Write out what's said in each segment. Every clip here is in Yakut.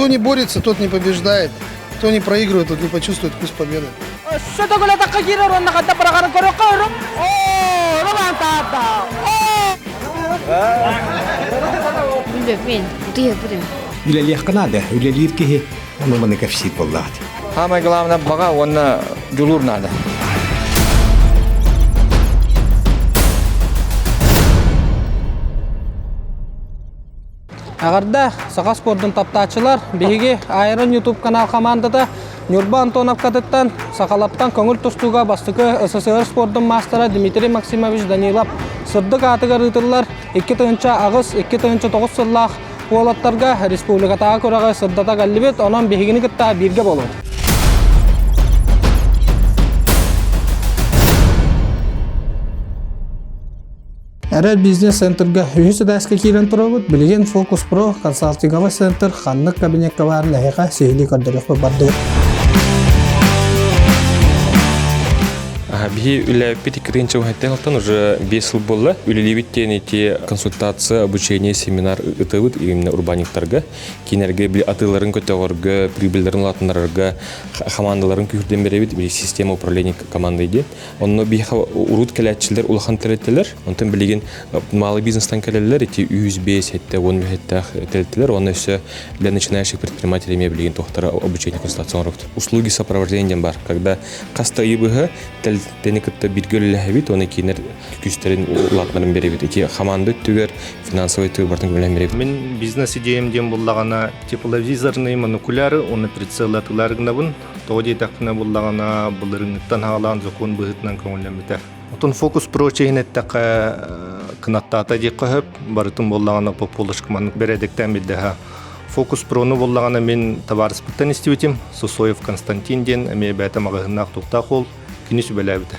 Кто не борется, тот не побеждает. Кто не проигрывает, тот не почувствует вкус победы. Өссө төгүл атахха киирэр уонна ханна быраҕарын көрүөххэ өрүм. Оо, Роман таата. Билбэппин, утуйа бутум. Үлэлиэххэ наада, үлэлиир киһи ону маны кэпсиир буоллаҕа. Самое главное баҕа уонна дьулуур наада. Аҕарда саха спордун таптааччылар, биһиги Айрон YouTube канал хамаандата Ньурба Антоновкатыттан Сахалаптан көҥүл тустууга бастакы СССР спордун маастара Дмитрий Максимович Данилов сырдык аатыгар ыытыллар 2008 2009 сыллаах уолаттарга республикатааҕы күрэҕи сырдата кэллибит, онон биһигини кытта бииргэ буолуҥ. Эрэл бизнес-центрга үһүс этээскэ киирэн турабыт. Билигин Фокус Про консалтинговый центр ханнык кабинекка баарын эһиэхэ сиһилии көрдөрүөхпүт бардыбыт. Биһи үлээппит иккитинчи уһаттан уже 5 сыл буолла. Үлэлиибит диэн ити консультация, обучение, семинар ытыбыт именно урбаниктарга. Кинилэргэ били атыыларын көтөҕөргө, прибыльларын улаатыннарарга хамаандаларын күүһүрдэн беребит, били система управления командой диэн. Онно биһиэхэ урут кэлээччилэр улахан тэрилтэлэр, онтон билигин малый бизнестан кэлэллэр, ити 105 70 мүһэттээх тэрилтэлэр, уонна өссө для начинающих предпринимателей эмиэ билигин туохтара обучение консультация оҥоробут. Услуги сопровождения диэн бар, когда хаста ыйы быһа тэрилтэни кытта бииргэ үлэлэһэбит, уонна кинилэр күүстэрин улаатыннаран биэрэбит. Ити хамаанда өттүгэр, финансовый өттүгэр барытын көмөлөһөн биэрэбит. Мин бизнес-идеям диэн буллаҕына тепловизорные монокуляры уонна прицелы атыылаары гынабын. Тоҕо диэтэхпинэ буллаҕына былырыыҥҥыттан саҕалаан сокуон быһыытынан көҥүллэммитэ. Отон фокус прочее иһин эттэххэ кынаттаата диэххэ сөп. Барытын буоллаҕына по полочкам маннык бэрээдэктээн билдэһэ. Фокус прону буоллаҕына мин табаарыспыттан истибитим. Сосоев Константин диэн эмиэ бэйэтэ маҕаһыыннаах туохтаах уол кини сүбэлээбитэ.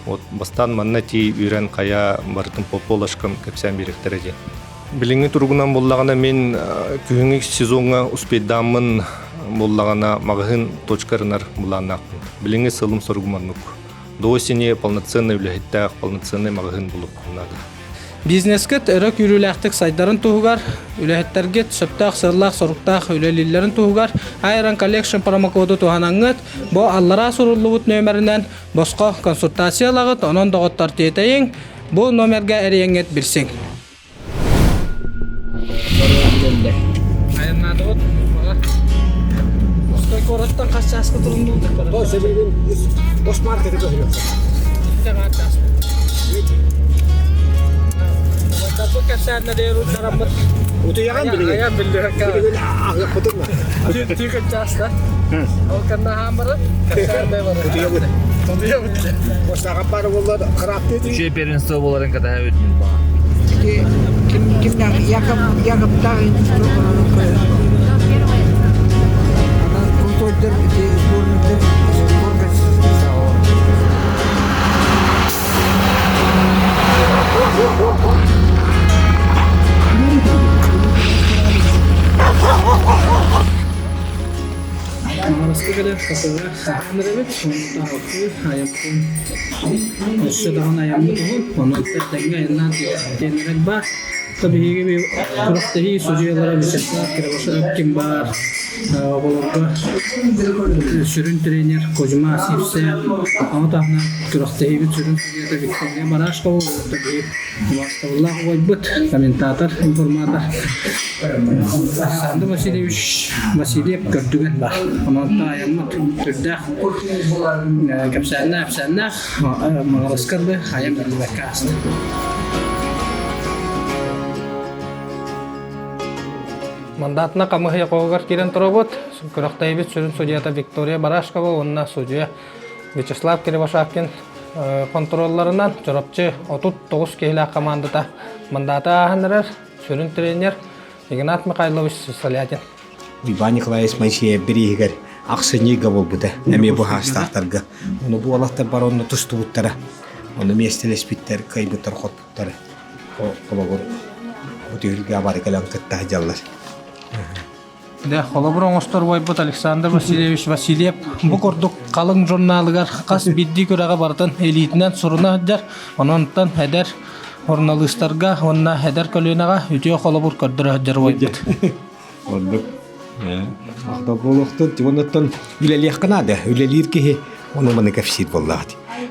Вот бастаан манна тии үүрэн хайа барытын по полочкам кэпсээн биэриэхтэрэ диэн. Билиҥҥи туругунан буоллаҕына мин күһүҥҥү сезоҥҥа успейдааммын буоллаҕына маҕаһыын точкарынар былааннаахпын. Билиҥҥи сылым-соругум оннук. До осени полноценный үлэһиттээх, полноценный маҕаһыын булуохпун наада. Бизнескит өрө күүрүүлээхтик сайдарын туһугар, үлэһиттэргит сөптөөх сыаллаах-соруктаах үлэлииллэрин туһугар Iron Collection промокоду туһанаҥҥыт, бу аллараа суруллубут нүөмэринэн босхо консультация ылаҕыт, онон доҕоттор тиэтэйиҥ, бу номерга эрийэҥҥит билсиҥ. Айаннаатыбыт Мостой куораттан хас чааска туруннубут? Осмаркеты көһөрүөххэ. Бу кэпсээннэри бараммыт. Утуйаҕын билигин. Айан биллибэккэ. Билигин аһыахпытын Түүкүн чааста. Ол кэннэ аһаан баран кэпсээн барар. Утуйабыт. Утуйабыт. Босаҕа баар буоллар хараактыы Үчүгэй первенство буоларын катаһа өтүн Ким кимнээх Яков Яковтаах Анан крутой ити сборниктар сборга Маҥараска кэлэр кафеҕа саһаан эрэбит, айаммытын өссө даҕаны айаммыт уһун, онон тэҥҥэ айаннаан тиэннэрэн баар. Биһиги күрэхтэһии судьуйалара Вячеслав Кривошапкин баар, оҕолорго сүрүн тренер Кузьма Сивцев, ону таһынан күрэхтэһиибит сүрүн судьуйата Виктория Барашкова, убаастабыллаах убайбыт, комментатор, информатор Александр Васильевич Васильев көрдүгэн бар. Онон айаммыт түрдээх кэпсээннээх эпсээннээх Маҕараскар да айан биллибэккэ ааста. Мандатына хамыһыйа хоһугар киирэн турабыт. Күрэхтэһиибит сүрүн судьуйата Виктория Барашкова уонна судьуйа Вячеслав Кривошапкин контролларынан Чурапчы 39 киһилээх командата мандаты ааһан эрэр. Сүрүн тренер Игнат Михайлович Солятин. Иван Николаевич Моисеев бирииһигэр ахсынньыга буолбута эмиэ бу хаастаахтарга. Ону бу уолаттар бар онно тустубуттара. Ону миэстэлэспиттэр, кыайбыттар, хотпуттар. Холобур, бу түһүлгэ бары кэлэн кытта сылдьаллар. Дэ, холобур оҥостор убайбыт Александр Васильевич Васильев бу курдук халыҥ журналыгар хас биирдии күрэҕи барытын илиитинэн суруна сылдьар. Онон эдэр суруналыыстарга уонна эдэр көлүөнэҕэ үтүө холобур көрдөрө сылдьар убайбыт. Оннук. Махтал буолуохтун. Оннуттан үлэлиэххэ наада. Үлэлиир киһи ону маны кэпсиир буоллаҕа.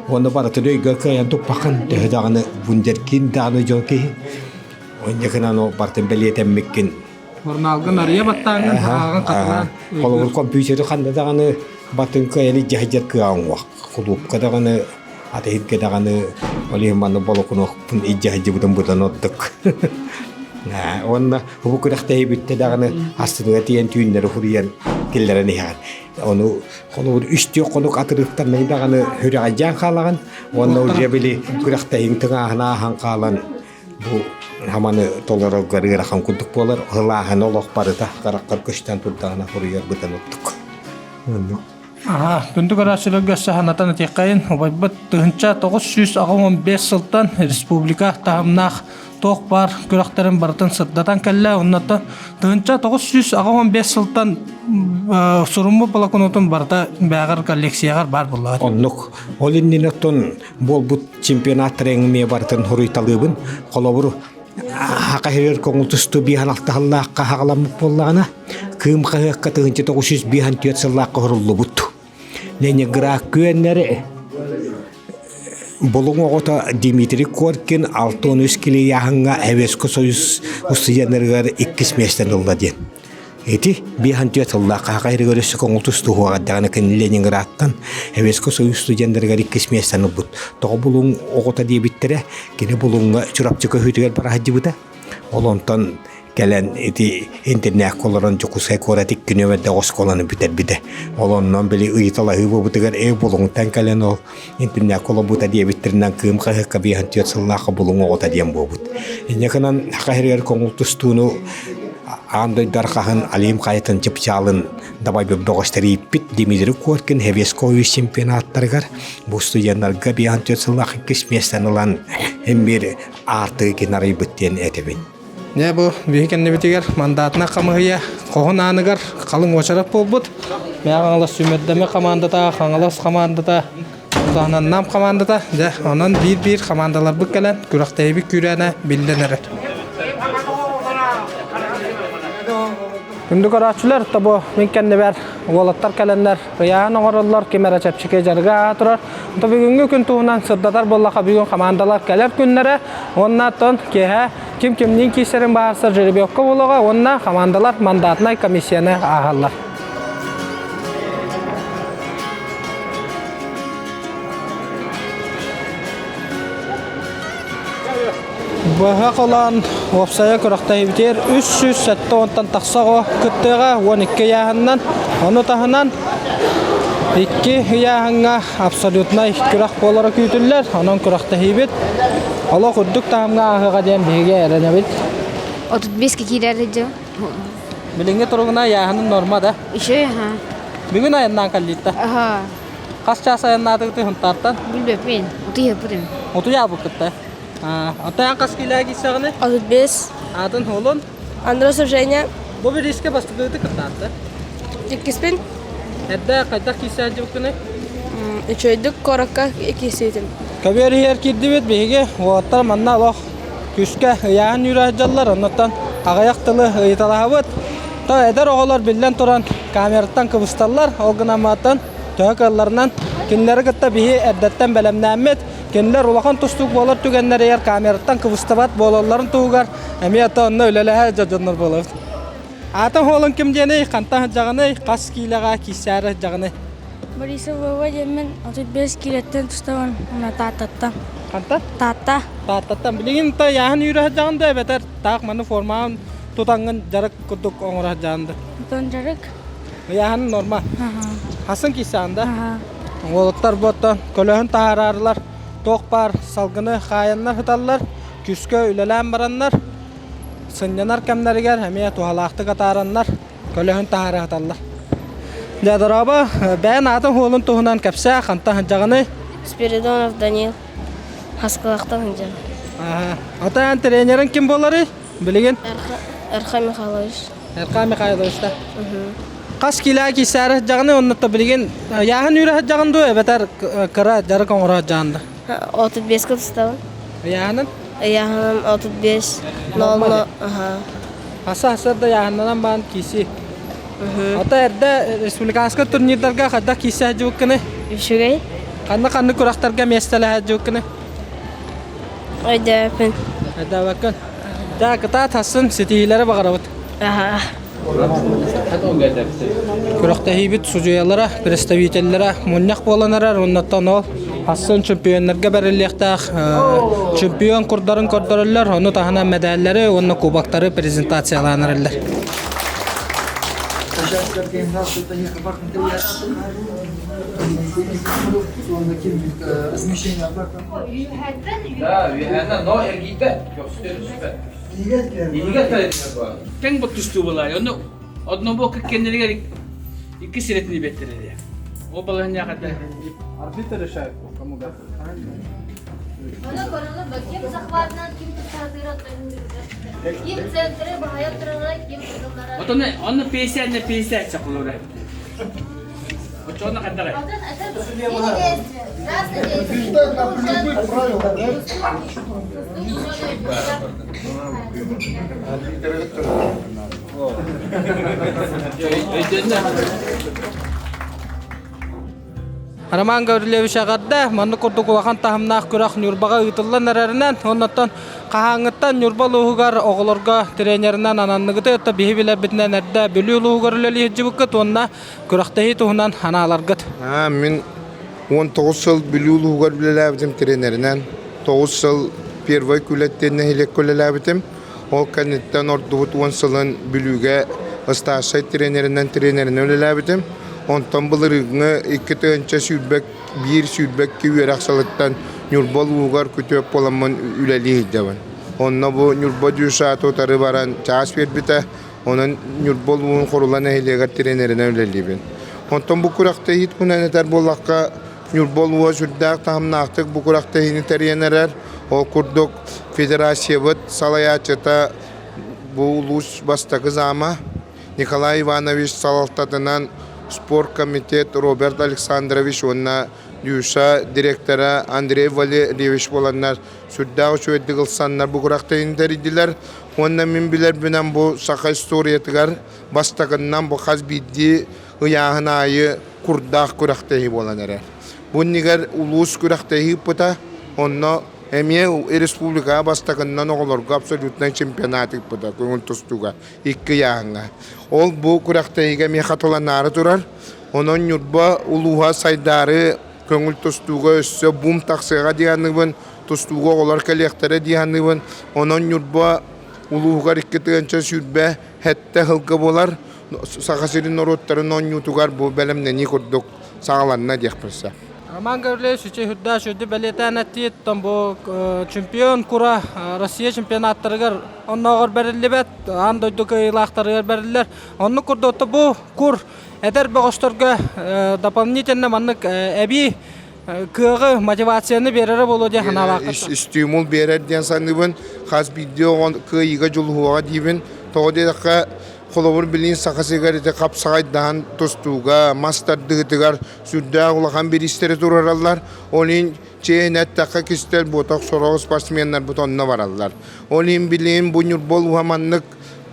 Уонна барытын өйгөр кыайан туппаххын төһө даҕаны вундеркинд даҕаны дьон киһи. Онньакынан ол барытын бэлиэтэммиккин. Журналгын арыйа баттааҥҥын ааҕан хатылаан. Холобур компьютери ханна даҕаны батын кыайан илдьэ сылдьар кыаҕыҥ уох. Кулуупка даҕаны атыһырга даҕаны ол иһин манна болокунуохпун илдьэ сылдьыбытым быдан ордук. Уонна бу күрэхтэһии бүттэ даҕаны астыныга тиийэн түүннэри хуруйан киллэрэн иһэҕин. Ону холобур үстүү хонук атырыктаннай даҕаны сүрэҕэлдьээн хаалаҕын уонна уже били күрэхтэһииҥ тыҥааһына ааһан хаалан бу хаманы толороргор ыарахан курдук буолар. Ылааһын олох барыта хараххар көстөн турдаҕына хуруйар быдан ордук. Оннук. Аха, күндү көрөөччүлэргэ өссө санатан этиэххэйин, убайбыт 1985 сылтан республика таһымнаах туох баар күрэхтэрин барытын сырдатан кэллэ. Оннуттан 1985 сылтан суруммут блокнотун барыта бэҕэр коллекцияҕар баар буоллаҕа. Оннук. Ол иннинэ оттон буолбут чемпионаттар эҥин барытын хуруйталыыбын. Холобур, Саха сиригэр көҥүл тустуу биэһэн алтаһаллаахха хаҕаламмыт буоллаҕына, Кыым хаһыакка 1954 сыллаахха уһуруллубут. Ленинград күөннэри Булуҥ оҕото Дмитрий Коркин 63 килийааһыҥҥа Советский Союз устудьуоннарыгар иккис миэстэни ылла диэн. Ити 54 сыллаах Саха сиригэр өссө көҥүл тустууга даҕаны кини Ленинградтан Советский Союз студеннарыгар иккис миэстэни ылбыт. Тоҕо Булуҥ оҕото диэбиттэрэ, кини Булуҥҥа Чурапчы көһүүтүгэр бара сылдьыбыта. Ол онтон кэлэн ити интернакка олорон Дьокуускай куорат икки нүөмэрдээх оскуоланы бүтэрбитэ. Ол оннон били ыйыталаһыы буолбутугар ээ Булуҥтан кэлэн ол интернакка олорбута диэбиттэринэн Кыым хаһыакка 54 сыллаахха Булуҥ оҕото диэн буолбут. Инньэ гынан Саха сиригэр көҥүл тустууну аан дойду арҕаһын Алим хайатын чыпчаалын дабайбыт бөҕөстөр ииппит Дмитрий Коркин Советский чемпионаттарыгар бу студеннарга 54 сыллаах иккис миэстэни ылан биир аартыгы кин арыйбыт диэн этэбин. Дьэ бу биһи кэннибитигэр мандатына хамыһыйа хоһун ааныгар халыҥ уочарат буолбут. Мэҥэ Хаҥалас сүүмэрдэмэ хамаандата, Хаҥалас хамаандата, таһынан Нам хамаандата. Дьэ, онон биир-биир хамаандаларбыт кэлэн күрэхтэһиибит күүрээнэ биллэн эрэр. Күндү көрөөччүлэр, тобу мин кэннибэр уолаттар кэлэннэр ыйааһын оҥороллор, ким эрэ чэпчэки дьарыга ааһа турар. Онто бүгүҥҥү күн туһунан сырдатар буоллахха, бүгүн хамаандалар кэлэр күннэрэ уонна оттон киэһэ ким кимниин киирсэрин баарса жеребьевка буолуоҕа уонна хамаандалар мандатнай комиссияны ааһаллар. Быһа холоон уопсайа күрэхтэһиибитигэр 370-тан тахса оҕо кыттыаҕа 12 ыйааһынынан. Ону таһынан икки ыйааһыҥҥа абсолютнай күрэх буолара күүтүллэр. Онон күрэхтэһиибит олох үрдүк таһымҥа ааһыаҕа диэн биһиги эрэнэбит. 35 киирэр дьэ. Билиҥҥи туругунан ыйааһынын норма да? Еще ага. Бүгүн айаннаан кэллиттэ. Ага. Хас чаас айаннаатыгытый Хунтаартан? Билбэппин. Утуйаппытым. Утуйаабыккытта. Отойан хас киилээх киирсэҕиний? 35. Аатын хуолун? Андросов Женя. Бу бириискэ бастакыты кыттаатта. Иккиспин. Эрдэ хайдах киирсээн дьыбыккыный? Үчүгэйдик куоракка киирсиитим. Көбүөр иһэр киирдибит биһиги уолаттар манна олох күүскэ ыйааһын үүрэ сылдьаллар оннуттан аҕыйах тылы ыйыталаһабыт. То эдэр оҕолор биллэн туран камераттан кыбысталлар ол гынан баран төһө кыалларынан кинилэри кытта биһи эрдэттэн бэлэмнээммит кинилэр улахан тустуук буолар түгэннэригэр камераттан кыбыстыбат буолалларын туһугар эмиэ то онно үлэлэһэ дьоннор буолабыт. Аата уолун ким диэний, хантан сылдьаҕыный, хас киилэҕэ киирсээри сылдьаҕыный? Борисов Вова диэммин 35 киилэттэн тустабын уонна Тааттаттан. Хантан? Таатта. Тааттаттан. Билигин та яһын үүрэ сылдьаҕын да эбэтэр таах маны формаҕын тутаҥҥын дьарык курдук оҥоро сылдьаҕын да? Онтон дьарык. Ыйааһын норма. Хасын киирсэҕин да? Уолаттар буоттан көлөһүн таһаараарылар, туох баар салгыны хаайаннар сыталлар, күүскэ үлэлээн бараннар, сынньанар кэмнэригэр эмиэ туһалаахтык атаараннар, көлөһүн таһаара сыталлар. Дьэ, дорообо, бэйэн аатын-суолун туһунан кэпсээ, хантан сылдьаҕыный? Спиридонов Данил, Хаскылахтан сылдьабын. Ата тренерин ким буоларый билигин? Эрха Михайлович. Эрха Михайлович да? Хас киилээх киирсээри сылдьаҕыный оннуттан билигин ыйааһын үүрэ сылдьаҕын дуо эбэтэр кыра дьарык оҥоро сылдьаҕын да? 35 кытыстабын. Ыйааһынын? Ыйааһыным 35 00. Аха. Хаса хасар да ыйааһыннанан баан киирсии. Ата эрдэ республиканскай турнирдарга хайдах киирсэ сылдьыбыккыный? Үчүгэй. Ханна-ханнык күрэхтэргэ миэстэлэһэ сылдьыбыккыный? Өйдөөппүн. Өйдөөбөккүн. Даа кытаат хассын ситиһиилэри баҕарабыт. Аха. Күрэхтэһиибит судьуйалара, представителлэрэ мунньах буолан эрэр, оннуттан ол хассын чемпионнарга бэриллиэхтээх чемпион курдарын көрдөрөллөр, ону таһынан мэдээллэри уонна кубоктары презентациялаан эрэллэр. Да, үөһээнэ, но эргийбэт, көхсүтэ түспэт. Тэҥ боттустуу буолаай. Онно однобокка кэннилигэр икки сиретини бэттэрэр. Ол балаһынньаах этэ. Арбитр решает, кому дать. Ким захватынан, ким ким центры баһайа турара, ким кызыллара. Отон онно 50 на 50 чакылыра. Очоно хаддара. Побеждает на любых правилах, да? Роман Гаврильевич эҕэрдэ, маннык курдук улахан таһымнаах күрэх Ньурбаҕа ыытыллан эрэринэн, оннуттан хаһааҥҥыттан Ньурба улууһугар оҕолорго тренеринэн ананныгыты, отто биһи билэрбитинэн эрдэ Бүлүү улууһугар үлэлии сылдьыбыккыт уонна күрэхтэһии туһунан анааларгыт. Мин 19 сыл Бүлүү улууһугар үлэлээбитим тренеринэн, 9 сыл Первай Күлэттэн нэһилиэккэ үлэлээбитим. Ол кэнниттэн ордубут уон сылын Бүлүүгэ ыстаарсай тренеринэн тренеринэн үлэлээбитим. Онтон былырыыҥҥы 2021 сүүрбэкки үөрэх сылыттан Ньурба улууһугар күтүөп буоламмын үлэлии сылдьабын. Онно бу Ньурба ДЮСШ утары баран чаас биэрбитэ. Онон Ньурба улууһун Хорула нэһилиэгэр тренеринэн үлэлиибин. Онтон бу күрэхтэһии туһунан этэр буоллахха, Ньурба улууһа сүрдээх таһымнаахтык бу күрэхтэһиини тэрийэн эрэр. Ол курдук федерациябыт салайааччыта бу улуус бастакы зама Николай Иванович салалтатынан спорткомитет Роберт Александрович уонна ДЮСШ директора Андрей Валерьевич буоланнар сүрдээх үчүгэйдик ылсаннар бу күрэхтэһиини тэрийдилэр. Уонна мин билэрбинэн бу саха историятыгар бастакыннан бу хас биирдии ыйааһын аайы курдаах күрэхтэһии буолан эрэр. Бу иннигэр улуус күрэхтэһии ыыппыта, онно эмиэ республикаҕа бастакыннан оҕолорго абсолютнай чемпионат ыыппыта көҥүл тустууга икки ыйааһыҥҥа. Ол бу күрэхтэһиигэ эмиэ хатыланаары турар. Онон Ньурба улууһа сайдаары көҥүл тустууга өссө бум тахсыаҕа дии саныыбын, тустууга оҕолор кэлиэхтэрэ дии саныыбын. Онон Ньурба улууһугар 2027 сылга буолар Саха сирин норуоттарын оонньуутугар бу бэлэмнэнии курдук саҕаланна диэхпин сөп. Роман Гаврильевич үчүгэй үрдээх үрдү бэлиэтээн эттиит, бу чемпион кура Россия чемпионаттарыгар оннооҕор бэриллибэт, аан дойду кыайыылаахтарыгар бэриллэр. Оннук курдук бу кур эдэр бөҕөстөргө дополнительно маннык эбии кыаҕы, мотивацияны биэрэрэ буолуо диэн санаалааххыт. Стимул биэрэр диэн саныыбын. Хас биирдии оҕо кыайыыга дьулуһуоҕа диибин. Тоҕо диэтэххэ, холобур билигин Саха сиригэр ити хапсаҕайдаһан тустууга, мас тардыһыытыгар сүрдээх улахан бириистэри туруораллар. Ол иһин чиэһинэ эттэххэ кистэл буотах сорох спортсменнарбыт онно бараллар. Ол иһин билигин бу Ньурба улууһа маннык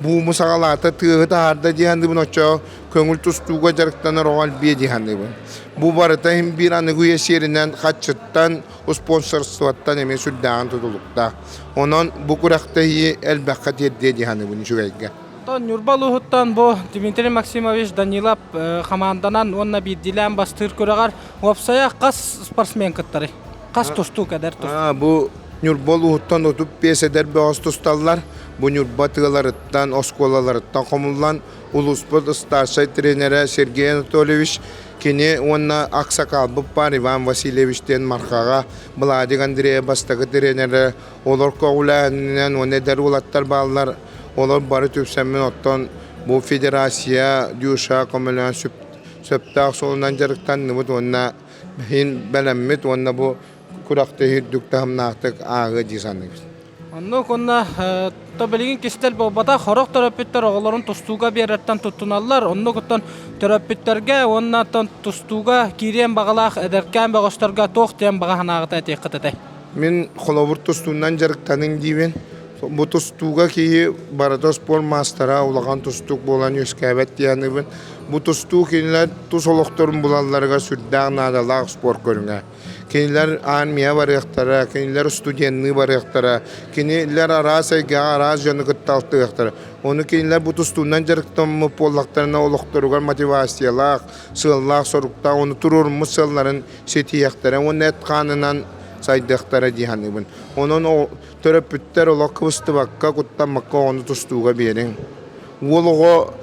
бууму саҕалаата, тыаһы таһаарда дии саныыбын, оччоҕо көҥүл тустууга дьарыктанар оҕо элбиэ дии саныыбын. Бу барыта иһин биир аныгы үйэ сиэринэн хаччыттан, спонсорствоттан эмиэ сүрдээҕин тутулуктаах. Онон бу күрэхтэһии элбэххэ тиэрдиэ дии саныыбын үчүгэйгэ. Оттон Ньурба улууһуттан бу Дмитрий Максимович Данилов хамаанданан уонна биирдиилээн бастыыр күрэҕэр уопсайа хас спортсмен кыттарый? Хас тустуук эдэр тустуук? Бу Ньурба улууһуттан 35 эдэр бөҕөс тусталлар. Бу Ньурба тыаларыттан, оскуолаларыттан хомуллан улууспут старшай тренерэ Сергей Анатольевич кини уонна аксакалбыт баар Иван Васильевич диэн Мархаҕа Владик Андреев бастакы тренерэ олор көҕүлээһининэн уонна эдэр уолаттар бааллар олор бары түпсэммин оттон бу федерация ДЮСШ көмөлөөн сөптөөх суолунан дьарыктанныбыт уонна иһин бэлэммит уонна бу күрэхтэһии үрдүк таһымнаахтык ааҕыа дии саныыбын. Оннук уонна то билигин кистэл буолбатах, сорох төрөппүттэр оҕолорун тустууга биэрэртэн туттуналлар. Оннук төрөппүттэргэ уонна тустууга киириэн баҕалаах эдэркээн бөҕөстөргө туох диэн баҕа санааҕыта этиэххит этэй? Мин холобур тустуунан дьарыктаныҥ диибин. Бу тустууга киһи барыта спорт маастара, улахан тустуук буолан үөскээбэт диэн Бу тустуу кинилэр тус олохторун булалларыгар сүрдээх наадалаах спорт көрүҥэ. Кинилэр армия барыахтара, кинилэр студенныы барыахтара, кинилэр араас эйгэҕэ араас дьону кытта алтыһыахтара. Ону кинилэр бу тустуунан дьарыктаммыт буоллахтарына олохторугар мотивациялаах, сыаллаах-соруктаах, ону туруоруммут сыалларын ситиһиэхтэрэ уонна эт-хаанынан сайдыахтара дии саныыбын. Онон төрөппүттэр олох кыбыстыбакка, куттаммакка оҕону тустууга биэриҥ. Уол оҕо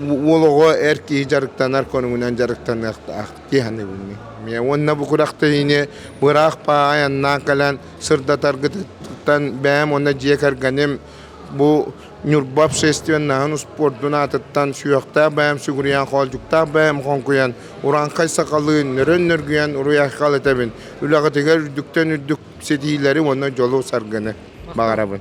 уол оҕо эр киһи дьарыктанар көрүҥүнэн дьарыктаныахтаах дии саныыбын мин. Уонна бу күрэхтэһиини быраах паай аннаан кэлэн сырдатаргытыттан бэйэм уонна дьиэ кэргэним бу Ньурба общественноһын успуордун аатыттан сүһүөхтээх бэйэм сүгүрүйэн, хоолдьуктаах бэйэм хоҥкуйан, урааҥхай сахалыы нөрөн-нөргүйэн уруй-айхал этэбин. Үлэҕитигэр үрдүктэн үрдүк ситиһиилэри уонна дьолу-саргыны баҕарабын.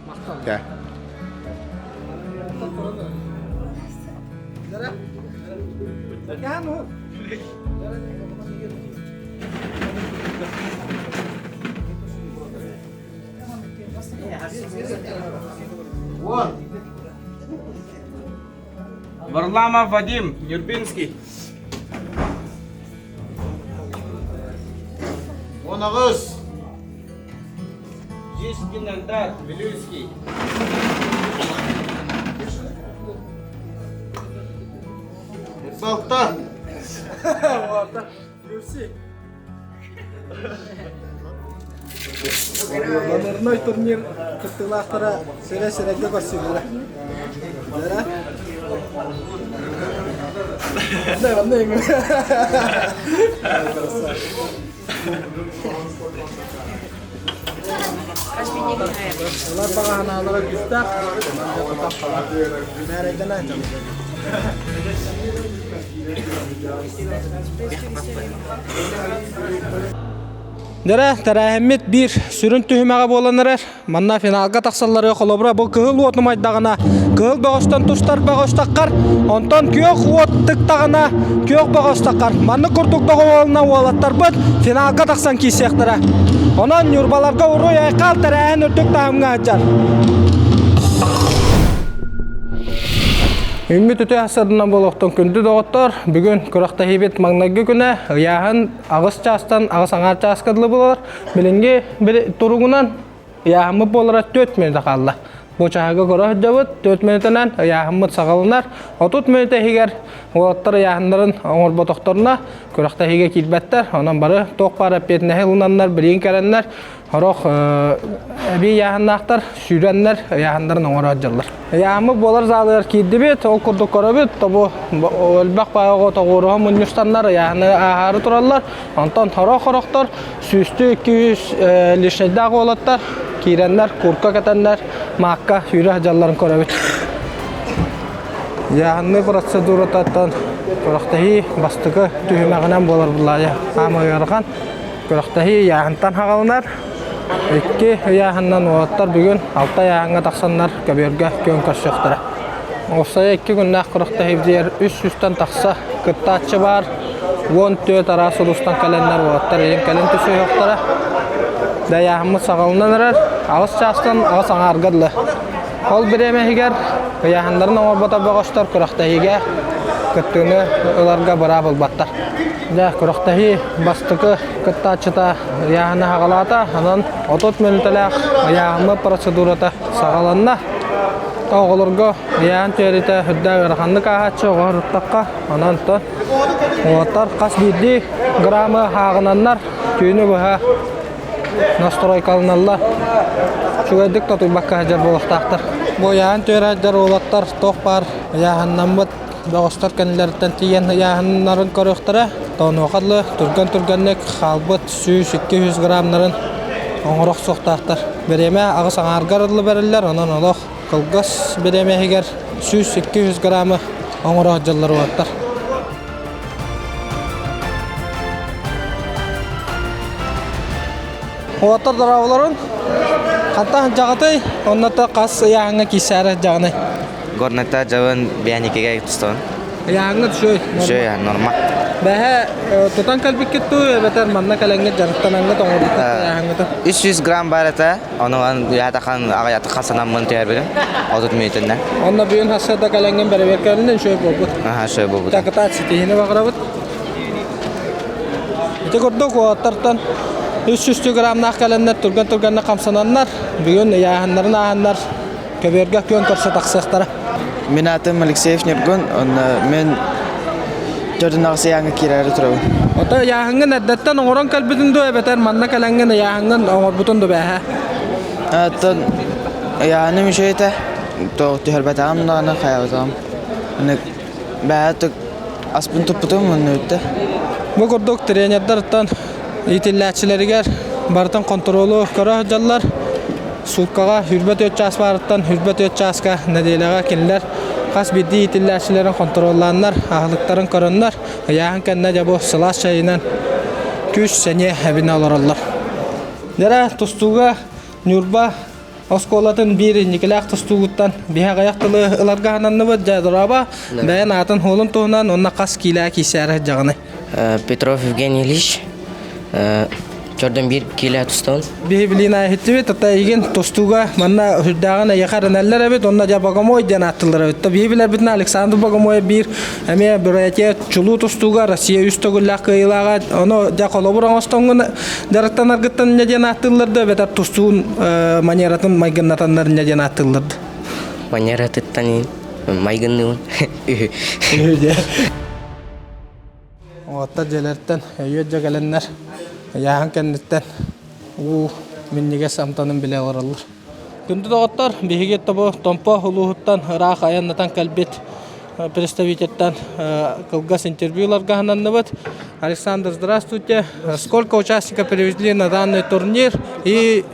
Варламов Вадим, Нюрбинский. Онаҕыс. Жишкин Антар, Вилюйский. Балта. Номерной турнир кыттыылаахтара сирэ-сирэйгэ көрсүллэрэ. Дара. Да, онно эҥин. Олар баҕаһанаалара күүстээх, манна тутах халар. Мээрэйдэнэ Дэрэ, тэрээһиммит биир сүрүн түһүмэҕэ буолан эрэр. Манна финалга тахсаллары холобура бу кыһыл уот умайдаҕына кыһыл бөҕөстөн тустар бөҕөстөххөр, онтон күөх уот тыктаҕына күөх бөҕөстөххөр. Маннык курдук доҕуһуолунан уолаттарбыт финалга тахсан киирсиэхтэрэ. Онон Ньурбаларга уруй-айхал тэрээһин үрдүк таһымҥа сылдьар. Үммүт үтүө сырдынан буолуохтун күндү доҕоттор, бүгүн күрэхтэһиибит маҥнайгы күнэ ыйааһын аҕыс чаастан аҕыс аҥаар чааска дылы буолар. Билиҥҥи туругунан ыйааһыммыт буолара 4 мүнүүтэ хаалла. Бу чаһыга көрө сылдьабыт, 4 мүнүүтэнэн ыйааһыммыт саҕаланар. 30 мүнүүтэ иһигэр уолаттар ыйааһыннарын оҥорботохторуна күрэхтэһиигэ киирбэттэр. Онон бары туох баар эппиэтинэһи ылынаннар, билигин кэлэннэр Сорох эбии ыйааһыннаахтар, сүүрэннэр ыйааһыннарын оҥоро сылдьаллар. Ыйааһыммыт буолар залыгар киирдибит, ол курдук көрөбүт, тобу элбэх баайга тоҕуоруһа мунньустаннар ыйааһыны ааһаары тураллар. Онтон сорох-сорохтор сүүстүү 200 лишнэйдээх уолаттар киирэннэр, курка кэтэннэр, маакка сүүрэ сылдьалларын көрөбүт. Ыйааһынныы процедуратыттан күрэхтэһии бастакы түһүмэҕинэн буолар буллаайа. Хаамыы ыарахан. Күрэхтэһии ыйааһынтан хаҕаланар. Икки ыйааһынынан уолаттар бүгүн алта ыйааһыҥҥа тахсаннар көбүөргэ күөн көрсүөхтэрэ. Уопсайа икки күннээх күрэхтэһиибитигэр үс сүүстэн тахса кыттааччы баар. 14 араас улуустан кэлэннэр уолаттар илин кэлин түсүһүөхтэрэ. Ыйааһыммыт саҕаланан эрэр. Аҕыс чаастан аҕыс аҥаарга дылы. Ол бириэмэ иһигэр ыйааһыннарын оҥорбото бөҕөстөр күрэхтэһиигэ кыттыыны ыларга быраап ылбаттар. Дьэ, күрэхтэһии бастакы кыттааччыта ыйааһыны хаҕалаата. Онон 30 мүнүүтэлээх ыйааһыммыт процедурата саҕаланна. Оҕолорго ыйааһын түһэриитэ үрдээх ыараханнык ааһааччы оҕо ыһыттахха, онон уолаттар хас биирдии грамы ааҕынаннар түүнү быһа настройкаланаллар. Үчүгэйдик тотуйбакка сылдьар буолуохтаахтар. Бу ыйааһын түһэрэ сылдьар уолаттар туох баар ыйааһыннаммыт бөҕөстөр кэннилэриттэн тиийэн ыйааһыннарын көрүөхтэрэ. Тоонуоха дылы түргэн-түргэнник хаалбыт 100-200 грамнарын оҥоро охсуохтаахтар. Бириэмэ аҕыс аҥаарга дылы бэриллэр, онон олох кылгас бириэмэ иһигэр 100-200 грамы оҥоро сылдьаллар уолаттар. Уолаттар дорооболорун. Хантан дьаҕатай, онно хас ыйааһыҥҥа киирсээри дьаҕаный? Горнайта дьабын биэникигэ тустабын. Ыйааһыҥҥа үчүгэй. Үчүгэй, норма. Бэһэ тутан кэлбиккит дуу, эбэтэр манна кэлэҥҥит дьарыктанаҥҥыт оҥорбуккут ыйааһыҥҥытын? 300 грамм бар этэ, ону ыйаатахан аҕыйатык санаммын түһэрбитим, 30 мүнүүтүнэн. Онно бүгүн сарсыарда кэлэҥҥин бэрэбиэркэлэннин үчүгэй буолбут. Аха, үчүгэй буолбут. Такытаат ситиһиини баҕарабыт. Ити курдук уолаттартан 300 граммнаах кэлэннэр түргэн-түргэнник хамсананнар, бүгүн ыйааһыннарын ааһаннар көбүөргэ күөн көрсө тахсыахтара. Мин аатым Алексеев Ньургун, онно мен төрдүн ыйааҥҥа киирээри турабын. Ото ыйааһыҥҥын эрдэттэн оҥорон кэлбитин дуо эбэтэр манна кэлэҥҥин ыйааһыҥҥын оҥорбутун дуо бээһэ? Оттон ыйааһыным үчүгэй этэ, түһэрбэтэҕим даҕаны хайаабатаҕым. Бэйэ аспын туппутум уонна бүттэ. Бу курдук тренердартан иитиллээччилэригэр барытын хонтуруолу көрө сылдьаллар. Сууккаҕа 24 чаас баарыттан 24 чааска нэдиэлэҕэ кинилэр хас биирдии иитиллээччилэрин хонтуруоллааннар, аһылыктарын көрөннөр, ыйааһын кэннэ дьэ бу сылаас чайынан күүс сэниэ эбинэ олороллор. Дьэ тустууга Ньурба оскуолатын биир инникилээх тустуугуттан биһи аҕыйах тылы ыларга ананныбыт. Дьэ, дорообо, бэйэн аатын хуолун туһунан уонна хас киилээ киисээри сылдьаҕыный? Петров Евгений Ильич, Чордон биир киилээ тустабын. Биһи билиин иһиттибит, ата игин тустууга манна үрдээҕин эйиэхэ эрэнэллэр эбит, онно дьэ Богомой диэн ааттылар эбит. Биһи билэрбитинэн Александр Богомой биир эмиэ Бурятия чулуу тустууга Россия үс төгүллээх кыайыылааҕа. Ону дьэ холобур оҥостоҥҥун дьарыктанаргыттан инньэ диэн ааттыыллар да эбэтэр тустуун манератын майгыннатаннар инньэ диэн ааттыыллар да? Манератыттан майгынныыбын. Үһү Уоттар дьиэлэриттэн өйүө дьэ кэлэннэр ыйааһын кэнниттэн уу минньигэс амтанын билэ олороллор. Күндү доҕоттор, биһиги тобу Томпо улууһуттан ыраах айаннатан кэлбит представительтан кылгас интервьюларга ананныбыт. Александр, здравствуйте. Сколько участников привезли на данный турнир? И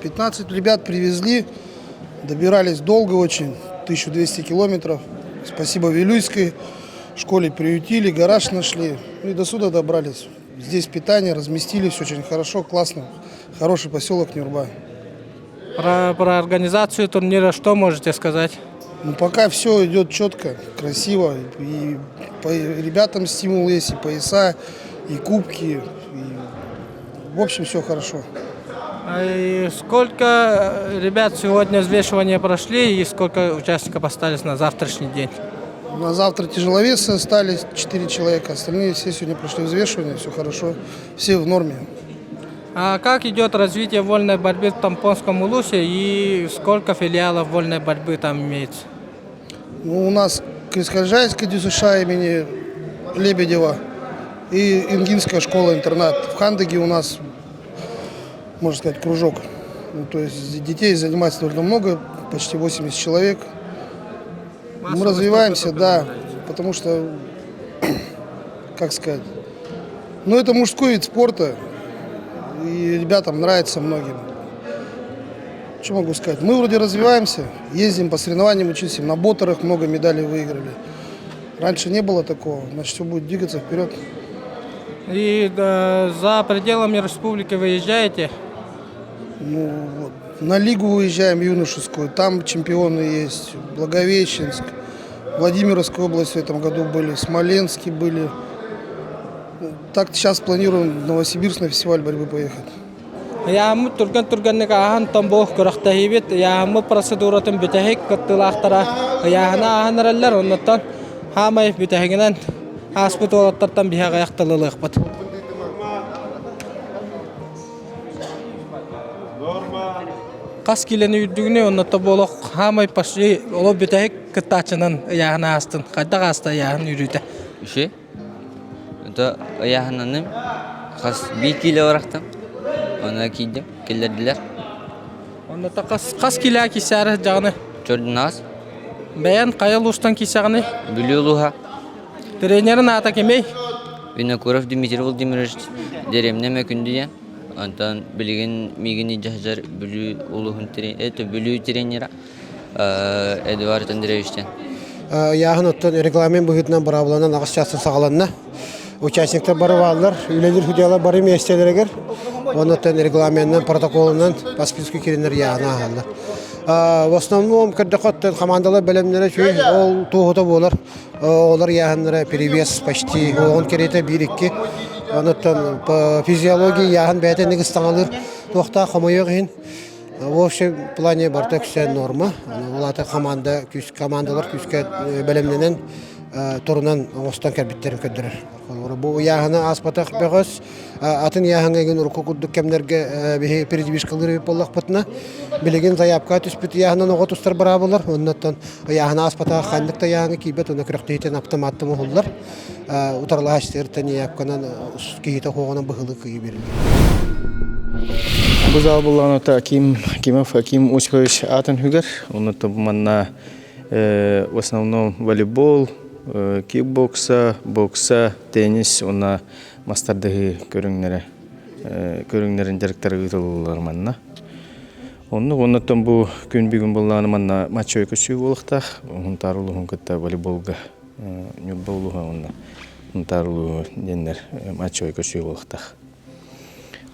15 ребят привезли, добирались долго очень, 1200 километров. Спасибо Вилюйской школе приютили, гараж нашли. Ну и до сюда добрались. Здесь питание, разместились очень хорошо, классно. Хороший поселок Нюрба. Про организацию турнира что можете сказать? Ну, пока все идет четко, красиво. И по ребятам стимул есть, и пояса, и кубки. И, в общем, все хорошо. А и сколько ребят сегодня взвешивание прошли и сколько участников остались на завтрашний день? На завтра тяжеловесы остались 4 человека, остальные все сегодня прошли взвешивание, все хорошо, все в норме. А как идет развитие вольной борьбы в Томпонском Улусе и сколько филиалов вольной борьбы там имеется? Ну, у нас Крискальжайская ДЮСШ имени Лебедева и Ингинская школа-интернат. В Хандыге у нас, можно сказать, кружок. Ну, то есть детей занимается довольно много, почти 80 человек. Мы развиваемся, да, потому что, как сказать, ну это мужской вид спорта, и ребятам нравится многим. Что могу сказать? Мы вроде развиваемся, ездим по соревнованиям, учимся, на ботерах много медалей выиграли. Раньше не было такого, значит, все будет двигаться вперед. И да, за пределами республики выезжаете? Ну, вот, на лигу выезжаем юношескую, там чемпионы есть, Благовещенск, Владимировская область в этом году были, Смоленске были. Так сейчас планируем в Новосибирск на фестиваль борьбы поехать. Ыйааммыт түргэн-түргэнник ааһан томбо күрэхтэһиибит ыйааммыт процедуратын бүтэһик кыттыылаахтара ыйааһына ааһан эрэллэр оннуттан хаамай бүтэһигинэн ааспыт уолаттартан биһи аҕыйах тыл ылыахпыт. Хас киилэни үрдүгүнүй оннотто буолуох хаамай почти олох бүтэһик кыттааччынан ыйааһына аастын. Хайдах ааста ыйааһын үүрүүтэ? Үчү. Это ыйааһынаным хас биир киилэ барахтым. Онно киирдим, киллэрдилэр. Онното хас хас киилэ киисээри дьаҕаны? Чөрдүнаас. Бэйэн хайа улуустан киисэҕиний? Бүлүү улууһа. Тренерин аата кимий? Винокуров Дмитрий Владимирович дэриэбинэ Мөкүндү диэн. Онтон билигин миигин илдьэ сылдьар Бүлүү улууһун это Бүлүү тренера Эдуард Андреевич диэн. Ыйааһын оттон регламент быһыытынан быраабыланан аҕыс чаастан саҕаланна. Участниктар бары бааллар, үлэлиир судьялар бары миэстэлэригэр. Оннуттан регламенынан, протоколунан по списку киирэннэр ыйааһын ааһаллар. В основном көрдөхөттөн командалар бэлэмнэрэ үчүгэй, ол туоһута буолар. Оҕолор ыйааһыннара перевес почти оҕон кэриэтэ биир-икки. Онуттан по физиологии ыйааһын бэйэтэ инник ыстаҥалыыр туохтаах хомойуох иһин. В общем плане барыта үксэ норма. Ол аата команда күүс командалар күүскэ бэлэмнэнэн турунан оҥостон кэлбиттэрин көрдөрөр. Холобура бу ыйааһыны ааспатах бөҕөс атын ыйааһыҥҥа игин урукку курдук кэмнэргэ биһи передвижкалыыр эбит буоллахпытына билигин заявка түспүт ыйааһынан оҕо тустар быраабылар оннуттан ыйааһын ааспатах ханнык да ыйааһыҥҥа киирбэт уонна күрэхтэһиитин автоматтан уһуллар утарылаһааччытыттан заявканан киһитэ хуоҕунан быһылыы кыйыы бериллэр. Бу зал буллаҕына Аким Акимов Аким Осипович аатын хүгэр. Онно манна в основном волейбол, кикбокса, бокса, теннис уонна мас тардыһыы көрүҥнэрэ көрүҥнэрин дьарыктара ыытыллаллар манна. Оннук оннуттан бу күн бүгүн буоллаҕына манна матчевой көссүү буолуохтаах. Хунтаар улууһун кытта волейболга Ньурба улууһа уонна Хунтаар улууһа диэннэр матчевой көссүү буолуохтаах.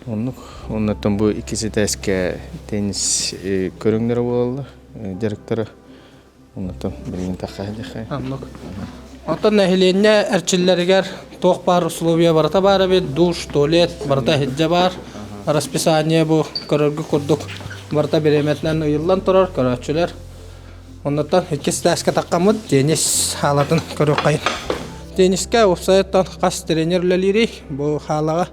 Оннук оннуттан бу иккис этээскэ теннис көрүҥнэрэ буолаллар дьарыктара. Оннуттан билигин тахха диэххэ. Оннук. Оттон нэһилиэнньэ эрчиллэригэр туох баар условия барыта баар эбит, душ, туалет барыта иһирдьэ баар. Расписание бу көрөргө курдук барыта бириэмэтинэн ыйыллан турар көрөөччүлэр. Оннуттан иккис этээскэ таххаммыт теннис хаалатын көрүөххэйин. Теннискэ уопсайыттан хас тренер үлэлиирий бу хаалаҕа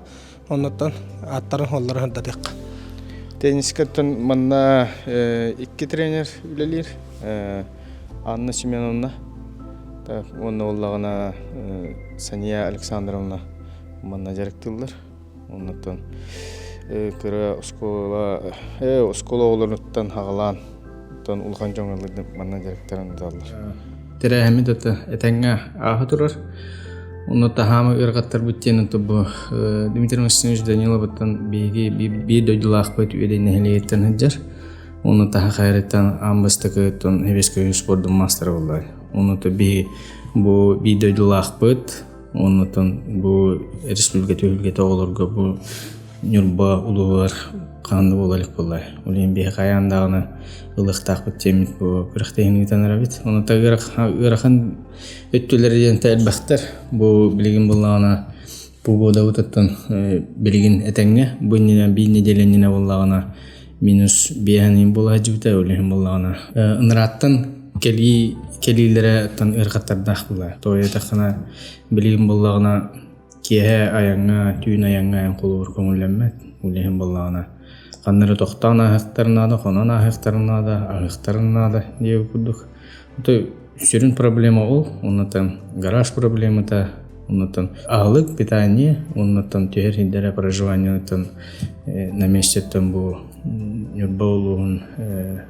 оннуттан ааттарын холлорун сырдатыахха. Теннискэ манна икки тренер үлэлиир. Анна Семеновна уонна буоллаҕына Сания Александровна манна дьарыктыыллар. Оннуттан кыра оскуола оскуола оҕолоруттан хаҕалаан оттон улахан дьоҥҥо манна дьарыктарын ыыталлар. Тэрээһиммит это этэҥҥэ ааһа турар. Онно таһаама ыарахаттарбыт диэн бу Дмитрий Максимович Даниловыттан биһиги биир дойдулаахпыт Үөдэй нэһилиэгиттэн сылдьар. Онно таһа хайарыттан аан бастакыттан Хебескөйүн спордун маастара буолла. Онно биһи бу биир дойдулаахпыт Оннуттан бу республика түһүлгэтэ оҕолорго бу Ньурба улууһугар хаһан да буола илик буоллар. Ол иһин биһи хайаан даҕаны ылыахтаахпыт диэммит бу күрэхтэһиини ыытан эрэбит. Онон ыарахан өттүлэрэ диэн элбэхтэр. Бу билигин буоллаҕына погодабытыттан билигин этэҥҥэ бу иннинэ биир нэдиэлэ иннинэ буоллаҕына минус биэһэн буола сылдьыбыта. Ол иһин буоллаҕына ынарааттан кэлии кэлиилэрэ тан ыарахаттардаах буолар. Тоҕо диэтэххинэ билигин буоллаҕына киэһэ айаҥҥа, түүн айаҥҥа айан холобур көҥүллэммэт. Ол иһин буоллаҕына ханна эрэ тохтоон ааһыахтарын наада, хонон ааһыахтарын наада, аһыахтарын наада диэбит курдук. То сүрүн проблема ол, оннуттан гараж проблемата, оннуттан аһылык, питание, оннуттан түһэр сирдэрэ проживаниеттан на местеттен бу Ньурба улууһун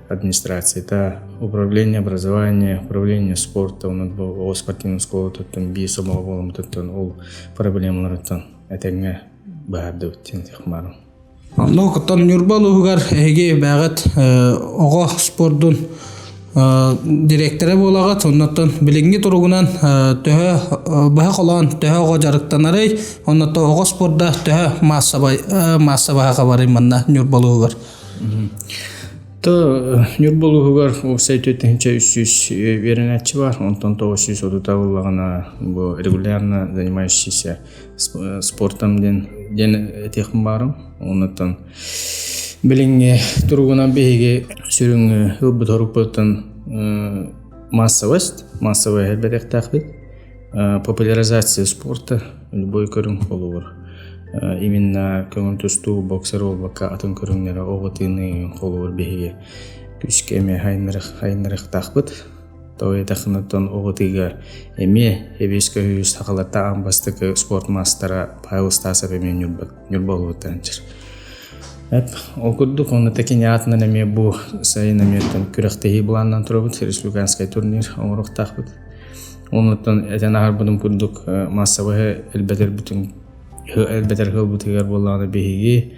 администрацията, управление образования, управление спорта, онон бу оҕо спортивнай школатыттан биир сомоҕо буоламмытыттан ол проблемаларыттан этэҥҥэ быһаардыбыт диэн тихмарым. Ну, оттон Ньурба улууһугар эһиги бэҕэт оҕо спордун директора буолаҕыт. Оннуттан билиҥҥи туругунан төһө быһа холоон төһө оҕо дьарыктанарый, оннуттан оҕо спорда төһө маассабай маассабаһа хабарый манна Ньурба улууһугар? То Ньурба улууһугар уопсай 4300 үөрэнээччи бар, онтон 930 буоллаҕына бу регулярно занимающийся спортом диэн диэн этиэхпин баарым. Оннуттан билиҥҥи туругунан биһиги сүрүн ылбыт орукпутуттан массовость, массовай элбэтиэхтээхпит. Популяризация спорта, любой көрүҥ холобур. Именно көҥүл тустуу, боксер буолбакка атын көрүҥнэрэ оҕо тыыныы холобур биһиги күүскэ эмиэ хайыннарыахтаахпыт. Тоҕо диэтэххинэ оттон оҕо тыыга эмиэ эбиэскэ үһүс сахаларта аан бастакы спорт маастара Павел Стасов эмиэ Ньурба Ньурба улууһуттан сылдьар. Эп, ол курдук онно кини аатынан эмиэ бу сайын эмиэ күрэхтэһии былааннаан турабыт республиканскай турнир оҥоруохтаахпыт. Оннуттан этэн аһарбытым курдук маассабайы элбэтэрбитин элбэтэр ыалбытыгар буоллаҕына биһиги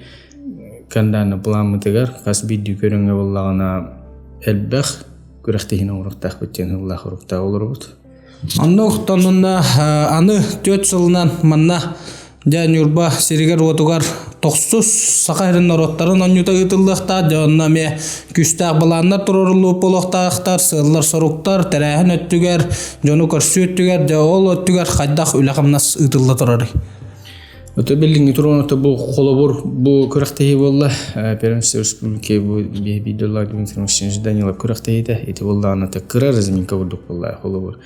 канданы пламмытыгар хас биирдии көрүҥҥэ буоллаҕына элбэх күрэхтэһиини оҥоруохтаахпыт диэн сыллаах уруктаах олоробут. Оннук тоннунна аны 4 сылынан манна дьэ Ньурба сиригэр-уотугар Тохсус Саха сирин норуоттарын оонньуута ыытыллыахтаах, дьэ онно эмиэ күүстээх былааннар туруоруллубут буолуохтаахтар, сыаллар-соруктар, тэрээһин өттүгэр, дьону көрсүү өттүгэр, дьэ ол өттүгэр хайдах үлэ-хамнас ыытылла турарый? Ото билиҥҥи туруонута бу холобур бу күрэхтэһии буолла. Первенство республики бу биир Дмитрий Максимович Данилов күрэхтэһиитэ. Ити буоллаҕына кыра разминка курдук буолла холобур.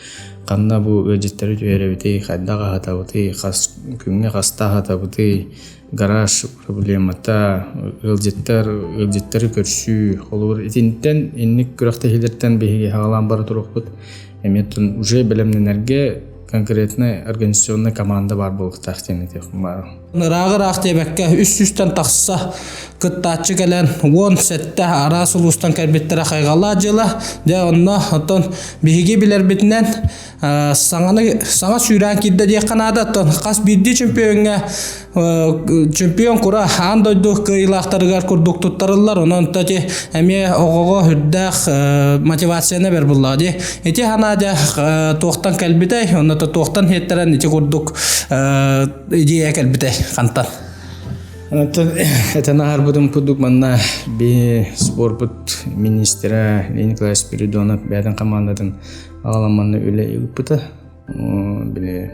Ханна бу ыалдьыттары түһэрэбитий, хайдах аһатабытый, хас күҥҥэ хаста аһатабытый, гараж проблемата, ыалдьыттар, ыалдьыттары көрсүү, холобур итинтэн инник күрэхтэһиилэртэн биһиги хаалаан бара туруохпут. Эмиэ уже бэлэмнэнэргэ конкретно организационная команда баар буолуохтаах диэн этиэхпин баар. Ырааҕы ыраах диэбэккэ үс сүүстэн тахса кыттааччы кэлэн 17 араас улуустан кэлбиттэрэ хайҕалаах дьыла. Дьэ онно оттон биһиги билэрбитинэн саҥаны саҥа сүүрээн киирдэ диэххэ наада. Оттон хас биирдии чемпиоҥҥа чемпион кура аан дойду кыайыылаахтарыгар курдук туттарыллар. Онон ити эмиэ оҕоҕо үрдээх мотивацияны бэр буллаҕа дии. Ити санаа дьэ туохтан кэлбитэй, онно туохтан иһиттэрэн ити курдук идея кэлбитэй хантан? Онтон этэн аһарбытым курдук манна би спорпут министрэ Леонид Николаевич Спиридонов бэйэтин командатын аҕалан манна үлэ ыыппыта. Били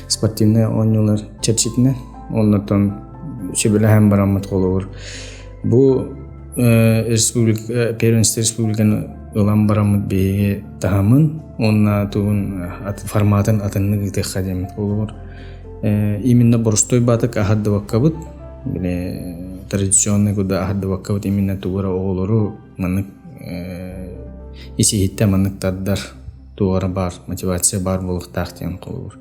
спортивнай оонньуулар чэрчитинэн оннуттан сөбүлэһэн бараммыт холобур бу республика первенство республиканы ылан бараммыт биһиги таһымын уонна тугун форматын атыннык ыытыахха диэммит холобур именно боростой баатык аһардыбаккабыт били традиционный куда аһардыбаккабыт именно тугура оҕолору маннык ис-иһиттэн маннык тардар туора баар мотивация баар буолуохтаах диэн холобур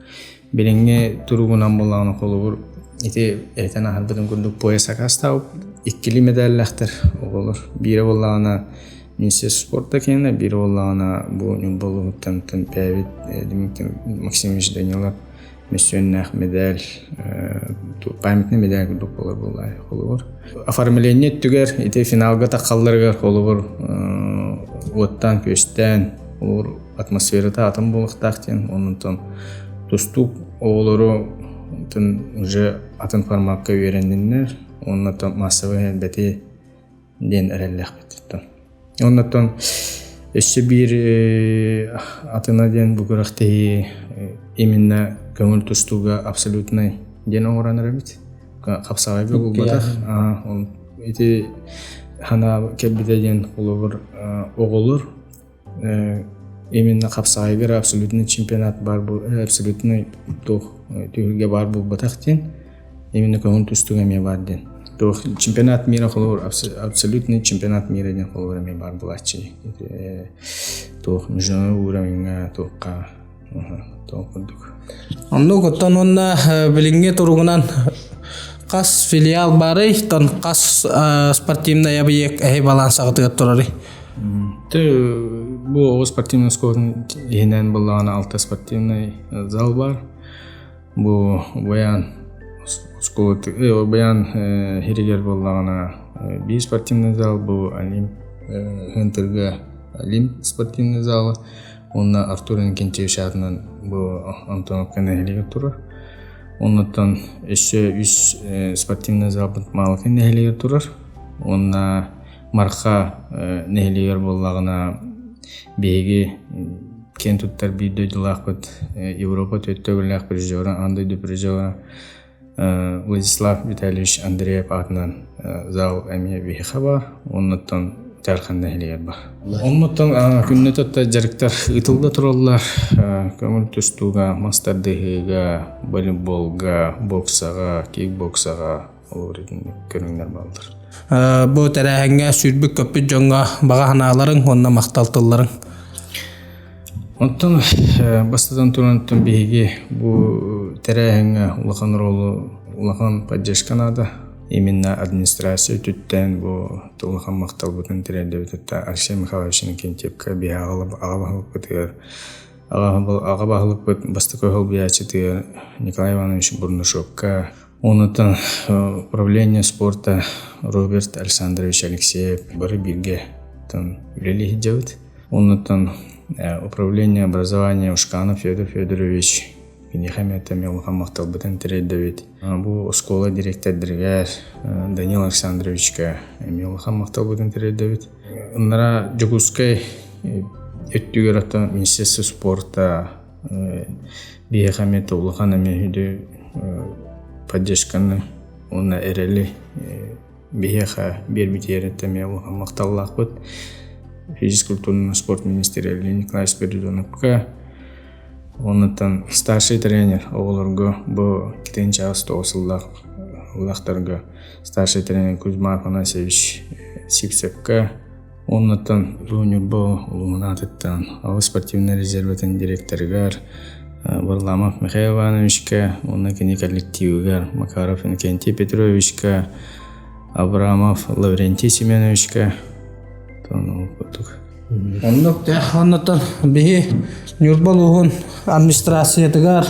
билиҥҥи туругунан буоллаҕына холобур ити этэн аһарбытым курдук пояс акаастаабыт иккили медаллаахтар оҕолор биирэ буоллаҕына министерство спорта киэнэ биирэ буоллаҕына бу Ньурба улууһуттан бэйэбит Дмитрий Максимович Данилов мөссүөннээх медаль памятный медаль курдук буолар буоллаа холобур оформление өттүгэр ити финалга таххалларыгар холобур уоттаан күөстээн холобур атмосферата атын буолуохтаах диэн онтон тустуук оҕолору уже атын формакка үөрэнниннэр уонна массовый бэти диэн эрэллээхпит Оннуттан өссө биир атына диэн бу күрэхтэһии именно көҥүл тустууга абсолютнай диэн оҥорон эрэбит. Хапсаҕайга булбатах. Ити хана кэлбитэ диэн холобур оҕолор именно хапсаҕайга абсолютный чемпионат бар абсолютный туох түһүлгэ баар буолбатах диэн Именно көҥүл тустууга эмиэ баар диэн. Туох чемпионат мира холобур абсолютный чемпионат мира диэн холобур эмиэ баар буолааччы. Туох международный уровеньҥа туохха туох курдук. Оннук оттон уонна билиҥҥи туругунан хас филиал баарый, тон хас спортивный объект эһи балансаҕытыгар турарый? Тэ бу оҕо спортивный оскуолатын иһинэн буоллаҕына алта спортивный зал бар. Бу Баян Баян һиригэр буоллаҕына биир спортивный зал бу Олимп Хынтырга Олимп спортивный зала уонна Артур Иннокентьевич аатынан бу Антоновка нэһилиэгэр турар. Оннуттан өссө үс спортивный залбыт Маалыкай нэһилиэгэр турар. Уонна Марха нэһилиэгэр буоллаҕына биһиги киэн туттар биир дойдулаахпыт Европа төрт төгүллээх призера, аан дойду призера Владислав Витальевич Андреев аатынан зал эмиэ биһиэхэ баар. Оннуттан Дьаархан нэһилиэгэр баар. Оннуттан күннэ тотта дьарыктар ыытылла тураллар. Көҥүл тустууга, мас тардыһыыга, волейболга, боксаҕа, кикбоксаҕа олор итинник көрүҥнэр бааллар. Бу тэрээһиҥҥэ сүүрбүт-көппүт дьоҥҥо баҕа санааларыҥ уонна махтал тылларыҥ. Онтон бастатан туран биһиги бу тэрээһиҥҥэ улахан ролу, улахан поддержка наада. Именно администрация өттүттэн бу улахан махталбытын тириэрдэбит Алексей Михайлович Иннокентьевка биһи аҕа баһылыкпытыгар аҕа баһылыкпыт бастакы солбуйааччытыгар Николай Иванович Бурнашевка Онутан управление спорта Роберт Александрович Алексеев бары бииргэ үлэлии сылдьабыт. Оннуттан управление образования Ушканов Федор Федорович. Киниэхэ эмиэ эмиэ улахан махталбытын тириэрдэбит. Бу оскуола дириэктэрдэригэр Данил Александровичка эмиэ улахан махталбытын тириэрдэбит. Ыннара Дьокуускай өттүгэр оттон Министерство спорта биһиэхэ эмиэ улахан эмиэ үдү поддержканы уонна эрэли биһиэхэ биэрбитигэр эмиэ улахан махталлаахпыт. Физкультурный спорт министрэ Леонид Николаевич Спиридоновка Оннуттан старший тренер оҕолорго бу китинчаас тоҕус сыллаах ыллахтарга старший тренер Кузьма Афанасьевич Сивцевка оннуттан Ньурба улууһун аатыттан Алыс спортивнай резервэтин директорыгар Варламов Михаил Ивановичка уонна кини коллективыгар Макаров Иннокентий Петровичка Абрамов Лаврентий Семеновичка курдук Оннук оннуттан биһи Ньурба улууһун администрациятыгар,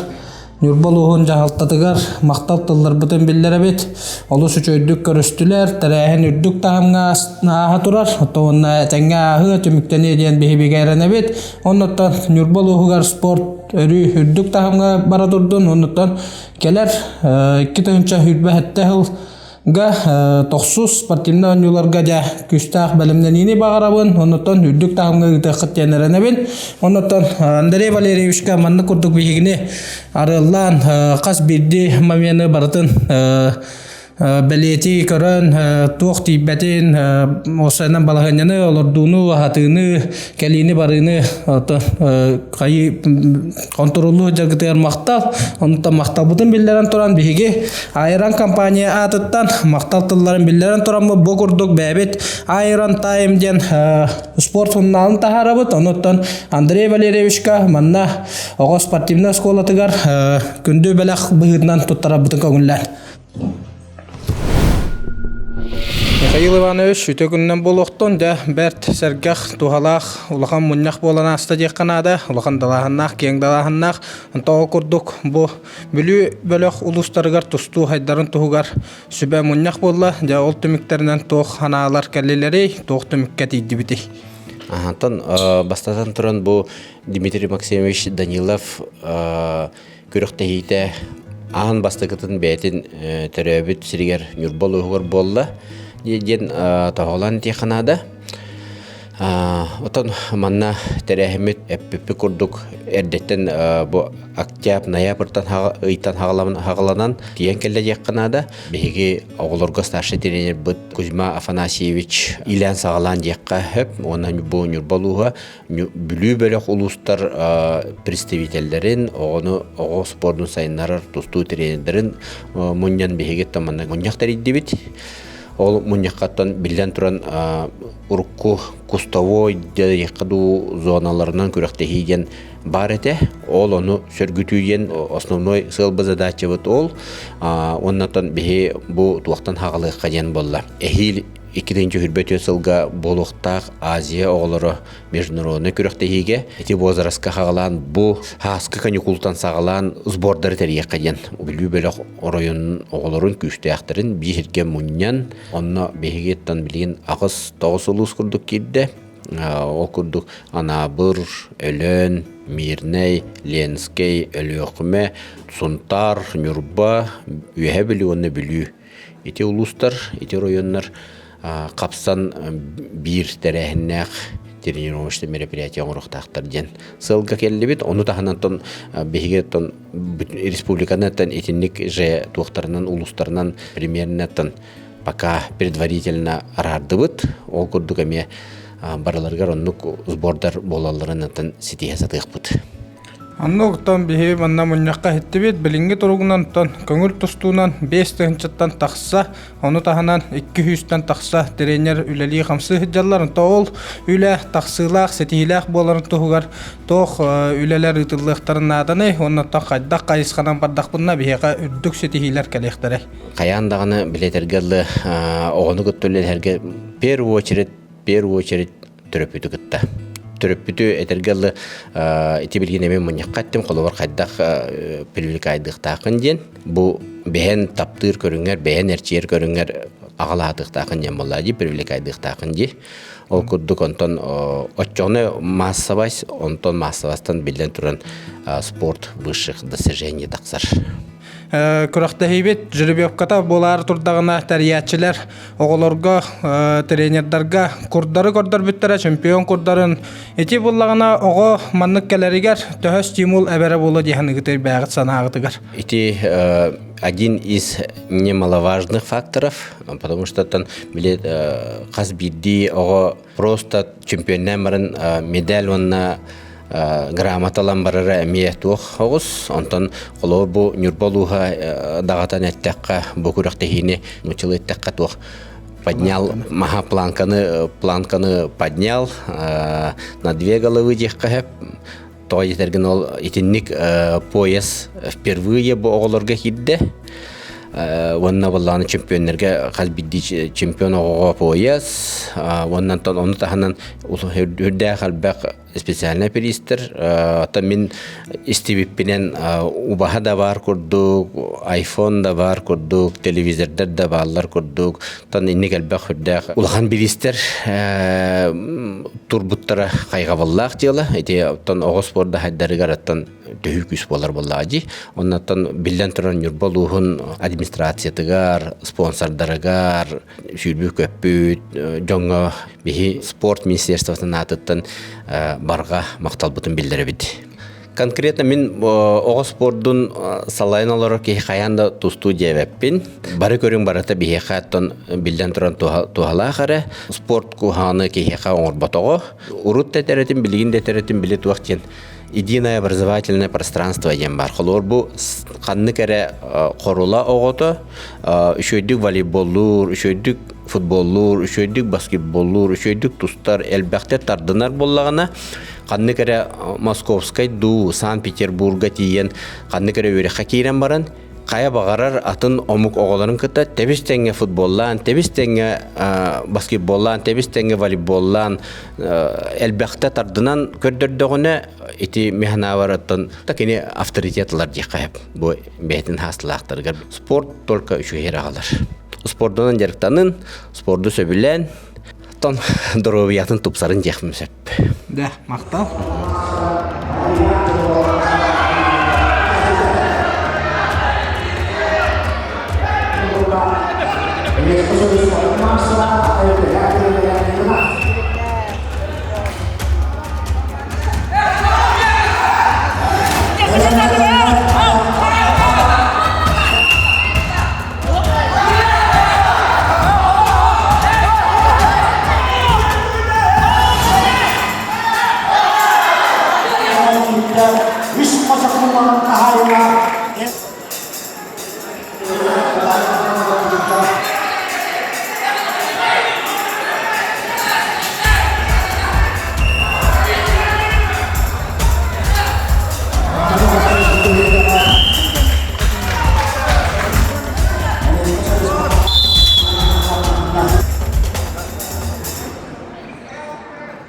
Ньурба улууһун дьаһалтатыгар махтал тылларбытын биллэрэбит. Олус үчүгэйдик көрүстүлэр, тэрээһин үрдүк таһымҥа ааһа турар. Оттон этэҥҥэ ааһыа түмүктэниэ диэн биһи эрэнэбит. Оннуттан Ньурба улууһугар спорт өрүү үрдүк таһымҥа бара турдун. Оннуттан кэлэр 2027 сыл Га тохсус спортивнай оонньууларга дьэ күүстээх бэлэмнэниини баҕарабын. Оннуттан үрдүк таһымҥа ыытыаххыт диэн эрэнэбин. Оннуттан Андрей Валерьевичка маннык курдук биһигини арыаллаан хас биирдии момены барытын бэлиэтии көрөн туох тиийбэтин осанан балаһыанньаны олордууну аһатыыны кэлиини барыыны хайыы хонтуруоллуу дьаргытыгар махтал онтон махталбытын биллэрэн туран биһиги Айран компания аатыттан махтал тылларын биллэрэн тураммыт бу курдук бэйэбит Айран Тайм диэн спорт сурунаалын таһаарабыт. Онуттан Андрей Валерьевичка манна оҕо спортивнай оскуолатыгар күндү бэлэх быһыытынан туттарарбытын көҥүллээн. Михаил Иванович үтө күнүнэн буолуохтун дьэ бэрт сэргэх туһалаах улахан мунньах буолан ааста диэххэ наада улахан далааһыннаах киэҥ далааһыннаах онтон ол курдук бу Бүлүү бөлөх улуустарыгар тустуу хайдарын туһугар сүбэ мунньах буолла. Дьэ, ол түмүктэринэн туох санаалар кэллилэрий, туох түмүккэ тиийдибитий? Антон бастатан туран бу Дмитрий Максимович Данилов күрэхтэһиитэ аан бастакытын бэйэтин төрөөбүт сиригэр Ньурба улууһугар буолла диэн тоһоҕолоон этиэххэ наада. Оттон манна тэрээһиммит эппиппит курдук эрдэттэн бу октябрь, ноябрьтан ыйтан хаҕаланан тиийэн кэллэ диэххэ наада. Биһиги оҕолорго старший тренербыт Кузьма Афанасьевич илээн-саҕалаан диэххэ сөп. Уонна бу Ньурба улууһа Бүлүү бөлөх улуустар представителлэрин, оҕону оҕо спордун сайыннарар тустуу тренердэрин мунньан биһиги манна мунньах тэрийдибит. Ол мунньаххаттан биллэн туран урукку кустовой диэххэ дуу зоналарынан күрэхтэһии диэн баар этэ. Ол ону сөргүтүү диэн основной сыалба задачабыт ол. Оннотон биһи бу туохтан хаҕалыахха диэн буолла. Эһиил 2024 сылга буолуохтаах Азия оҕолоро международный күрэхтэһиигэ ити возрастка хаҕалаан бу һааскы каникултан саҕалаан сбордары тэрийиэххэ диэн Бүлүү бөлөх оройуонун оҕолорун күүстээхтэрин биир сиргэ мунньан онно биһигиттэн билигин 8-9 улуус курдук киирдэ ол курдук Анаабыр, Өлөөн, Мирнэй, Ленскэй, Өлүөхүмэ, Сунтаар, Ньурба, Үөһээ Бүлүү уонна Бүлүү ити улуустар, ити оройуоннар хапсан биир тэрээһиннээх тренировочный мероприятие оҥоруохтаахтар диэн сыалга кэллибит. Ону таһынан биһиги республиканы итинник же туохтарынан улуустарынан примерно пока предварительно араардыбыт. Ол курдук эмиэ барыларыгар оннук сбордар буолалларын ситиһэ сатыахпыт. Оннуктан биһиги манна мунньахха иһиттибит, билиҥҥи туругунан көҥүл тустуунан 5 тыһыынчаттан тахса, ону таһынан 200-тэн тахса тренер үлэлии-хамсыы сылдьаллар. Онто ол үлэ тахсыылаах, ситиһиилээх буоларын туһугар туох үлэлэр ыытыллыахтарын нааданый, уонна хайдах хайысханан бардахпытына биһиэхэ үрдүк ситиһиилэр кэлиэхтэрэй. Хайаан даҕаны билэтэргэ дылы оҕону кытта үлэлэһэргэ первую очередь, первую очередь төрөппүтү кытта. Төрөппүтү этэргэ дылы ити билигин эмиэ мунньахха эттим, холобур хайдах привлекайдыахтааххын диэн. Бу бэйэн таптыыр көрүҥэр, бэйэн эрчийэр көрүҥэр аҕалаатыахтаахын диэн буоллаа дии, привлекайдыахтаахын дии. Ол курдук онтон оччоҕуна массовость, онтон массовостан биллэн туран спорт высших достижений тахсар. Күрэхтэһиибит жеребьевката буолаары турдаҕына тэрийээччилэр оҕолорго, тренердарга курдары көрдөрбүттэрэ, чемпион курдарын. Ити буллаҕына оҕо маннык кэлэригэр төһө стимул эбэрэ буолуо диэн ыгытыр бэйэҕит санааҕытыгар. Ити один из немаловажных факторов, потому что там били хас биирдии оҕо просто чемпионнаан баран медаль уонна грамоталан барара эмиэ туох оҕус. Онтон холобур бу Ньурба улууһа даҕатан эттэххэ, бу күрэхтэһиини нууччалыы эттэххэ туох поднял маха планканы планканы поднял на две головы диэххэ сөп. Тоҕо диэтэргин ол итинник пояс впервые бу оҕолорго киирдэ. Уонна буоллаҕына чемпионнарга хас биирдии чемпион оҕоҕо пояс уонна ону таһынан үрдээх элбэх специальный приистэр. Оттон мин истибиппинэн убаһа да баар курдук, айфон да баар курдук, телевизордар да бааллар курдук. Оттон инник элбэх үрдээх улахан бириистэр турбуттара хайҕабыллаах дьыала. Ити оттон оҕо спорда хайдарыгар оттон төһүү күүс буолар буоллаҕа дии. Оннуттан биллэн туран Ньурба улууһун администрациятыгар, спонсордарыгар сүүрбүү-көппүт дьоҥҥо биһи спорт министерствотын аатыттан барҕа махталбытын биллэрэбит. Конкретно мин оҕо спордун салайан олорор киһи хайаан да тустуу диэбэппин. Бары көрүҥ барыта биһиэхэ оттон биллэн туран туһалаах эрэ. Спорт куһаҕаны киһиэхэ оҥорботоҕо. Урут да этэрэтин, билигин да этэрэтин били туох диэн единое образовательное пространство диэн бар. Холобур бу ханнык эрэ хорула оҕото үчүгэйдик волейболлуур, үчүгэйдик футболлуур, үчүгэйдик баскетболлуур, үчүгэйдик тустар, элбэхтэ тардынар буоллаҕына, ханнык эрэ Московскай дуу, Санкт-Петербурга тиийэн ханнык эрэ үөрэххэ киирэн баран хайа баҕарар атын омук оҕолорун кытта тэбис тэҥҥэ футболлаан, тэбис тэҥҥэ баскетболлаан, тэбис тэҥҥэ волейболлаан элбэхтэ тардынан көрдөрдөҕүнэ ити механавараттан кини авторитет ылар диэххэ сөп бу бэйэтин хаастылаахтарыгар спорт только үчүгэй эрэ аҕалар спордунан дьарыктанын спорду сөбүлээн тон доруобуйатын тупсарын диэхпин сөп Да, махтал. Үс хосокулларын хаһайына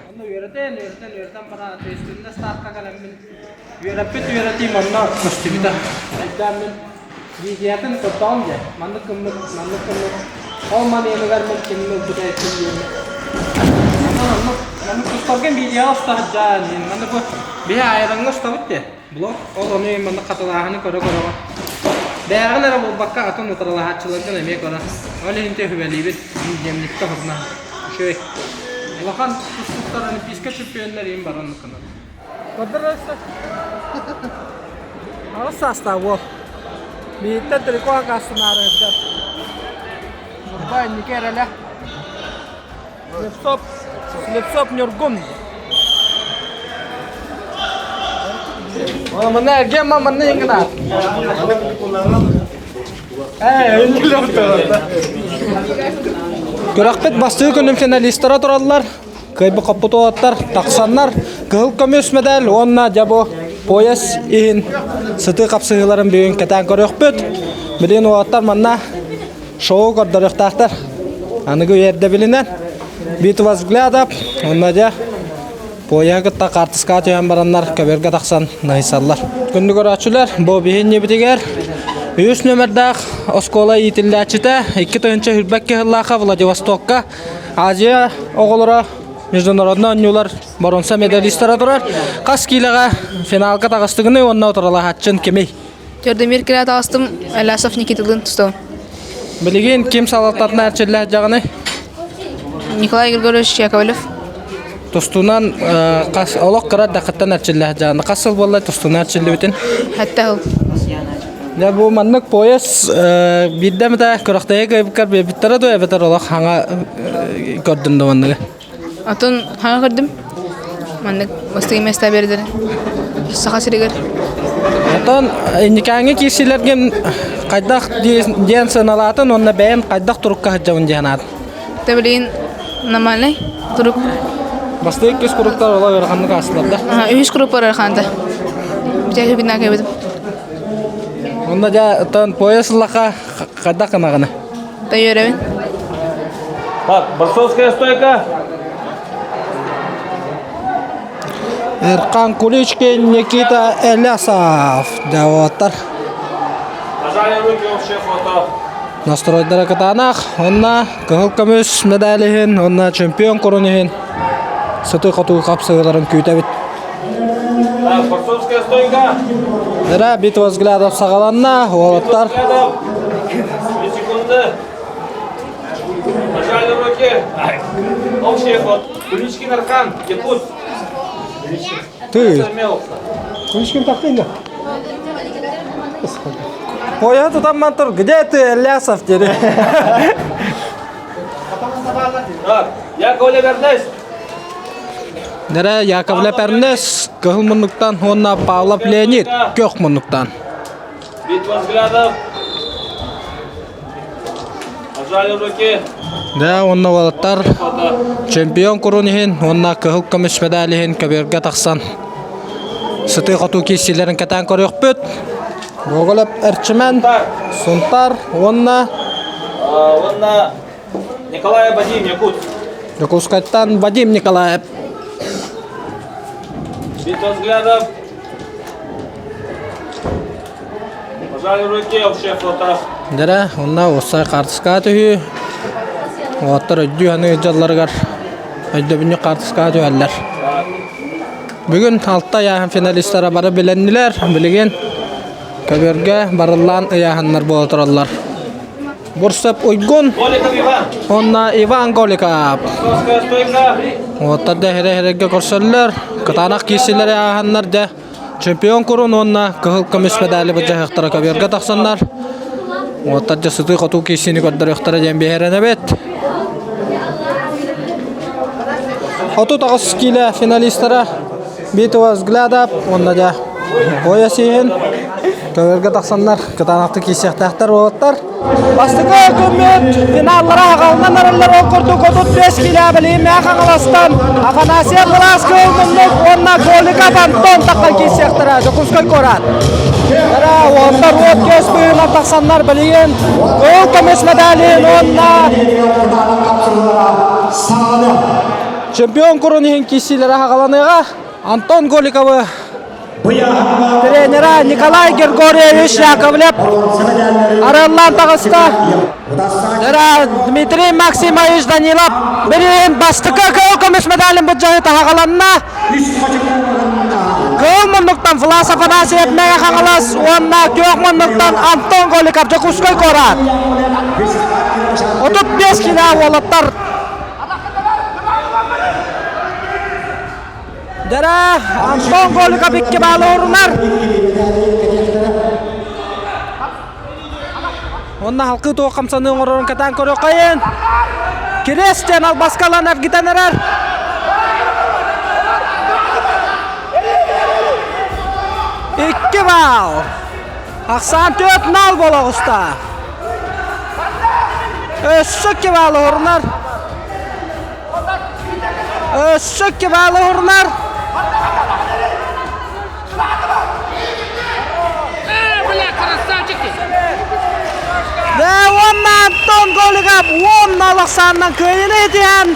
Онно үөрэтэн, үөрэтэн, үөрэтэн баран ответственность ставка кэлэммин үөрэппит үөрэтиим онно көстүбүтэ. Өйдөөн видеотын көрдөҕүм дьэ, маннык гыммыт, маннык гыммыт. Ол маныыныгар мин кимин ылбыта эттим диэммин. Онон оннук, маннык тустаргын видеоҕа уста сылдьаан, маннык бу биһи айраҥҥа устабыт дии. Блог, ол ону маннык хатылааһыны көрө-көрөҕө. Бэйэҕин эрэ буолбакка атын утарылаһааччыларгын эмиэ көрө. Ол иһин үһүбэлиибит, дневниккэ хурна. Үчүгэй. Улахан тустууктар олимпийскай чемпионнар иин баран ныкынар. Көрдөр Аҕыс саастаах уол. Биһиттэн трико акаастынаары сылдьар. Ньурба инники эрэлэ. Слепцов, Слепцов Ньургун. Манна эргиэн ма манна иҥгинаат. Күрэхпит бастыы күнүн финалистара тураллар. Кыайбы хоппут уолаттар тахсаннар кыһыл көмүс медаль уонна дьэ бу пояс иһин сытыы хапсыһыыларын бүгүн кэтээн көрүөхпүт. Билигин уолаттар манна шоу көрдөрүөхтээхтэр. Аныгы үйэ ирдэбилинэн битва взглядов уонна дьэ пояһы кытта хаартыскаҕа түһэн бараннар көбөргө тахсан наһыйсаллар. Күндү көрөөччүлэр, бу биһи иннибитигэр Үс нөмердаах оскуола иитиллээччитэ 2022 сыллаахха Владивостокка Азия оҕолоро международный оонньуулар боруонса медалистара турар. Хас киилэҕэ финалга таҕыстыгыный уонна утарылаһааччын кимий? Төрдүмир килэ таҕыстым, Алясов Никиталыын тустабын. Билигин ким салалтатына эрчиллээх дьаҕыный? Николай Григорьевич Яковлев. Тустуунан хас олох кыра дакыттан эрчиллээх дьаҕаны хас сыл буолла тустууна эрчиллибитин? Хэтте сыл. Дьэ бу маннык пояс биирдэ эмэтэ күрэхтэһии кыайбыккар биэрбиттэрэ дуо эбэтэр олох хаҥа көрдүн да манныгы? Атын хаҥа көрдүм. Маннык бастакы места бердер. Саха сиригэр. Оттон инникээҥҥи киирсиилэргин хайдах диэн сыаналаатын уонна бэйэм хайдах турукка сылдьабын диэн аат? Тэ билигин нормальный турук. Бастакы иккис куруктар олох ыараханнык аастылар да? Үһүс курук бар ыараханта. Бүтэ күннаа кэбитим. Онно дьэ оттон пояс ыллаха хайдах гынаҕына? Тойөрөбүн. Так, борцовская стойка. Эркан Куличкин, Никита Элясов. Дьаваттар. Пожали руки, общее фото. Настройдара кытаанах, онна кыһыл көмүс медалиһин, онна чемпион курун иһин сытыы хотуу хапсыһыыларын күүтэбит. Так, борцовская стойка. Эрэ битва взглядов саҕаланна, уолаттар. Три секунды. Пожали руки. Общий ход. Куличкин Архан, Якут. Ты. Куличкин тахтыйна. Ой, тутан мантыр, где ты, Лясов, деді. Так, Яковлев Эрнест. Нэрэ Яковлев Эрнест кыһыл муннуктан уонна Павлов Леонид көх муннуктан. Битва взглядов. Пожали руки. Да, уонна уолаттар чемпион курун иһин уонна кыһыл көмүс медаль иһин көбүөргэ тахсан сытыы-хотуу киирсиилэрин кэтээн көрүөхпүт. Гоголев Эрчимэн, Сунтар уонна Уонна Николай Вадим Якут. Дьокуускайтан Вадим Николаев. Битва взглядов. Пожали руки, общее фото. Дэрэ, онно уоссай хаартыскаҕа түһүү. Уолаттар өйдүү саныы дьалларыгар өйдөбүнньүк хаартыскаҕа түһэллэр. Бүгүн алта ыйааһын финалистара бары билэннилэр. Билигин көбүөргэ барыллаан ыйааһыннар буола тураллар. Бурсеп Уйгун уонна Иван Голиков. Уоттар да хире-хирерге көрсөллөр. Кытаанах киирсилэри ааһаннар дьэ чемпион курун уонна кыһыл көмүс медали былдьаһыахтара көбүөргэ тахсаннар. Уоттар дьэ сытыы-хотуу киирсиини көрдөрүөхтэрэ диэн биһирэнэбит. 38 киилэ финалистара Битва взглядов уонна дьэ пояс иһин көбүөргэ тахсаннар кытаанахтык киирсиэхтээхтэр уолаттар. Бастакы күммүт финаллара аҕалынан эрэллэр ол курдук 35 киилэ билиимээх Хаҥаластан Афанасий Былаас Кыыл уонна Голиков Антон таххан киирсиэхтэрэ Дьокуускай куорат. Эрэ уолаттар уот көс быһыынан тахсаннар билигин кыһыл көмүс медалин уонна чемпион курун иһин киирсиилэрэ хаҕаланыаҕа. Антон Голиковы Тренера Николай Григорьевич Яковлев арыаллаан таҕыста. Дмитрий Максимович Данилов билигин бастакы кыһыл көмүс медалин былдьаһыы таһаҕаланна. Кыһыл муннуктан Влас Афанасьев Мэҥэ Хаҥалас уонна күөх муннуктан Антон Голиков Дьокуускай куорат. 35 кило уолаттар Дара Антон Голиков икки баалы орунар. Онно халкы туох хамсаныы оҥорорун кэтээн көрүөххэйин. Кириэстен албаскалан эргитэн эрэр. Икки баал. Ахсаан төрт нал бола оҕуста. Өссө икки баалы орунар. Өссө кебалы урнар. Уонна Антон Голиков уонна Александр кыайыны итиэн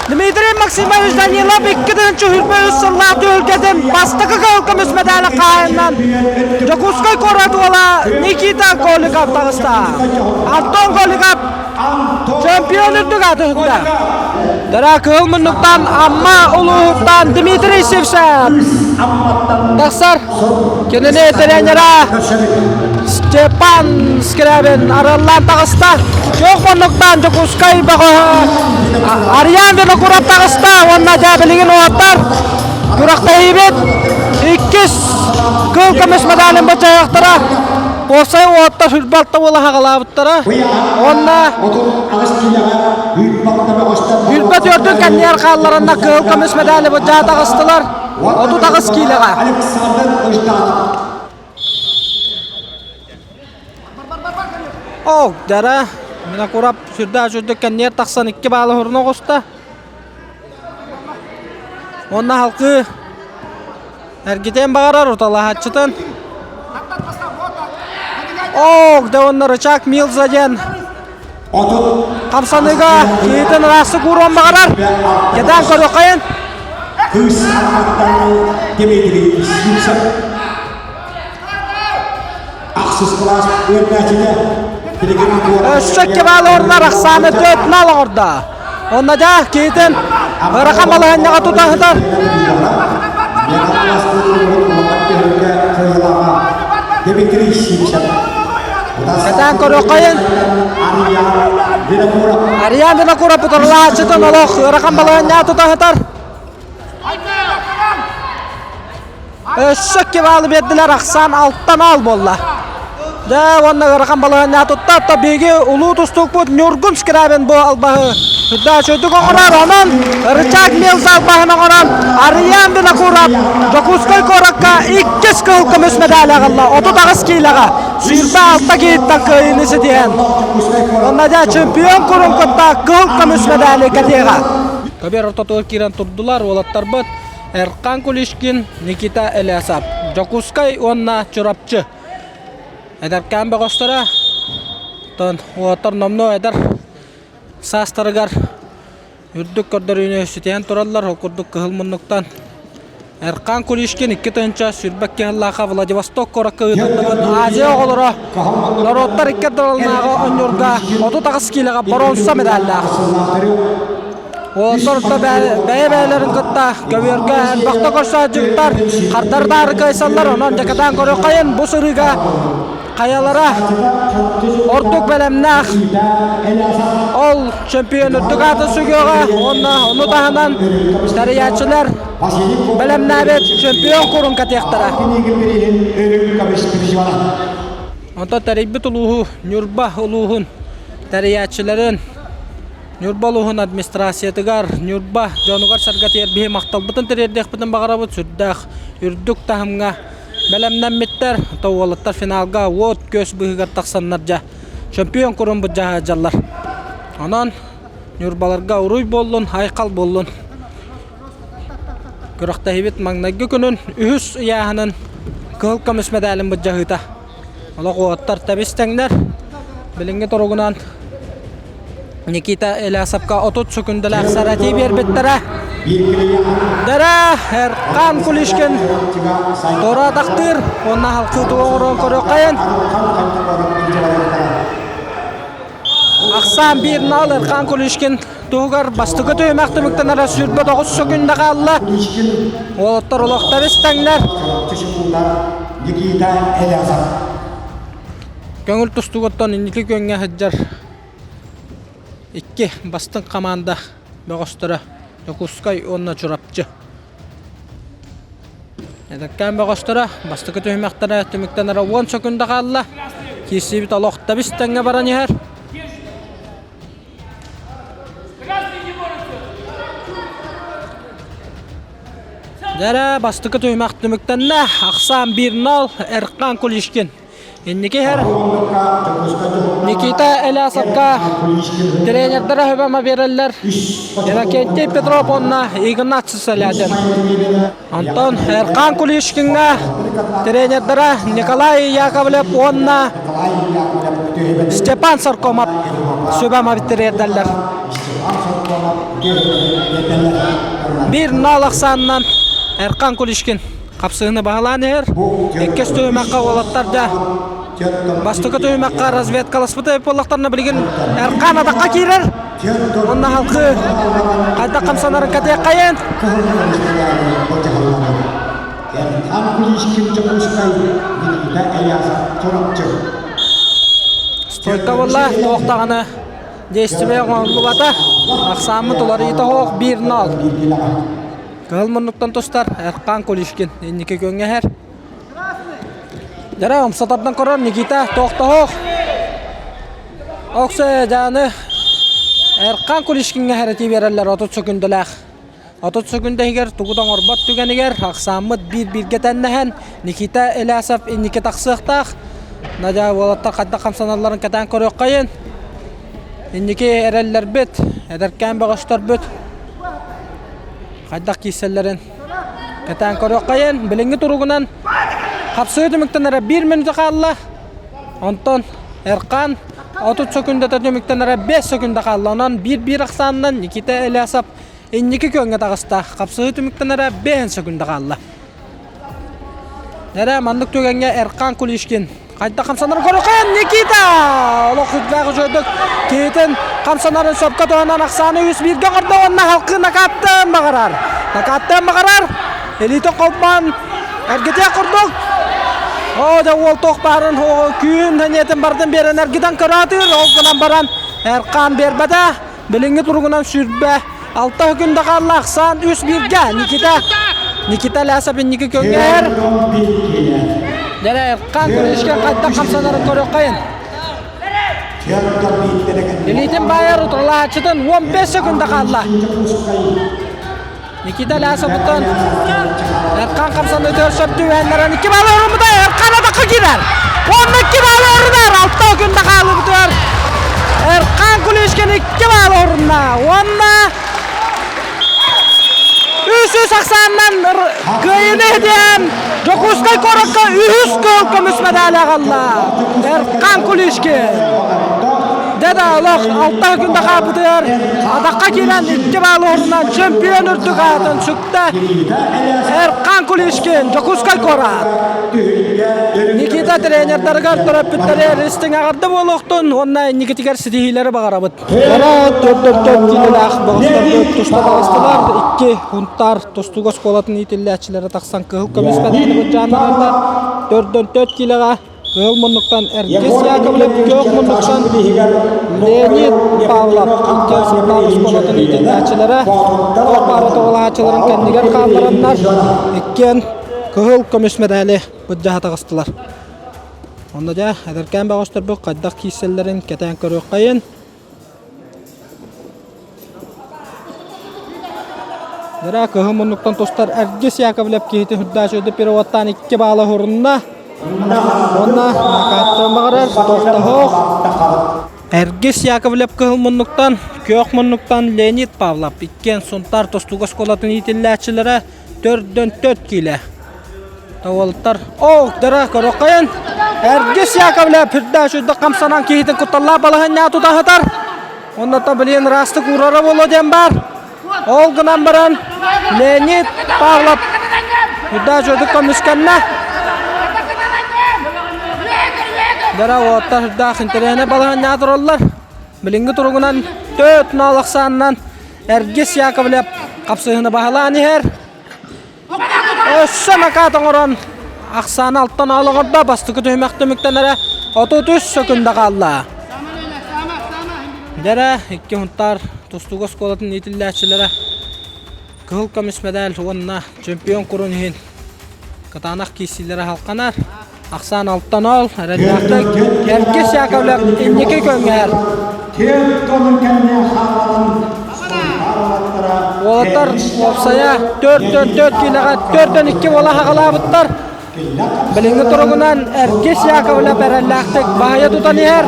Дмитрий Максимович Данилов 2023 сыллаах түһүлгэтин бастакы кыһыл көмүс медали хаайынан Дьокуускай куорат уола Никита Никита Голиков таҕыста. Антон Голиков чемпион үрдүк аатыһыкта. Дара кыһыл муннуктан Амма улууһуттан Дмитрий Сивцев тахсар. Кинини тренера Степан Скрябин арыллаан таҕыста. Күөх муннуктан Дьокуускай бөҕөһө Ариан Винокуров таҕыста уонна дьэ билигин уолаттар күрэхтэһиибит иккис кыл көмүс медалин бачайахтара уопсай уолаттар сүрбалта буола хаҕалаабыттара уонна Үрбэ түөртүн кэннигэр хаалларанна кыһыл көмүс медали быдьаа таҕыстылар 38 киилэҕэ. Ок, дара Минакурап сүрдээх үрдүк кэннигэр тахсан икки баалы хоруна оҕуста. Уонна халкыы эргитиэн баҕарар уталаһааччытын. Ок, да уонна рычаг Милза диэн хамсаныыга киһитин ыраастык ууруон баҕарар. Кэтээн көрүөххэйин. Кыыс Амматтан Дмитрий Сивцев ахсыс кылаас үөрэнээччитэ билигин Өссө кебал орнор ахсааны төрт нал оҕордо. Онно дьэ киһитин ыарахан балаһыанньаҕа тута сытар. Дмитрий Сивцев Кэтээн көрүөххэйин. Ариан Винокуров утарылааччытын олох ыарахан балаһыанньаҕа тута сытар. Өссө кебалы биэрдилэр ахсаан алтан ал буолла. Дьэ уонна ыарахан балаһыанньа тутта то биһиги улуу тустуукпут Ньургун Скрябин бу албаһы үрдээччүтүк оҥорор. Онон Рычаг Милза албаһын оҥорон Арыйаан Винокуров Дьокуускай куоракка иккис кыһыл көмүс медали аҕалла. 38 киилэҕэ 26 киһиттэн кыайыыны ситиһэн. Онно дьэ чемпион курун кытта кыһыл көмүс медали кэтиэҕэ. Көбүөр ортотугар киирэн турдулар уолаттарбыт Эркан Кулишкин, Никита Элесов, Дьокуускай уонна Чурапчы. Эдэркээн бөҕөстөрө, оттон уолаттар номнуо эдэр саастарыгар үрдүк көрдөрүүнү ситиһэн тураллар. Ол курдук кыһыл муннуктан Эркан Кулишкин 2022 сыллаахха Владивосток куоракка ыытыллыбыт Азия оҕолоро норуоттар икки ардыларынааҕы оонньуурга 38 киилэҕэ боруонса медаллаах. Уолаттар орто бэйэ-бэйэлэрин кытта көбүөргэ элбэхтэ көрсөөччүктэр хардары-таары кыайсаллар. Онон дьакатаан көрүөххэйин бу сырыыга хайалара ордук бэлэмнээх ол чемпион үрдүк аатын сүгүөҕэ уонна ону таһынан тэрийээччилэр бэлэмнээбит чемпион курун кэтиэхтэрэ. Онтон тэрийбит улууһу Ньурба улууһун тэрийээччилэрин Ньурба улууһун администрациятыгар, Ньурба дьонугар-сэргэтигэр биһи махталбытын тириэрдиэхпитин баҕарабыт. Сүрдээх үрдүк таһымҥа бэлэмнэммиттэр. То уолаттар финалга уот-күөс быыһыгар тахсаннар дьэ чемпион курун былдьаһа Онон Ньурбаларга уруй буоллун, айхал буоллун. Күрэхтэһиибит маҥнайгы күнүн үһүс ыйааһынын кыһыл көмүс мэдээлин былдьаһыыта. Олох уолаттар тэбис тэҥнэр. Билиҥҥи туругунан Никита Элясовка 30 сөкүндэлээх саратии биэрбиттэрэ. Дэрэ Эркан Кулишкин туора атахтыыр уонна халкыы тугу оҥоруон көрүөххэйин. Ахсаан биир нал Эркан Кулишкин туһугар бастакы түһүмэх түмүктэнэрэ 29 сөкүндэ хаалла. Уолаттар олохтор истэҥнэр. Никита Элясов. Көҥүл тустуугуттан инники күөҥҥэ сылдьар икки бастыҥ хамаанда бөҕөстөрө Дьокуускай уонна Чурапчы. Эдэркээн бөҕөстөрө бастакы түһүмэхтэрэ түмүктэнэрэ уон сөкүндэ хаалла. Киирсиибит олох тэбис тэҥҥэ баран иһэр. Дьэ бастакы түһүмэх түмүктэннэ. Ахсаан 1-0 Эркан Кулишкин. Инники иһэр Никита Элясовка тренердэрэ хөбөмө биэрэллэр. Иннокентий Петров уонна Игнат Солятин. Онтон Эркан Кулишкиҥҥа тренердэрэ Николай Яковлев уонна Степан Соркомов сүбэ-ама тириэрдэллэр. Биир нал ахсаанынан Эркан Кулишкин хапсыһыны баһылаан иһэр. Иккис түһүмэххэ уолаттар да. Бастакы түһүмэххэ разведкаласпыт буоллахтарына билигин Эркан атахха киирэр. Онно халкы хайдах хамсанарын кэтиэххэйин. Эркан Куличкин Дьокуускай, Никита Элясов Чурапчы. Стойка буолла, туох даҕаны действие оҥоһуллубата. Ахсааммыт уларыйыта суох 1-0. Кыһыл муннуктан тустар Эркан Куличкин инники күөҥҥэ иһэр. Дьара умсатардан көрөр Никита тохтоһох. Оксо дьааны Эркан Куличкиҥҥэ хэрэтии биэрэллэр 30 сөкүндэлээх. 30 сөкүндэ иһигэр тугу да оҥорбот түгэнигэр ахсааммыт биир-бииргэ тэннэһэн Никита Элясов инники тахсыахтаах. Надя уолаттар хайдах хамсаналларын кэтээн көрүөххэйин. Инники эрэллэрбит, эдэркээн бөҕөстөрбүт хайдах киирсэллэрин Кэтээн көрүөххэйин, билиҥҥи туругунан хапсыы түмүктэнэрэ биир мүнүүтэ хаалла. Онтон Эркан 30 сөкүндэте түмүктэнэрэ 5 сөкүндэ хаалла. Онон биир-биир ахсаанынан Никита Элясов инники күөҥҥэ таҕыста. Хапсыы түмүктэнэрэ 5 сөкүндэ хаалла. Эрэ маннык түгэҥҥэ Эркан Кулишкин Хайдах хамсанарын көрөххө Никита! Олох сүрдээх үчүгэйдик киһитин хамсанарын сөпкө туһанан ахсааны үс бииргэ оҥордо уонна халкы накааттыан баҕарар. Накааттыан баҕарар. Илиитин холбоон эргитиэх курдук. Оо, дьэ уол туох баарын күүһүн сэниэтин барытын биэрэн эргитэн көрөөтүүр. Ол гынан баран Эркаан биэрбэтэ. Билиҥҥи туругунан 26 күндэ хаалла ахсаан үс бииргэ Никита Никита Лясов инники көҥҥөр Дэрэ Эркан Кулишкин хайдах хамсанарын көрүөххэйин. Илиитин баайар утарылааччытын 15 секунда хаалла. Никита Лясовыттан Эркан хамсаныытыгар сөп түбэһэннэрэн икки баалы оруммута Эркан атахха киирэр. Уонна икки баалы орунар. Алта күндэ хаалыбытыгар Эркан Кулишкин икки баалы орунна. Уонна үс үс ахсаанынан кыайыыны иһитиэн Дьокуускай куоракка үһүс кыһыл көмүс медали аҕалла. Эркан Кулишкин. Дьэ да олох алта күндэ хаалбытыгар атахха киирэн икки баал орунан чемпион үрдүк аатын сүктэ Эркан Кулишкин, Дьокуускай куорат. Никита тренердарыгар төрөппүттэригэр истиҥ эҕэрдэ буолуохтун уонна инникитигэр ситиһиилэри баҕарабыт. Кара төрт-төрт киилэлээх бөҕөстөрбүт туста таҕыстылар. Икки Хунтаар тустуук оскуолатын иитиллээччилэрэ тахсан кыһыл көмүс медали былдьааннараллар. Төрдөн төрт киилэҕэ Кыһыл муннуктан Эргис Яковлев, күөх муннуктан Леонид Павлов иккиэн Сунтаар оскуолатын иитиллээччилэрэ туох баар отоҕолооччуларын кэннигэр хааллараннар иккиэн кыһыл көмүс мэдээли былдьаһа таҕыстылар. Онно дьэ эдэркээн бөҕөстөрбүт хайдах киирсэллэрин кэтээн көрүөххэйин. Дара кыһын муннуктан тустар Эргис Яковлев киһити үрдээчүдү переводтаан икки баала хурунна. Уонна накаттан баҕарар тохтоһох. Эргис Яковлев кыһыл муннуктан, күөх муннуктан Леонид Павлов иккиэн Сунтаар тустуук оскуолатын иитиллээччилэрэ төрдөн төрт киилэ. Тоҕолтар Оох дара көрөххөйөн Эргис Яковлев үрдээчүдү хамсанан киһитин кутталлаах балаһынньаа тутаһытар. Онно блин ыраастык уурара буолуо диэн баар. Ол гынан баран Леонид Павлов үрдээх үчүгэйдик көмүскэннэ. Дара уоттар үрдээх интэриэһинэй балаһыанньаҕа тураллар. Билиҥҥи туругунан төрт нол ахсаанынан Эргис Яковлев хапсыһыыны баһылаан иһэр. Өссө накаат оҥорон ахсааны алтан аал оҥордо. Бастакы түһүмэх түмүктэнэрэ 33 сөкүндэ хаалла. Дьэрэ икки Хунтаар тустуук оскуолатын иитиллээччилэрэ кыһыл көмүс мэдээл уонна чемпион курун иһин кытаанах киирсиилэрэ халханар. Ахсаан алтан ол, эрэллээхтик Эргис Яковлев инники көҥҥэр. Уолаттар уопсайа 4-4 киилэҕэ 4-2 буола хаҕалаабыттар. Билиҥҥи туругунан Эргис Яковлев эрэллээхтик баһыйа тутан иһэр.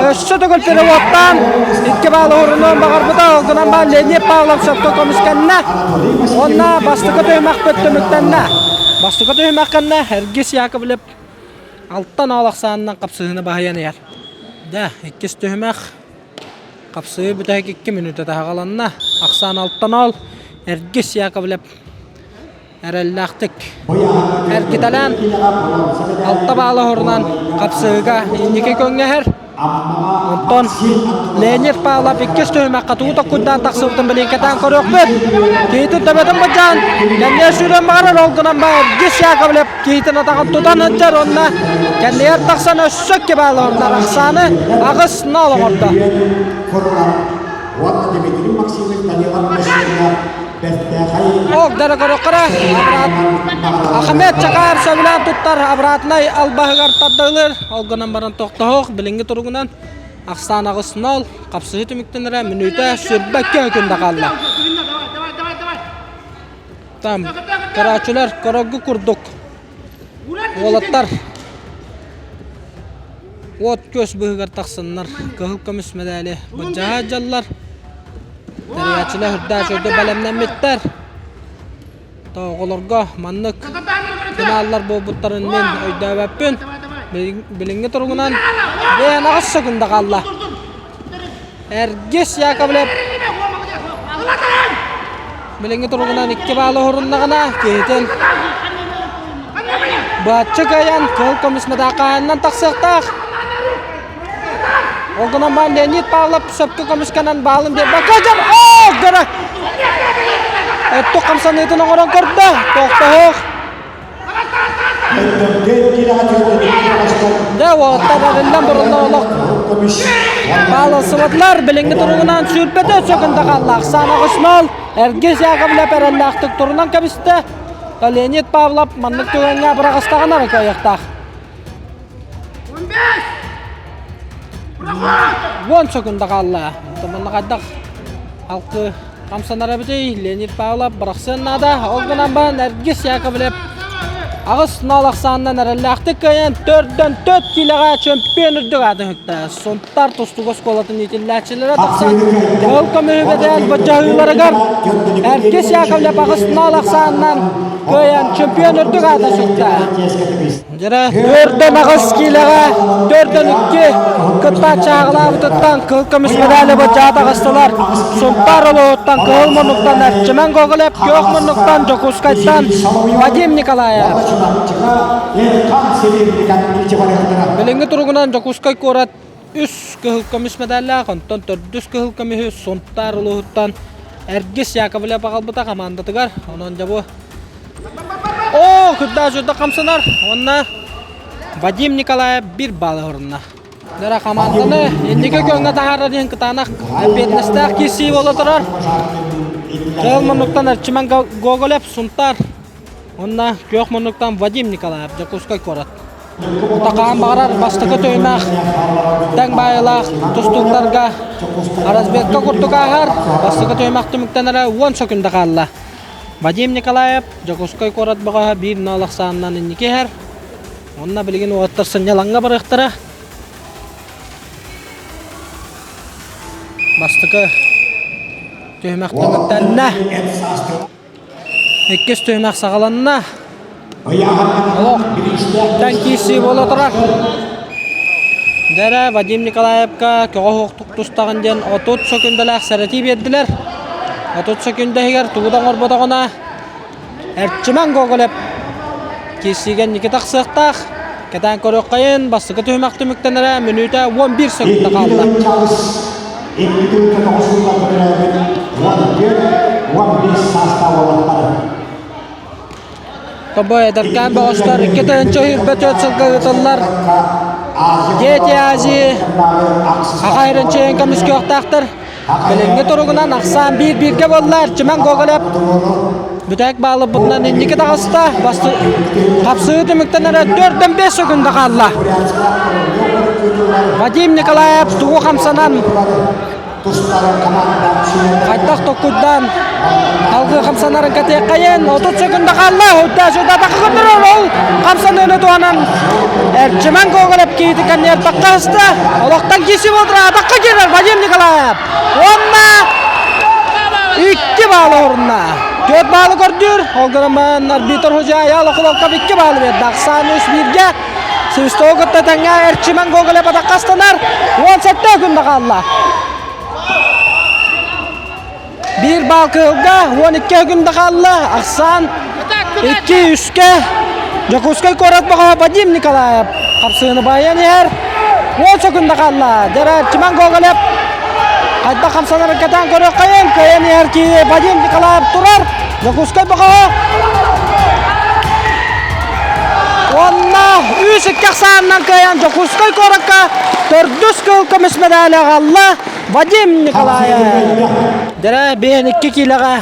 Өссө төгүл переводтаан икки баал уһурунуон баҕарбыта. Ол гынан баран Леонид Павлов сөпкө көмүскэннэ. Уонна бастакы түһүмэхпит түмүктэннэ. Бастакы түһүмэх кэннэ Эргис Яковлев алтан аал ахсаанынан хапсыһыыны баһыйан иһэр. Дьэ, иккис түһүмэх хапсыһыы бүтэһик икки мүнүүтэ таһаҕаланна. Ахсаан алтан аал Эргис Яковлев. Эрэллээхтик эргитэлээн алта баалы оһорунан хапсыһыыга инники көҥҥөһөр. Онтон Леонид Павлов иккис түһүмэххэ тугу токкуйдаан тахсыбытын билиҥкэтээн көрүөхпүт. Киһитин төбөтүн быдьаан, кэнниэ сүүрэн баҕарар, ол гынан Гис Яковлев киһитин атаҕын тутан сылдьар уонна кэннигэр тахсан өссө икки баалы оһордор. Ахсааны 8-0 оҥордо. Уонна Дмитрий Максимович Данилов Ок, көрөххөрө Ахмед Чакаар сөбүлээн туттар обратнай албаһыгар тардылыр. Ол гынан баран тохтоһуох билиҥҥи туругунан ахсаан 8-0 хапсыһыы түмүктэнэрэ мүнүүтэ сүрбэккэ күндэ хаалла. Там көрөөччүлэр көрөргү курдук уолаттар уот күөс быһыгар тахсаннар кыһыл көмүс мэдээли былдьаһа дьаллар. Тэрийээччилэр үрдээх үчүгэйдик бэлэмнэммиттэр. Оҕолорго маннык финаллар буолбуттарын мин өйдөөбөппүн. Билиҥҥи туругунан бэйэн аҕыс секунда хаалла. Эргис Яковлев билиҥҥи туругунан икки баалы уһуруннаҕына киһитин быһаччы кыайан кыһыл көмүс медаль тахсыахтаах. Ол гынан баран Леонид Павлов сөпкө көмүскэнэн баалын биэрбэккэ дьон оо гына өттүк хамсаныытын оҥорон көрдө. Тохтоһуох. Дьэ уолаттар арыллан бурунна олох баалылсыбатылар. Билиҥҥи туругунан сүүрбэтэ сөкүндэ хаалла. Оксана Космол Эргис Яковлев эрэллээхтик турунан кэбистэ. Леонид Павлов маннык түгэҥҥэ быраҕыстаҕына эрэ кыайыахтаах. Уон секунда хаалла. Манна хайдах халкы хамсанар эбитий? Леонид Павлов бырахсыан наада. Ол гынан баран Эргис Яковлев 8-0 ахсаанынан эрэллээхтик кыайан төрдөн төрт киилэҕэ чөмпүйүөн үрдүк аатын үктэ. Сунтар тустуук оскуолатын иитиллээччилэрэ тахсан кыһыл көмүһү бэдээл былдьаһыыларыгар Эргис Яковлев 8-0 ахсаанынан кыайан чөмпүйүөн үрдүк аатын сүктэ. Дьэрэ төрдөн аҕыс киилэҕэ төрдөн икки кыттааччы ааҕылаабытыттан кыһыл көмүс медали былдьаат таҕыстылар. Сунтаар улууһуттан Кыһыл муннуктан Эрчимэн Гоголев, Күөх муннуктан Дьокуускайтан Вадим Николаев. Билиҥҥи туругунан Дьокуускай куорат үс кыһыл көмүс медаллаах, онтон төрдүс кыһыл көмүһү Сунтаар улууһуттан Эргис Яковлев аҕалбыта хамаандатыгар. Онон дьэ бу Оо, кырдаах дьурда хамсанар. Уонна Вадим Николаев биир баалы орунна. Дара хамаанданы инники көҥҥө таһаарар диэн кытаанах эппиэтинэстээх киирсии буола турар. Кыһыл муннуктан Эрчимэн Гоголев Сунтаар уонна күөх муннуктан Вадим Николаев Дьокуускай куорат. Утакаан баҕарар бастакы тойунаах тэҥ баайылаах тустууктарга разведка курдук ааһар. Бастакы түһүмэх түмүктэнэрэ 10 секунда хаалла. Вадим Николаев Дьокуускай куорат бөҕөһө биир нол ахсаанынан инники иһэр. Онно билигин уолаттар сынньалаҥҥа барыахтара. Бастакы түһүмэх түмүктэннэ. Иккис түһүмэх саҕаланна. Олох тэҥ киирсии буола турар. Дьэрэ Вадим Николаевка көҕө суохтук тустаҕын диэн 30 сөкүндэлээх сэрэтии биэрдилэр. 30 сөкүндэ иһигэр тугу да оҥорботоҕуна Эрчимэн Гоголев киирсиигэ инники тахсыахтаах. Кэтээн көрүөххэйин, бастакы түһүмэх түмүктэнэрэ мүнүүтэ 11 секунда хаалла. Икки тыһыынча тоҕус сылларга төрөөбүт 14, 15 саастаах уолаттар. Тобо эдэркээн бөҕөстөр 2024 сылга ыытыллар Дети Азии Саха Эрэнчэйин көмүскүөхтээхтэр. Билиҥҥи туругунан ахсаан биир-бииргэ буолла. Эрчимэн Гоголев бүтэһик баалыбытынан инники таҕыста. Хапсыы түмүктэнэрэ төрдөн бес секунда хаалла. Вадим Николаев тугу хамсанан хайдах токкуйдаан алгыы хамсанарын кэтиэххэйин 30 секунда хаалла. Худда сюда таххындырар ол хамсаныыны туһанан Эрчимэн Гоголев киһити кэннигэр таххаста. Олохтон киси болдура атахха киирэр Вадим Николаев. Уонна икки баалы орунна. Төрт баалы көрдүүр. Ол гынан арбитр Хужая Лохоловка икки баалы берді. Ахсаан үс биирге Свистогу кытта тэҥҥэ Эрчимэн Гоголев атаххастанар. 17 күндэ хаалла. Биир баал кыһылга 12 күндэ хаалла. Ахсаан. 2 үскэ Дьокуускай куорат бөҕөһө Вадим Николаев хапсыыны баайан иһэр. 10 секунда хаалла. Дьэрэ Тиман Гоголев хайдах хамсанарын кэтээн көрүөххэйин. Кыайан иһэр киһи Вадим Николаев турар. Дьокуускай бөҕөһө Уонна үс икки ахсаанынан кыайан Дьокуускай куоракка төрдүс кыл көмүс медали аҕалла Вадим Николаев. Дьэрэ биһин икки киилэҕэ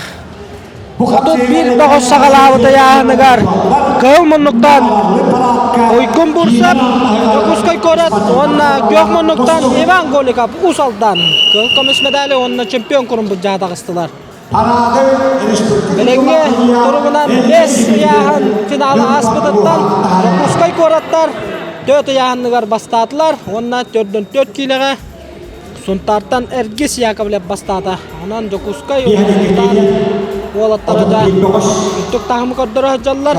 31 бөҕөс саҕалаабыт ыйааһыныгар кыһыл муннуктан Уйгун Бурсов Дьокуускай куорат уонна күөх муннуктан Иван Голиков Уус Алдан кыһыл көмүс медали уонна чемпион курун былдьаһа таҕыстылар. Билиҥҥи туругунан 5 ыйааһын финалы ааспытыттан Дьокуускай куораттар 4 ыйааһыныгар бастаатылар уонна төрдөн 4 киилэҕэ Сунтаартан Эргис Яковлев бастаата. Онон Дьокуускай Сунтаар уолаттара да үрдүк таһымы көрдөрө сылдьаллар.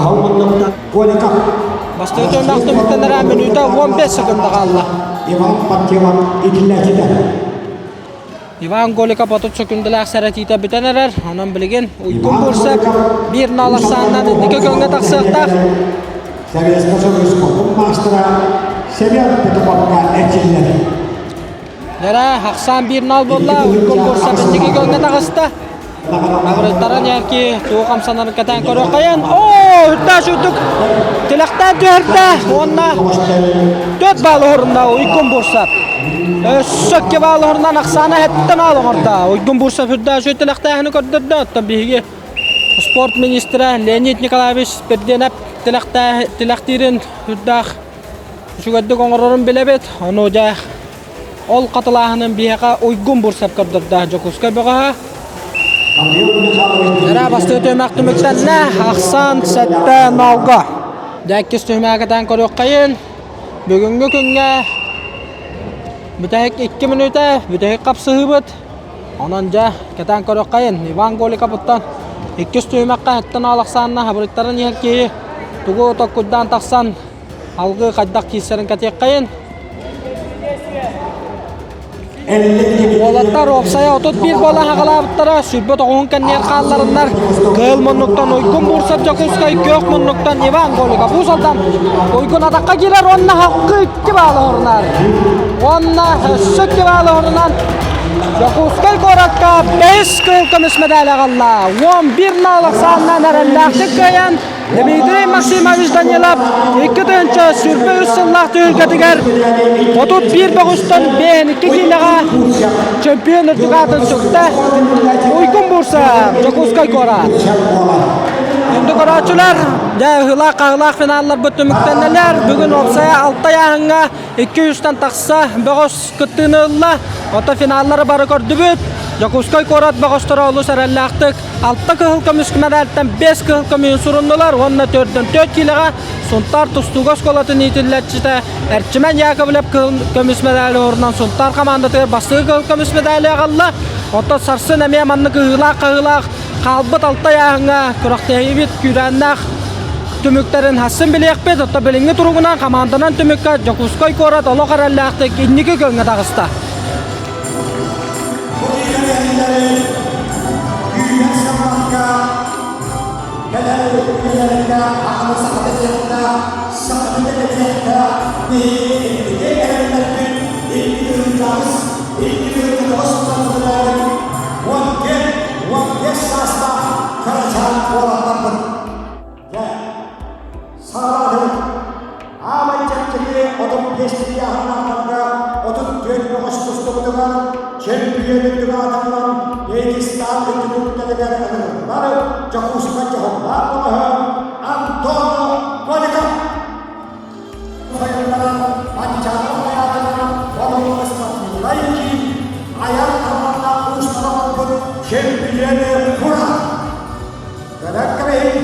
Бастакы түһүмэх түмүктэнэрэ мүнүүтэ 15 секунда хаалла. Иван Пантелов итиллээччитэ. Иван Голиков 30 секундалаах сэрэтиитэ бүтэн эрэр. Онон билигин Уйгун Бурсак биир нал ахсаанынан инники көҥҥө тахсыахтаах. Советскай Союз спортун маастара Семен Петуховка эрчиллэр. Дьэрэ, ахсаан биир нал буолла. Уйгун Бурсак инники көҥҥө таҕыста. Абырыттаран эрки туу хамсанарын кэтээн көрүөххэйин. Оо, үрдээх үрдүк тилэхтээн түһэрдэ уонна 4 балл уһурунна Уйгун Бурсак. Өссө 2 балл уһурунан ахсаана хэттэн аал оҥордо. Уйгун Бурсак үрдээх үчүгэй тилэхтээһини көрдөрдө. Оттон биһиги спорт министрэ Леонид Николаевич Берденеп тилэхтиирин үрдээх үчүгэйдик оҥорорун билэбит. Ону дьэ ол хатылааһынын биһиэхэ Уйгун Бурсап көрдөрдө Дьокуускай бөҕөһө. Эрэ бастыы түһүмэх түмүктэннэ. Ахсаан сэттэ ноолго. Дьэ иккис түһүмэҕи кэтээн көрүөххэйин. Бүгүҥҥү күҥҥэ бүтэһик 2 мүнүүтэ бүтэһик хапсыһыыбыт. Онон дьэ кэтээн көрүөххэйин. Иван Голиковыттан иккис түһүмэххэ эттэн аал ахсаанна хабырыттаран иһэр киһи тугу токкуйдаан тахсан алгыы хайдах киирсэрин кэтиэххэйин. Уолаттар уопсайа 31 буола хаҕалаабыттара, 29 кэнниэр хаалларыннар. Кыыл муннуктан Уйгун Бурсов Дьокуускай, күөх муннуктан Иван Голиков Уус Алдан. Уйгун атахха киирэр уонна хаккы 2 баалы орунар. Уонна өссө 2 баалы орунан Дьокуускай куоракка 5 кыыл көмүс медаль аҕалла. 11 наал ахсаанынан эрэллээхтик кыайан Дмитрий Максимович Данилов 2023 сыллаах түһүлгэтигэр 31 бөҕүстэн 52 киилэҕэ чемпион үрдүк аатын сүктэ. Уйгун Бурса, Дьокуускай куорат. Күндү көрөөччүлэр, дьэ ыһыылаах-хаһыылаах финалларбыт түмүктэннилэр. Бүгүн уопсайа алта ыйааһыҥҥа 200-тан тахса бөҕөс кыттыыны ылла. Оттон финаллары бары көрдүбүт. Дьокуускай куорат бөҕөстөрө олус эрэллээхтик Алта кыһыл көмүс медальтан 5 кыһыл көмүһү суруннулар уонна төрдөн 4 киилэҕэ Сунтаар тустууга оскуолатын иитиллээччитэ Эрчимэн Яковлев кыһыл көмүс медали орунан Сунтаар хамаандатыгар бастакы кыһыл көмүс медали аҕалла. Оттон сарсын эмиэ маннык ыһыылаах-хаһыылаах хаалбыт алта ыйааһыҥҥа күрэхтэһиибит күүрээннээх түмүктэрин хассын билиэхпит. Оттон билиҥҥи туругунан хамаанданан түмүккэ Дьокуускай куорат олох эрэллээхтик инники көҥҥө таҕыста. Бу киирэллэри күүһүн саппакка кэлэр үйэлэргэ аҕаны сахатытыахта, сахатытыахта биһиги инники эрэллэрбит икки тыһыынчаҕыс, икки тыһыынча тоҕус сылларбытыгар уон биэс, уон биэс саастаах кырачаан уолаттарбыт. Дьэ, Саҕалаатыбыт. Аамай чэпчэки 35 ыйааһыннаахтарга 34 бөҕөс тустубутугар чөмпүйүөн үрдүк аатынан Дагестан үрдүк ыҥырыллар Дьокуускай дьоһуннаах бөҕөһө Антон Голиков. Сайыннаран Манчаары хайаатынан Хомолло спортивнай киин айар талааннаах уустара оҥорбут чөмпүйүөнү кура. Көрөн кэбиһиҥ.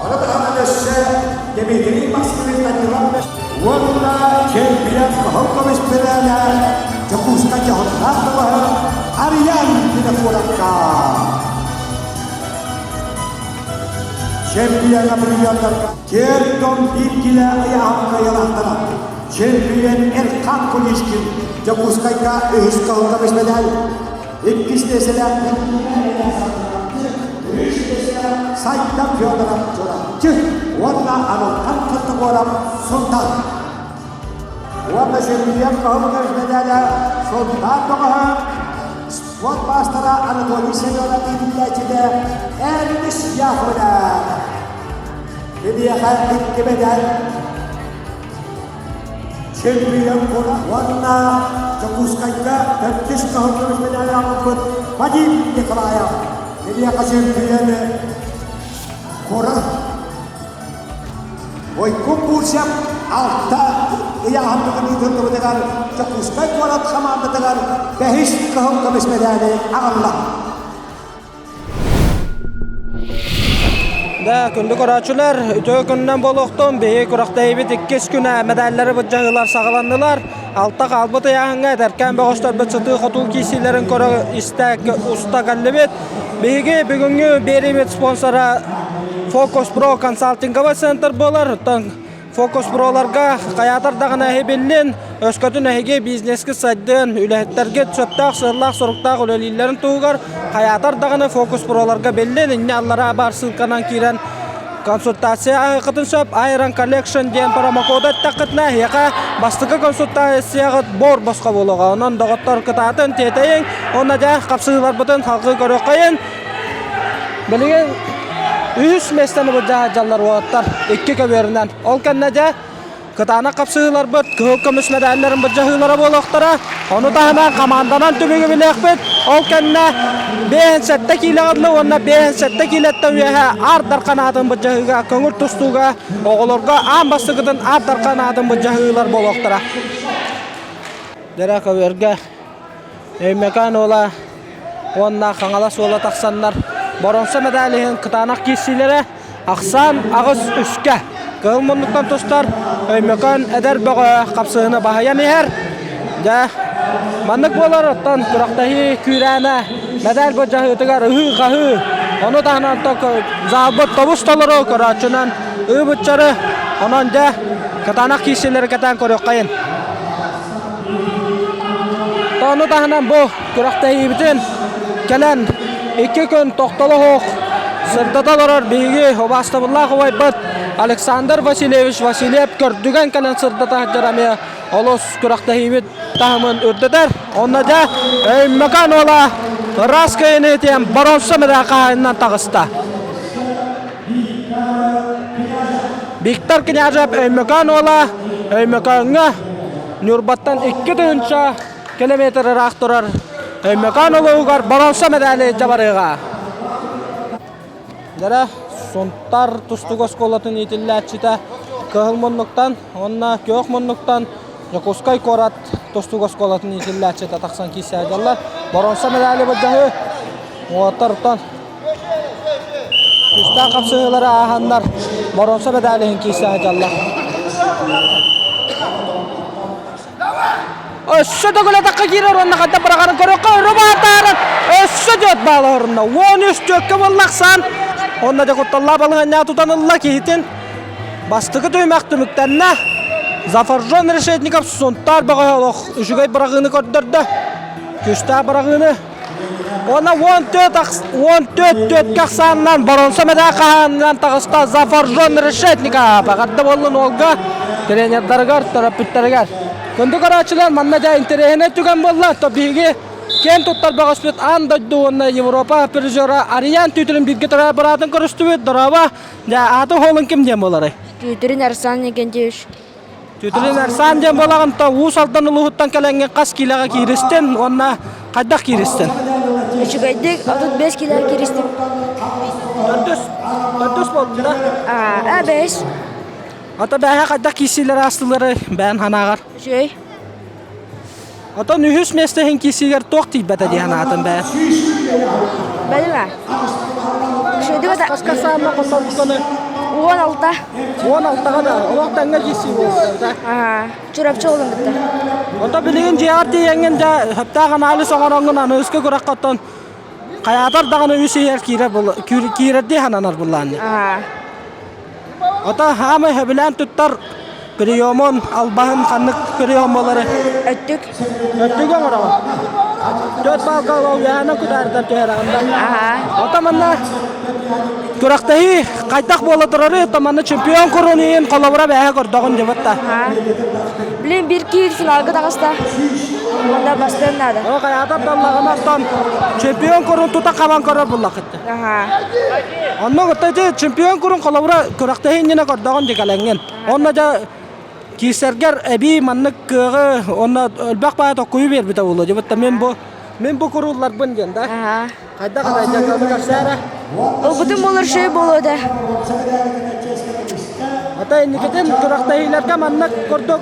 Аны даҕаны өссө Дмитрий Максимович Данилов уонна чемпион кыһыл көмүс медалэ Дьокуускай дьоһуннаах бөҕөһө Арыйаан Винокуровка. Чемпиона бриллианнарга Кердон биир ыйааһын кыайыылаахтара. Чемпион Эрхан Куличкин Дьокуускайга үһүс кыһыл көмүс медаль Иккис миэстэлээх үс миэстэлээх Сайдам Федоров Чурапчы уонна Арылхан Хантагоров Сунтаар. Уонна Сергеев Кыһыл көмүс мэдээлэ Сунтаар бөҕөһө спорт маастара Анатолий Семенов иитиллээччитэ Эрнис Яковлев. Киниэхэ икки мэдээл Чемпион уонна Дьокуускайга төрдүс кыһыл көмүс мэдээли ылбыт Вадим Николаев. Киниэхэ чемпион кура Ойкун Бурцев алта ыйааһынныгын ыытыллыбытыгар Дьокуускай куорат хамаандатыгар бэһис кыһыл көмүс мэдээли аҕалла. Да, күндү көрөөччүлэр, үтүө күнүнэн буолуохтун. Биһиги күрэхтэһиибит иккис күнэ медаллары былдьаһыылар саҕаланнылар. Алта хаалбыт ыйааһыҥҥа эдэркээн бөҕөстөрбүт сытыы-хотуу киирсиилэрин көрө истэ уста кэллибит. Биһиги бүгүҥҥү биэриибит спонсора Focus Pro консалтинговый центр буолар. Оттон Фокус Проларга хайаатар даҕаны эһи өскөтүн эһиги бизнескит сайдыан, үлэһиттэргит сөптөөх сыаллаах-соруктаах үлэлииллэрин туһугар хайаатар даҕаны Фокус Проларга биллин, инньэ аллараа баар ссылканан киирэн консультация ааһыаххытын сөп. Iron Collection диэн промокоду эттэххитинэ, эһиэхэ бастакы консультацияҕыт бор босхо буолуоҕа. Онон доҕоттор кытаатын, тиэтэйиҥ уонна дьэ хапсыһыыларбытын салгыы көрүөххэйин. Билигин үһүс миэстэни былдьаһа дьаллар уолаттар икки көбүөрүнэн. Ол кэннэ дьэ кытаанах хапсыһыыларбыт кыһыл көмүс мэдээллэрин былдьаһыылара буолуохтара. Ону таһынан хамаанданан түмүгү билиэхпит. Ол кэннэ 57 киилэҕэ дылы уонна 57 киилэттэн үөһэ Аар Дархан аатын былдьаһыыга көҥүл тустууга оҕолорго аан бастакытын Аар Дархан аатын былдьаһыылар буолуохтара. Дэрэ көбүөргэ Өймөкөөн уола уонна Хаҥалас уола тахсаннар боруонса медаль иһин кытаанах киирсиилэрэ ахсаан аҕыс үскэ кыһыл муннуктан тустар Өймөкөөн эдэр бөҕө хапсыһыны баһыйан иһэр. Дьэ, маннык буолар оттон күрэхтэһии күүрээнэ медаль былдьаһыытыгар ыһыы-хаһыы, ону таһынан залбыт тобус толору көрөөччүнэн ыы-быччары, онон дьэ кытаанах киирсиилэри кэтээн көрүөххэйин. Ону таһынан бу күрэхтэһиибитин кэлэн икки күн тохтоло суох сырдата олорор биһиги убаастабыллаах убайбыт Александр Васильевич Васильев көрдүгэн кэлэн сырдата сылдьар эмиэ олус күрэхтэһиибит таһымын үрдэтэр. Онно дьэ Өймөкөөн уола ыраас кыайыыны тиэн боруонса медаль хаһаайынынан таҕыста. Виктор Княжев Өймөкөөн уола Өймөкөөҥҥө Ньурбаттан 2000 километр ыраах турар Өймөкөөн улууһугар боруонса медали дьабарыаҕа. Дьэрэ Сунтар тустуук оскуолатын иитиллээччитэ Кыһыл муннуктан уонна Күөх муннуктан Дьокуускай куорат тустуук оскуолатын иитиллээччитэ тахсан киирсэ сылдьаллар. Боруонса медали былдьаһыы уолаттартан Күүстээх хапсыһыылары ааһаннар боруонса медаль иһин киирсэ сылдьаллар. Өссө төгүл атахха киирэр уонна ханна быраҕарын көрүөххэ Рубатааран өссө түөрт баал оһорунна. 13 түөккэ буолла ахсаан. Онно дьэ кутталлаах балаһыанньаҕа тутан ылла киһитин. Бастакы түһүмэх түмүктэннэ. Зафаржон Решетников Сунтаар бөҕөһө олох үчүгэй быраҕыыны көрдөрдө. Күүстээх быраҕыыны. Уонна 14 14 түөткэ ахсаанынан боруонса медаль хаһаанынан таҕыста Зафаржон Решетников. Эҕэрдэ буоллун уолга, тренердарыгар, төрөппүттэригэр. Күндү көрөөччүлэр, манна дьэ интэриэһинэй түгэн буолла. То биһиги киэн туттар бөҕөспүт аан дойду уонна Европа призера Ариан Түүтүрүн бииргэ төрөөбүт быраатын көрүстүбүт. Дорообо. Дьэ, ааты уолун ким диэн буоларый? Түүтүрүн Арсан Никентьевич. Түтүрүн Арсан диэн буолаҕын то Уус Алдан улууһуттан кэлэҥҥин хас киилэҕэ кииристин уонна хайдах кииристин? Үчүгэйдик 35 киилэҕэ кииристим. Төрдүс, төрдүс буоллун да? Аа, бэһис. Ото бэһэ хайдах киирсиилэр аастылары бэйэн санааҕар? Үчүгэй. Отон үһүс миэстэ иһин киирсиигэр туох тиийбэтэ дии санаатын бэйэн? Бэлима. Хаска саанна хотолбукканы? 16. 16-ға да, олох тэҥҥэ киирсии буолбута да? Аа, Чурапчы олун кытта. Ото билигин дьиэҕэр тиийэҥҥин дьэ сөптөөх анализ оҥороҥҥун аныгыскы күрэххэ оттон хайаатар даҕаны үс иһэр киирэр киирэрдии сананар буллаанньа. Аа. Ото хаамай сөбүлээн туттар приемун, албаһын ханнык прием буолары? Өттүк. Өттүгү оҥороҕун. Төрт балка ол үөһэнэн кутаардан түһэрэҕин да. Аа. Ото манна Күрэхтэһии хайдах буола турары, манна чемпион курун иһин холобура бэһэ көрдөҕүн дебатта. Блин, бир киир финалга таҕыста. Онно бастыан наада. О, хайаатар даллаҕына оттон чемпион курун тута хабан көрөр буллахыт. Онно кытта ити чемпион курун холобура күрэхтэһии иннинэ көрдөҕүн дикэлэҥҥин. Онно дьэ киирсэргэр эбии маннык кыаҕы онно элбэх баайа токкуйу биэрбитэ буолуо дебатта мен бу мен бу куруулларбын диэн да. Хайдах атай дьаҥҥа көрсөөрө? Ылбытым буолар шөй буолуо да. Ата инникитин күрэхтэһиилэргэ маннык курдук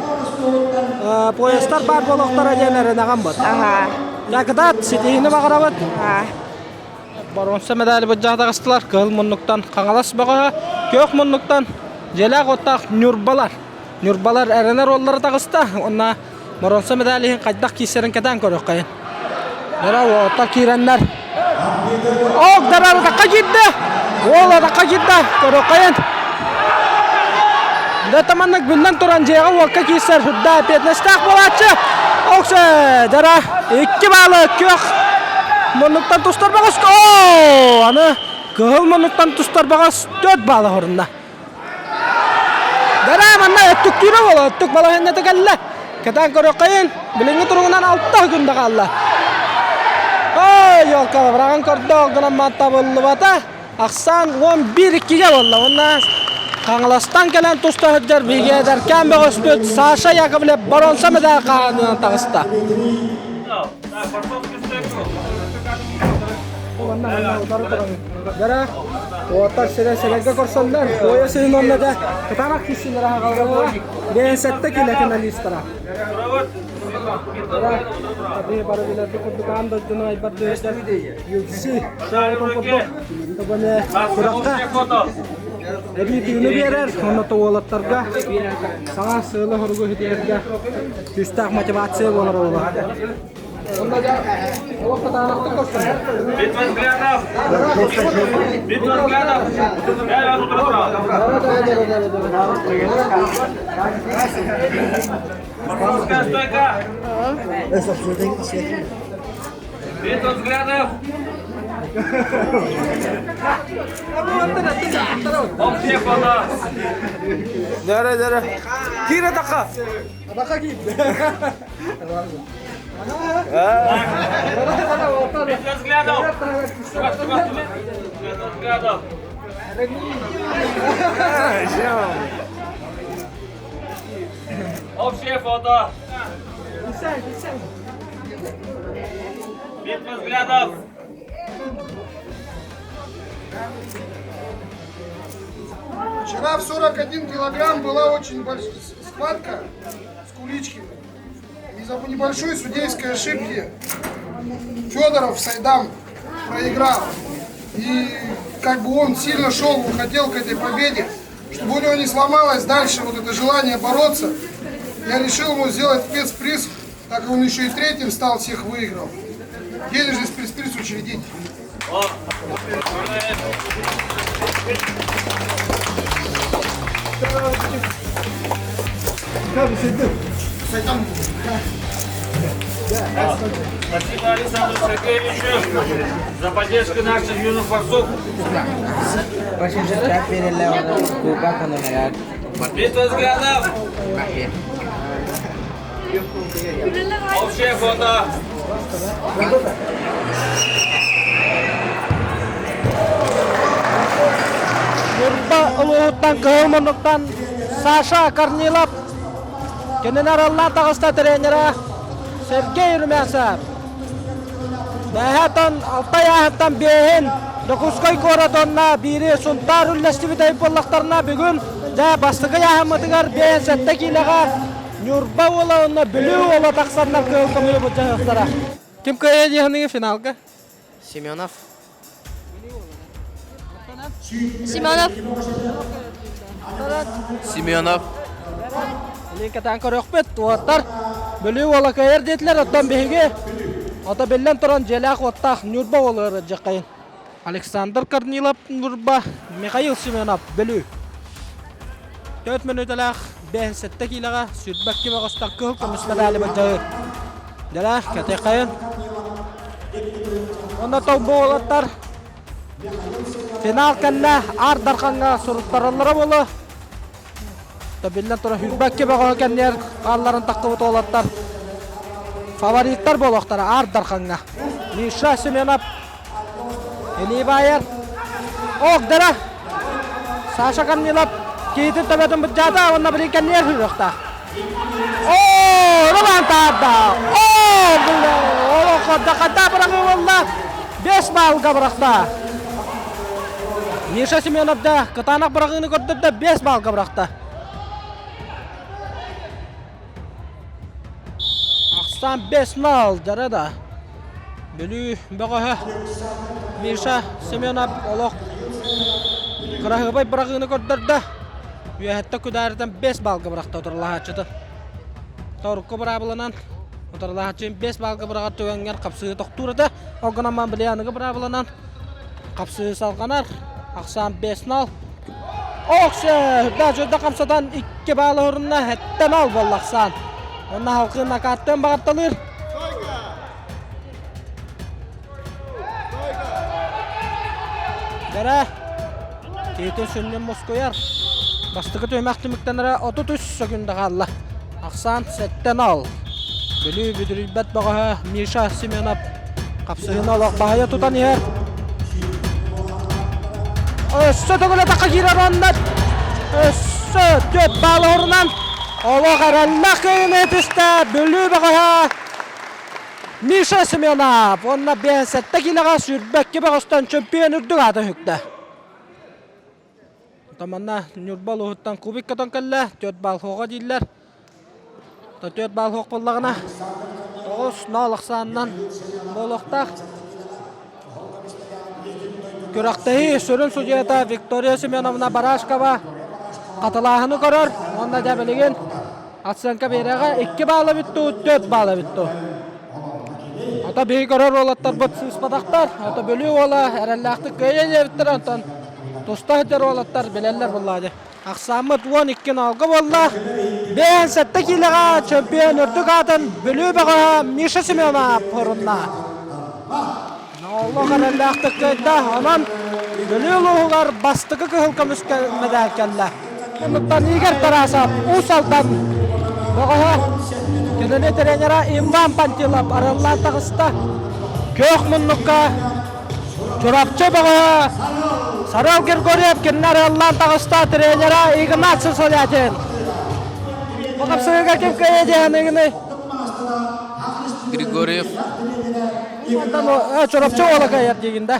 поездтар баар буолуохтара диэн эрэнэҕин бут. Дьакытаат ситиһиини баҕарабыт. Боруонса медали быдьаах таҕыстылар. Кыһыл муннуктан Хаҥалас бөҕөһө, күөх муннуктан дьиэлээх уоттаах Ньурбалар. Ньурбалар эрэнэр уоллара таҕыста. Уонна боруонса медали иһин хайдах киирсэрин кэтээн көрүөххэйин. Дара уоттар киирэннэр. Ок, дара атахха киирдэ. Уол атахха киирдэ. Көрүөххэйин. Дата маннык биллэн туран дьиэҕэ уокка киирсэр үрдэ эппиэтинэстээх буолааччы. Оксе, дара икки баалы күөх муннуктан тустар баҕас. Оо, аны кыһыл муннуктан тустар баҕас төрт баалы хорунна. Дара манна өттүктүүрэ буола, өттүк балаһыанньата кэллэ. Кэтээн көрүөххэйин, билиҥҥи туругунан алта күндэ хаалла. Ой, елка, быраҕан көрдө, ол гынан табыллыбата. Ахсаан 11-2-гэ буолла. Уонна Хаҥаластан кэлэн туста сылдьар биһиги эдэркээн бөҕөспүт Саша Яковлев боруонса мэдээл хаһаанынан таҕыста. Дара, уоттар сирэ сирэргэ көрсөллөр. Пояс иһин онно да кытаанах киирсиилэр аҕалалара. Бэйэн килэ финалистара. Дара, бары билэрбит курдук аан дойдуну айбар дүөстэр UFC шоутун курдук тобоне куракка эбии тыыны биэрэр, онно уолаттарга саҥа сыалы-соругу ситиһэргэ күүстээх мотивация буолар буолар. Битва взглядов! Битва взглядов! Московская стойка! Битва взглядов! Общая фото! Дара, дара. Кира така. Адака киир. Битва взглядов! Битва взглядов! Общее фото! Битва взглядов! Вчера в 41 килограмм была очень большая схватка с Куличкиным. Из-за небольшой судейской ошибки Федоров Сайдам проиграл. И как бы он сильно шел, он хотел к этой победе, чтобы у него не сломалось дальше вот это желание бороться. Я решил ему сделать спецприз, так как он еще и третьим стал, всех выиграл. Денежный спецприз учредить. Спасибо Александру Сергеевичу за поддержку наших юных борцов. Битва взглядов! Общее фото! Ньурба улууһуттан кыһыл муннуктан Саша Корнилов кинини араллаан таҕыста тренера Сергей Румянцев. Бэһэтон алтай ааһыттан биэһин Дьокуускай куорат уонна биири Сунтаар үллэстибит буоллахтарына бүгүн дьэ бастакы ыйааһыммытыгар 57 киилэҕэ Ньурба уола уонна Бүлүү уола тахсаннар кыһыл көмүлү былдьаһыахтара. Ким кыайа дии финалга? Семенов. Семенов. Семенов. Илин көрөхпүт, уоттар Бүлүү уола кыайар диэтилэр, оттон биһиги ото биллэн туран дьиэлээх уоттаах Ньурба уолугар ыдьаххайын. Александр Корнилов Ньурба, Михаил Семенов Бүлүү. 4 мүнүүтэлээх 57 киилэҕэ 22 бөҕөстөр кыһыл көмүс медали былдьаһыы. Дьэлээх кэтиэххэйин. Онно толбу уолаттар. Финал кэннэ Аар Дархаҥҥа суруттараллара буолуо. Биллэн турар, Хүрбэкки бөҕөһө кэннигэр хаалларын таххыбыт уолаттар фавориттар буолуохтара Аар Дархаҥҥа. Миша Семенов, Илии Баайар, Огдара, Саша Корнилов киһитин төбөтүн быдьаата уонна билин кэннигэр хүрүөхтээх. Оо, Роман таарда! Оо, олоххо да быраҕыы буолла. 5 баллга бырахта. Миша Семенов да кытаанах быраҕыыны көрдөрдө 5 баллга бырахта. Ахсан 5-0 дьара да. Бүлүү бөҕөһө Миша Семенов олох кыраһыабай быраҕыыны көрдөрдө. Үөһэттэ күдаарытан 5 баллга бырахта утарылаһааччыты. Торукку быраабыланан утарылаһааччы 5 баллга быраҕар түгэҥҥэр хапсыһыы тохтуур этэ. Ол гынан баран били аныгы быраабыланан хапсыһыы салҕанар. Ахсаан 5-0. Оксе үрдэ хамсатан 2 баалы орунна 7-0 буолла ахсаан. Онно халкы накаттан баҕарталыыр. Дэрэ киһитин сүнньүн мускуйар. Бастакы түһүмэх түмүктэнэрэ 33 сөкүндэ хаалла. Ахсаан 7-0. Бүлүү бүдүрүйбэт бөҕөһө Миша Семенов хапсыһыыны олох баһыйа тутан иһэр. Өссө төгүл атахха киирэр уонна өссө 4 баал орунан олох эрэллээх кыайыыны түстэ Бүлүү бөҕөһө Миша Семенов уонна 57 киилэҕэ сүүрбэккэ бөҕөстөн чөмпүйүөн үрдүк аата үһүктэ. Манна Ньурба улууһуттан кубик көтөн кэллэ, 4 балл хоҕо дииллэр. 4 балл хоох буоллаҕына 9-0 ахсаанынан буолуохтаах. Күрэхтэһии сүрүн судьуйата Виктория Семеновна Барашкова хатылааһыны көрөр уонна дьэ билигин Оценка биэрэҕэ 2 баала бүттү, 4 баала бүттү. Ото биһи көрөр уолаттарбыт сыыспатахтар. Ото Бүлүү уола эрэллээхтик кыайа диэбиттэр, онтон туста сылдьар уолаттар билэллэр буоллаа дии. Ахсааммыт 12 налга буолла. 57 киилэҕэ чемпион үрдүк аатын Бүлүү бөҕөһө Миша Семенов орунна. Олох эрэллээхтик кыайда. Онон Бүлүү улууһугар бастакы кыһыл көмүс мэдээл кэллэ. Оннуттан Игорь Тарасов, Уус Алдан бөҕөһө, кинини тренера Иван Пантилов арыаллаан таҕыста. Күөх муннукка Чурапчы бөҕөһө Сарыал Григорьев кинини арыаллаан таҕыста, тренера Игнат Сысолятин. Бу хапсыһыыга ким кыайыа диэн ыгыный? Григорьев. Чурапчы уола кыайар диигин да.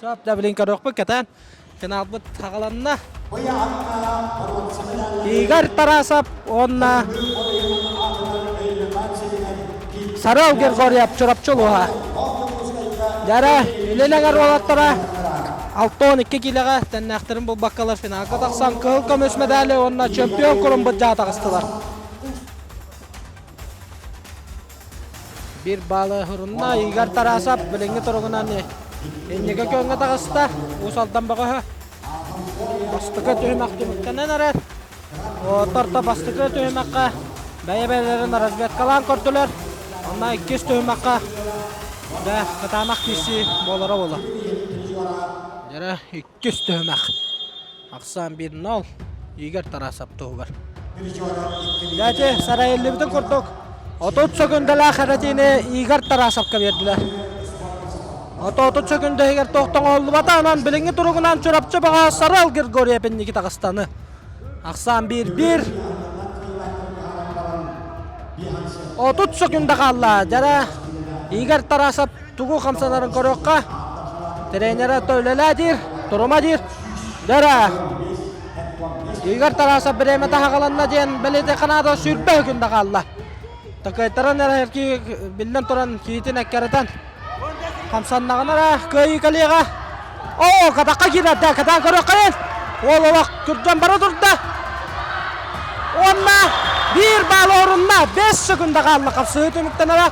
Сөп да билин көрүөхпүт кэтээн. Финалбыт хагаланна. Игорь Тарасов уонна Сарыал Григорьев Чурапчы улууһа. Дьара Илин эҥэр уолаттара 62 киилэҕэ тэннээхтэрин булбаккалар финалга тахсан кыһыл көмүс медали уонна чемпион курун быдьаа таҕыстылар. Биир баалы урунна Игорь Тарасов билиҥҥи туругунан инники күөҥҥэ таҕыста. Уус Алдан бөҕөһө. Бастакы түһүмэх түмүктэнэн эрэр. Торто бастакы түһүмэххэ бэйэ-бэйэлэрин разведкалаан көрдүлэр. Онно иккис түһүмэххэ дьэ кытаанах киирсии буолара буолла. Дьэрэ иккис түһүмэх. Ахсаан 1-0 Игорь Тарасов туһугар. Дьэ, сарайыллыбытын курдук 30 сөкүндэлээх эрэтиини Игорь Тарасовка биэрдилэр. 30 сөкүндэ иһигэр туох тоҥоһуллубата, онон билиҥҥи туругунан Чурапчы бөҕө Сарыал Григорьев инники таҕыстаны. Ахсаан 1-1. 30 сөкүндэ хаалла. Дьара Игорь Тарасов тугу хамсанарын көрүөххэ. Тренерэ то үлэлээ диир, турума диир. Дара. Игорь Тарасов бириэмэтэ хагаланна диэн бэлиэтэ Канада сүүрбэ күндэ хаалла. Такайтаран эрэ биллэн туран киитин эккэрэтэн хамсаннаҕына эрэ кыайыы кэлиэҕэ. Оо, катахха киирэрдэ, катаан көрүөххэ Уол олох күрдьэн бара турда. Уонна биир баал орунна, 5 секунда хаалла хапсыһыы түмүктэнэрэ.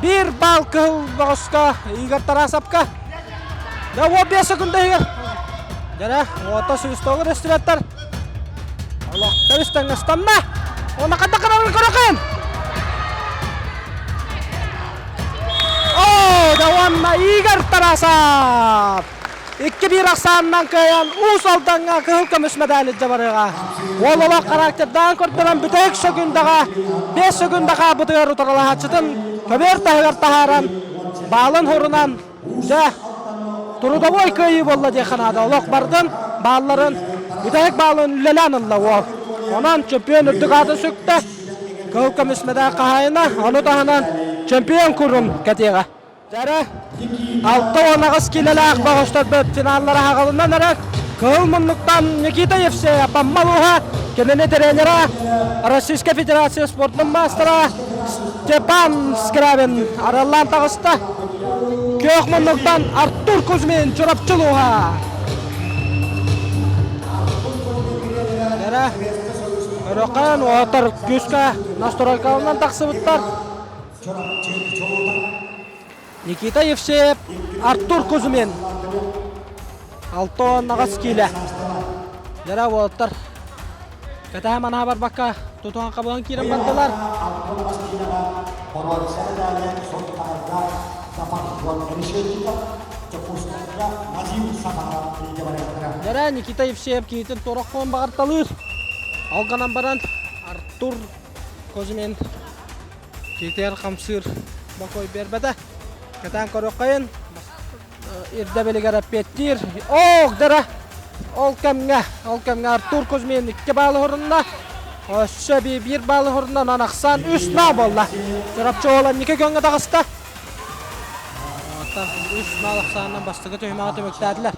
Биир баал кыһыл бөҕөскө Игорь Тарасовка. Да, уол 5 секунда иһигэр. Дьэрэ, уота свистогу рестораттар. Олохтор истэҥҥэстанна. Уонна хайдах гынарын көрөкүн. О, да уонна Игорь Тарасов! 2-1 ахсаанынан кыайан Уус Алдаҥҥа кыһыл көмүс медали дьабарыаҕа. Уол олох характердаан көрдөрөн бүтэһик сөкүндэҕэ 5 сөкүндэ хаалбытыгар утарылаһааччытын көбүөр таһыгар таһааран баалын хорунан дьэ трудовой кыайыы буолла диэххэ наада. Олох бардын баалларын бүтэһик баалын үлэлээн ылла уол. Онон чемпион үрдүк аатын сүктэ. Кыһыл көмүс медаль хаһаайына, ону таһынан чемпион курун кэтиэҕэ. Дьэрэ, 68 килэлээх бөҕөстөрбүт финаллара аҕалынан эрэр. Кыһыл муннуктан Никита Евсеев Паммалуха, кинини тренера Российскай Федерация спордун маастара Степан Скрябин араллаан таҕыста. Күөх муннуктан Артур Кузьмин Чурапчы улууһа. Дьэрэ, Өрөкөн уолаттар күүскэ настройкаланан тахсыбыттар. Никита Евсеев, Артур Кузьмин. Алтон аҕыс киилэ. Дьара уолаттар кэтэһэ манаһа барбакка тутуһан хабыһан киирэн бардылар. Дьара Никита Евсеев киһитин туора хоон баҕарталыыр. Ол гынан баран Артур Кузьмин Киитигэр хамсыыр бокуой биэрбэтэ. Кэтээн көрүөххэйин. Ирдэбилигэр эппиэттиир. Ох, дара! Ол кэмҥэ, ол кэмҥэ Артур Кузьмин икки баалы хорунна. Өссө биир баалы хорунна, онон ахсаан үс наа буолла. Чурапчы уола инники көҥҥө таҕыста. Үс баал ахсаанынан бастакы түһүмэҕи түмүктээтилэр.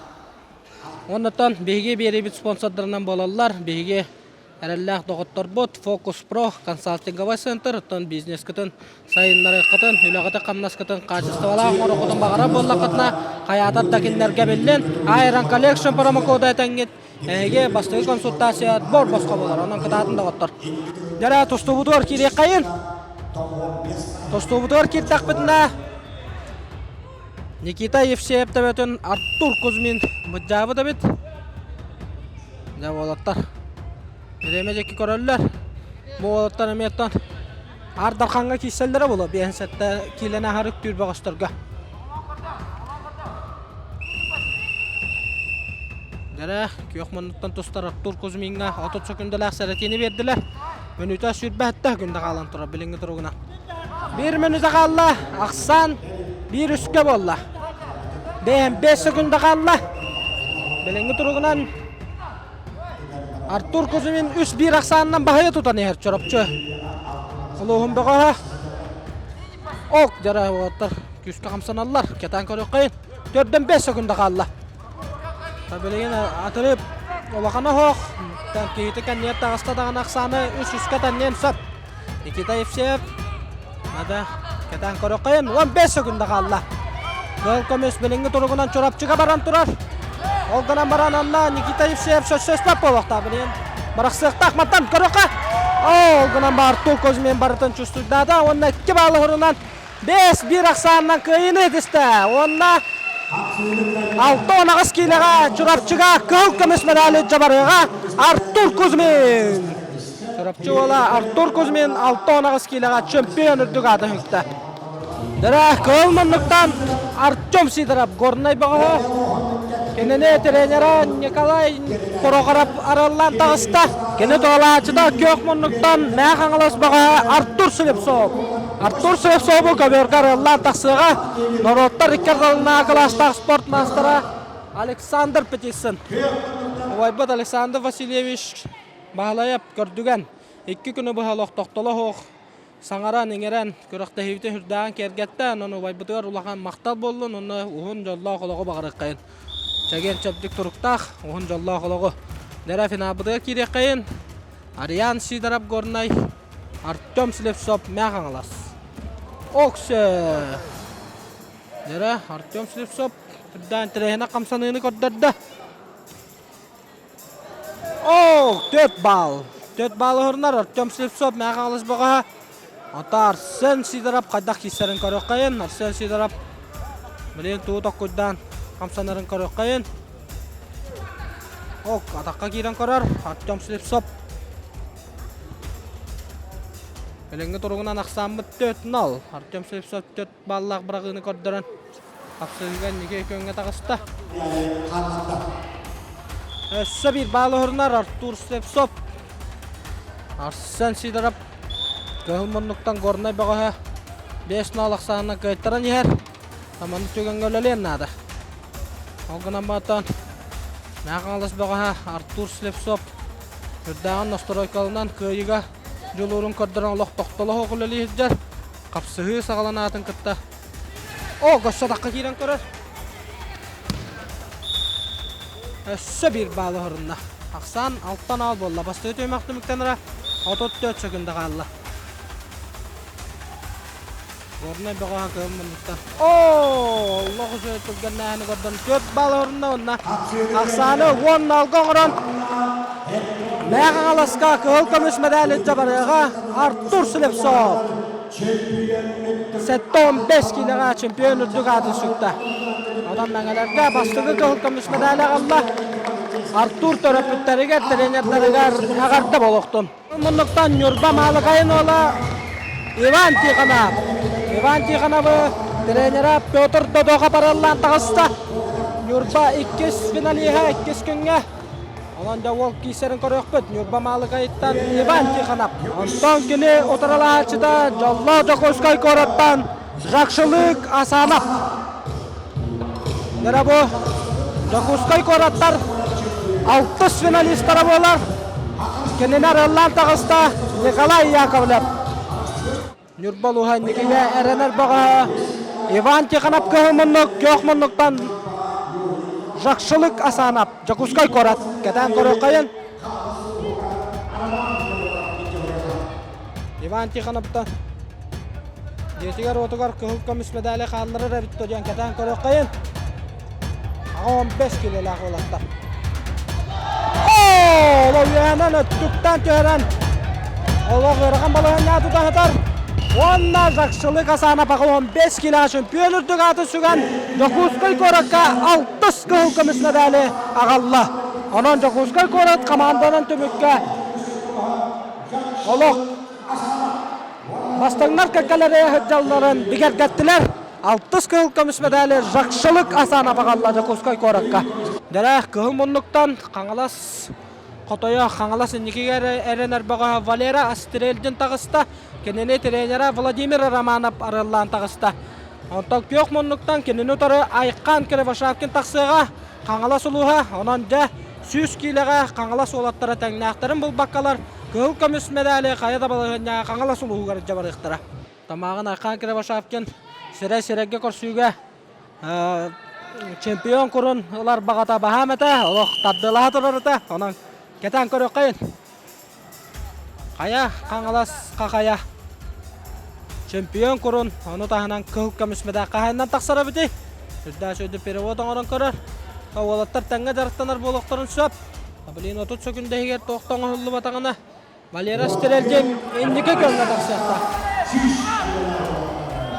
Оннуттан биһиги биэриибит спонсордарынан буолаллар. Биһиги Эрэллээх доҕотторбут Фокус Про консалтинговай центр оттон бизнескытын сайыннарыаххытын, үлэҕитин-хамнаскытын хаачыстыбалаах оҥоруоххутун баҕарар буоллаххытына, хайаатар да кинилэргэ биллин. Iron Collection промокода этэҥҥит эһиги бастакы консультация бор босхо буолар. Онон кытаатын доҕоттор. Дьэрэ тустуубутугар киириэххэйин. Тустуубутугар киирдэхпитинэ Никита Евсеев төбөтүн Артур Кузьмин быдьаабыт эбит. Дьэ уолаттар бириэмэ диэки көрөллөр. Бу уолаттар эмиэ оттон Аар Дархаҥҥа киирсэллэрэ буолуо 57 киилэни аһары үктүүр бөҕөстөргө. Дьэрэ, күөх муннуктан тустар Артур Кузьмиҥҥа 30 сөкүндэлээх сэрэтиини биэрдилэр. Мүнүүтэ 27 күндэ хаалан турар билиҥҥи туругунан. Биир мүнүүтэ хаалла, ахсаан биир үскэ буолла. Бэйэм 5 секунда хаалла. Билиҥҥи туругунан Артур Кузьмин 3-1 ахсаанынан баһыйа тутан иһэр Чоропчу. Улууһун бөҕөһө. Ок, дьара уолаттар күүскэ хамсаналлар. Кэтээн көрүөххэйин. Төрдөн 5 секунда хаалла. Билигин атырып улахан оһох. Киһити кэнниэр таҕыста даҕаны ахсааны үс үскэ тэнниэн сөп. Никита Евсеев Ада кэтээн көрөххөйүн 15 секунда хаалла. Кыһыл көмүс билиҥҥи туругунан Чурапчыга баран турар. Ол гынан баран онно Никита Евсеев сөссөспөт буолуохтаах билигин. Барахсыахтаах мантан көрөххө. Ол гынан бар Артур Кузьмин барытын чувствуйдаата уонна икки баалы хорунан 5-1 ахсаанынан кыайыыны ситистэ. Уонна 68 киилэҕэ Чурапчыга кыһыл көмүс медали дьабарыаҕа Артур Кузьмин. Чурапчы уола Артур Кузьмин 68 киилэҕэ чемпион үрдүк аатын сүктэ. Дэрэ кыһыл муннуктан Артем Сидоров Горнай бөҕөһө. Кинини тренера Николай Прохоров араллаан таҕыста. Кини туолааччыта күөх муннуктан Мээх Хаҥалас бөҕөһө Артур Слепцов. Артур Слепцову көбүөргэ арыаллаан тахсыаҕа. Норуоттар икки ардыларынааҕы кылаастаах спорт маастара Александр Петицын. Убайбыт Александр Васильевич Баһылайап көрдүгэн икки күнү быһа олохтохтоло суох саҥаран-иҥэрэн күрэхтэһиибитин сүрдээҕин киэргэттэ. Онон убайбытыгар улахан махтал буоллун уонна уһун дьоллоох олоҕу баҕарыаххайын. Чэгиэн чэбдик туруктаах уһун дьоллоох олоҕу. Дэрэ финалбытыгар киириэххэйин. Ариан Сидоров Горнай, Артем Слепцов Мээх Хаҥалас. Оксе! Дэрэ Артем Слепцов үрдээн тирэһинэ хамсаныыны көрдөрдө. Оо, 4 балл. 4 балл уһурунар Артем Слепцов Мээх Хаҥалас бөҕөһө. Ата Арсен Сидоров хайдах киирсэрин көрүөххэйин. Арсен Сидоров билигин тугу токкуйдаан хамсанарын көрүөххэйин. Ок, атахха киирэн көрөр Артем Слепцов. Билиҥҥи туругунан ахсааммыт 4-0. Артем Слепцов 4 баллаах быраҕыыны көрдөрөн. Хапсыһыыга инники күөҥҥэ таҕыста. Өссө биир баал уһурунар Артур Слепцов. Арсен Сидоров кыһыл муннуктан Горнай бөҕөһө 5-0 ахсаанынан кыайтаран иһэр. Таманы түгэҥҥэ үлэлиэн наада. Ол гынан баран Мэҥэ Хаҥалас бөҕөһө Артур Слепцов үрдээҕин носторойкалынан кыайыыга дьулуурун көрдөрөн олох тохтоло суох үлэлии сылдьар. Хапсыһыы саҕаланаатын кытта О, көссө атахха киирэн көрөр. Өссө биир баалы оһорунна. Ахсаан алтан аал буолла. Бастакы түһүмэх түмүктэнэрэ 34 секунда хаалла. Горнай бөҕөһө кыһыл муннуктан. Оо, олох үчүгэй түргэннээһини көрдөн 4 балл оһорунна уонна ахсааны 10 алга оҥорон Мэҥэ Хаҥаласка кыһыл көмүс медаль илдьэ барыаҕа Артур Слепцов. 75 киилэҕэ чемпион үрдүк аатын сүктэ. Онон мэҥэлэргэ бастакы кыһыл көмүс медали аҕалла. Артур төрөппүттэригэр, тренердэригэр эҕэрдэ буолуохтун. Муннуктан Ньурба Маалыкайын уола Иван Тихонов. Иван Тихоновы тренера Петр Додоха бараллаан таҕыста. Ньурба иккис финалиһа иккис күҥҥэ Онон дьэ уол киисэрин көрүөхпүт. Ньурба Маалыкайыттан Иван Тихонов. Онтон кини утарылаһааччыта Дьоллоох Дьокуускай куораттан Жакшылык Асанов. Дьэ бу Дьокуускай куораттар алтыс финалистара буолар. Кинини арыаллаан таҕыста Николай Яковлев. Ньурба улууһа инникигэ эрэнэр бөҕө Иван Тихонов кыһыл муннук, күөх муннуктан Жакшылык Асанов, Дьокуускай куорат. Кэтээн көрүөххэйин. Иван Тихоновтан дьиэтигэр-уотугар кыһыл көмүс медали хаалларар эбит дуо диэн кэтээн көрүөххэйин. 15 килэлээх уолаттар. Оо, үөһэнэн өттүктэн түһэрэн олох ыарахан балаһыанньаҕа тута сытар. Уонна Жакшылык Асанов 15 килэҕэ чемпион үрдүк аатын сүгэн Дьокуускай куоракка алтыс кыһыл көмүс медали аҕалла. Онон Дьокуускай куорат хамаанданан түмүккэ олох бастыҥнар кэккэлэрэ сылдьалларын бигэргэттилэр. Алтыс кыһыл көмүс медали Жакшылык Асанов аҕалла Дьокуускай куоракка. Дьэ, кыһыл муннуктан Хаҥалас хотойо Хаҥалас инникигэр эрэнэр бөҕө Валера Астрельдин таҕыста. Кинини тренера Владимир Романов арыаллаан таҕыста. Онтон күөх муннуктан кинини утары Айхан Кривошапкин тахсыаҕа. Хаҥалас улууһа, онон дьэ 100 киилэҕэ Хаҥалас уолаттара тэҥнээхтэрин булбаккалар кыһыл көмүс медали хайа да балаһыанньаҕа Хаҥалас улууһугар илдьэ барыахтара. Тамаҕын Айхан Кривошапкин сирэй-сирэйгэ көрсүүгэ чемпион курун ылар баҕата баһаам этэ, олох тардыалаһа турар этэ. Онон кэтээн көрүөххэйин. Хайа Хаҥалас хахайа чемпион курун, ону таһынан кыһыл көмүс медаль хаһайынан тахсар эбитий. Үрдээх үчүгэйдик перевод оҥорон көрөр. Уолаттар тэҥҥэ дьарыктанар буолуохтарын сөп. Блин, 30 секунда иһигэр туох да оҥоһуллубатаҕына Валера Стрельдин инники көҥҥө тахсыахтаах.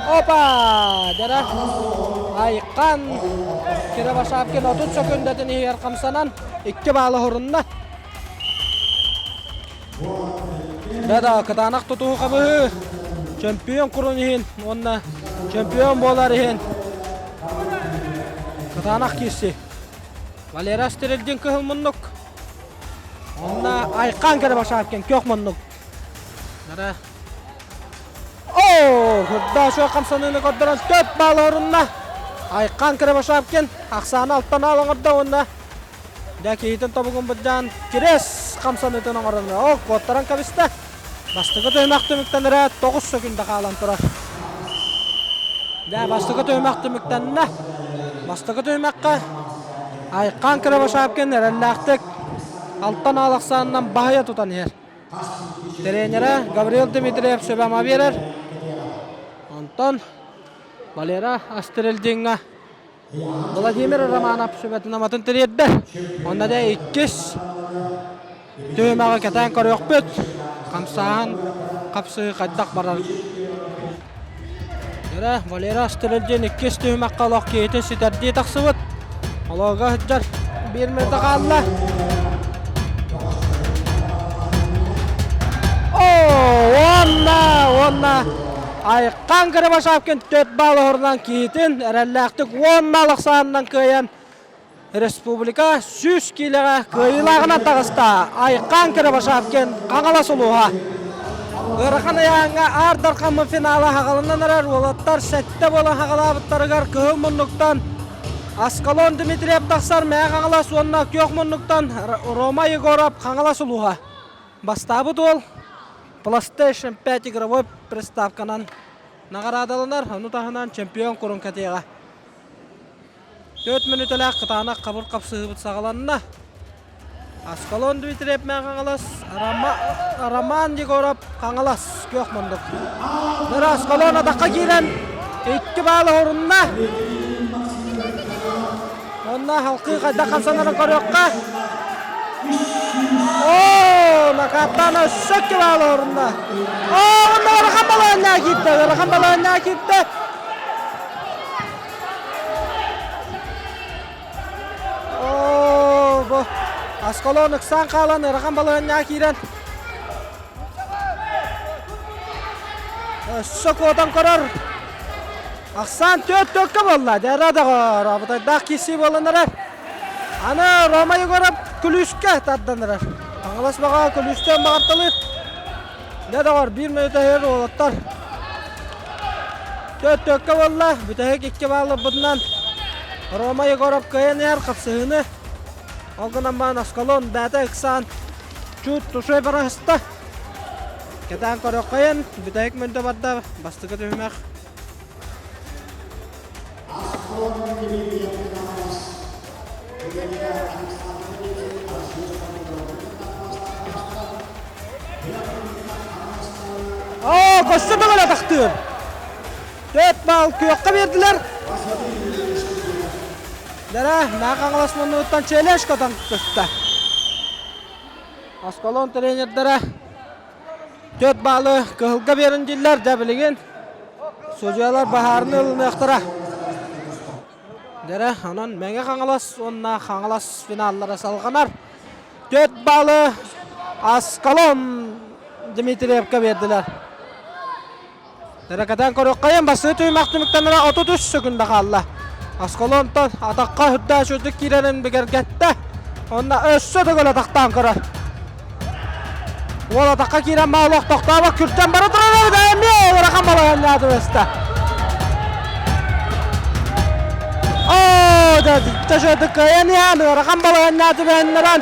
Опа! Дьара Айхан Кировошапкин 30 сөкүндэтин иһигэр хамсанан икки баалы хорунна. Да-да, кытаанах тутуһу хабыһыы. Чемпион курун иһин уонна чемпион буолар иһин кытаанах киирси. Валера Стрельдин кыһыл муннук. Онно Айхан Кировошапкин күөх муннук. Нара. Оо, хурда шо хамсаныыны көрдөрөн төрт баал орунна. Айхан Кировошапкин ахсааны алтан аал оҥордо уонна дьэ киһитин тобугун быдьаан кирэс хамсаныытын оҥорон ол куоттаран кэбистэ. Бастакы түһүмэх түмүктэнэрэ 9 сөкүндэ хаалан турар. Дьэ, бастакы түһүмэх түмүктэннэ. Бастакы түһүмэххэ Айхан Кривошапкин эрэллээхтик алтан аал ахсаанынан баһыйа тутан иһэр. Тренерэ Гаврил Дмитриев сүбэ-ама биэрэр. Онтон Валера Астрельдиҥҥа Владимир Романов сүбэтин-аматын тириэрдэр. Онно дьэ иккис түһүмэҕи кэтээн көрүөхпүт. Хамсааһын хапсыы хайдах барар. Дьэ, Валера Астрельдин иккис түһүмэххэ олох киһитин ситэрдии тахсыбыт. Олоҕо сылдьар биир мүнүүтэ хаалла. Оо, уонна, уонна. Айхан Кривошапкин 4 балл оһорунан киһитин эрэллээхтик 10 балл ахсаанынан кыайан республика 100 киилэҕэ кыайыылааҕынан таҕыста. Айхан Кривошапкин Хаҥалас улууһа. Ыарахан ыйааһыҥҥа Аар Дархаммын финала хаҕаланан эрэр уолаттар сэттэ буолан хаҕалаабыттарыгар кыһыл муннуктан Аскалон Дмитриев тахсар Мэҥэ Хаҥалас уонна күөх муннуктан Рома Егоров Хаҥалас улууһа. Бастаабыт уол PlayStation 5 игровой приставканан наҕараадаланар, ону таһынан чемпион курун кэтиэҕэ. 4 мүнүүтэлээх кытаанах хабыр хапсыһыыбыт саҕаланна. Аскалон Дмитриев Мэҥэ Хаҥалас, Роман Егоров Хаҥалас күөх мундук. Ныр Аскалон атахха киирэн икки баалы орунна. Онно халқыы хайдах хамсанарын көрүөххэ. Оо, Накаттан өссө икки баалы орунна. Оо, онно ыарахан балаһыннаа киирдэ, ыарахан балаһыннаа киирдэ. Оо, бу Аскалон ыксаан хаалан ыарахан балаһынньаҕа киирэн өссө куотан көрөр. Ахсаан түөрт төккө буолла. Дьара доҕор, абытайдаах киирсии буолан эрэр. Аны Рома Егоров күлүүскэ тардан эрэр. Хаҥалас баҕа күлүүстэн баҕарталыыр. Дьэ доҕор, биир мүнүүтэ иһэр уолаттар. Түөрт төккө буолла. Бүтэһик икки баалларбытынан Рома Егоров кыайан иһэр хапсыһыыны. Ол гынан баран Аскалон бэйэтэ ыксаан чуть тушой бараһыста. Кэтээн көрүөххэйин, бүтэһик мүнүүтэ барда, бастакы түһүмэх. Оо, көстө төгөл атахтыыр. Төрт баал күөххэ биэрдилэр. Дэрэ, Мэҥэ Хаҥалас муннугуттан челлендж көтөн көстө. Аскалон тренердэрэ төрт баалы кыһылга биэрэн дииллэр, дьэ билигин судьуйалар баһаарыны ылыныахтара. Дэрэ, онон Мэҥэ Хаҥалас уонна Хаҥалас финаллара салҕанар. Төрт баалы Аскалон Дмитриевка биэрдилэр. Дэрэ көрүөххэйин бастакы түһүмэх түмүктэнэрэ 33 секунда хаалла. Аскалонтон атахха үрдээх үрдүк киирэрин бигэргэттэ. Онно өссө төгүл атахтаан көрөр. Уол атахха киирэн маалох тохтообот күртэн бара турар эбит эмиэ ыарахан балаһыанньаҕа түбэстэ. Оо, дэ кыайан иһэн ыарахан балаһыанньаҕа түбэһиннэрэн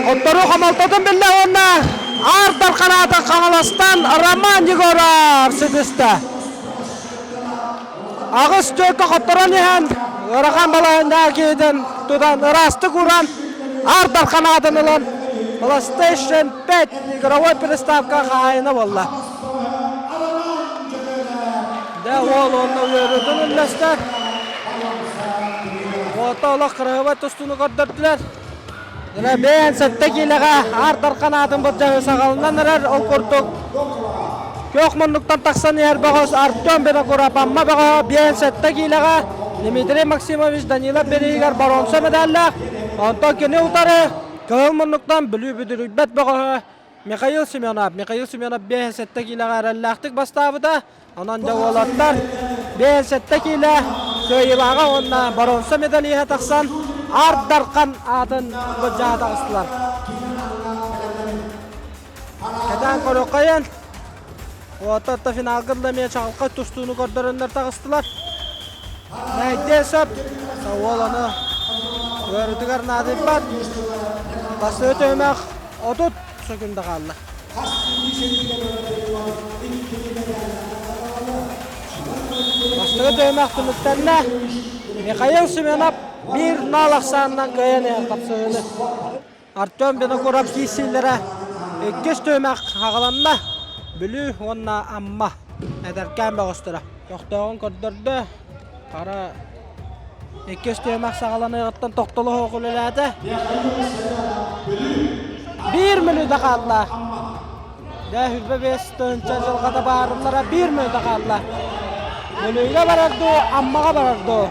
Хотторуу хомолтотун биллэ уонна Аар Дархан аатын Хаҥаластан Роман Егоров ситистэ. Аҕыс түөркэ хотторон иһэн ыарахан балаһыанньаҕа киһитин тутан ыраастык ууран Аар Дархан аатын ылан PlayStation 5 игровой приставка хаһаайына буолла. Дэ уол уонна үөрүүтүн үллэстэр. Уота олох кыраһыбай тустууну көрдөрдүлэр. Дьэ, бэйэн сэттэ киилэҕэ Аар Дархан аатын былдьаһыы саҕаланан эрэр. Ол курдук күөх муннуктан тахсан иһэр бөҕөс Артем Винокуров Амма бөҕөһө биэн сэттэ киилэҕэ Дмитрий Максимович Данилов бирииһигэр боруонса медаллаах. Онтон кини утары кыһыл муннуктан Бүлүү бүдүрүйбэт бөҕөһө Михаил Семенов. Михаил Семенов 57 киилэҕэ эрэллээхтик бастаабыта. Онон дьэ уолаттар 57 киилэ кыайыылааҕа уонна боруонса медалиһа тахсан Аар Дархан аатын былдьаһа таҕыстылар. Кэтээн көрүөххэйин. Уота финалга эмиэ чаҕылхай тустууну көрдөрөннөр таҕыстылар. Мэйдиэ сөп. Уол ону ыарытыгар наадыйбат. Бастакы түһүмэх 30 секунда хаалла. Бастакы түһүмэх түмүктэннэ. Михаил Семенов биир нал ахсаанынан кыайан иһэр хапсыһыыны. Артем Винокуров киирсиилэрэ иккис түһүмэх хаҕыланна. Бүлүү уонна Амма эдэркээн бөҕөстөрө. Көхтөөҕүн көрдөрдө. Хара иккис түһүмэх саҕаланыаҕыттан тохтоло суох үлэлээтэ. Биир мүнүүтэ хаалла. Дэ хүрбэ бес тыһыынча дьылҕата баарыллара биир мүнүүтэ хаалла. Бүлүүгэ барар дуу, Аммаҕа барар дуу?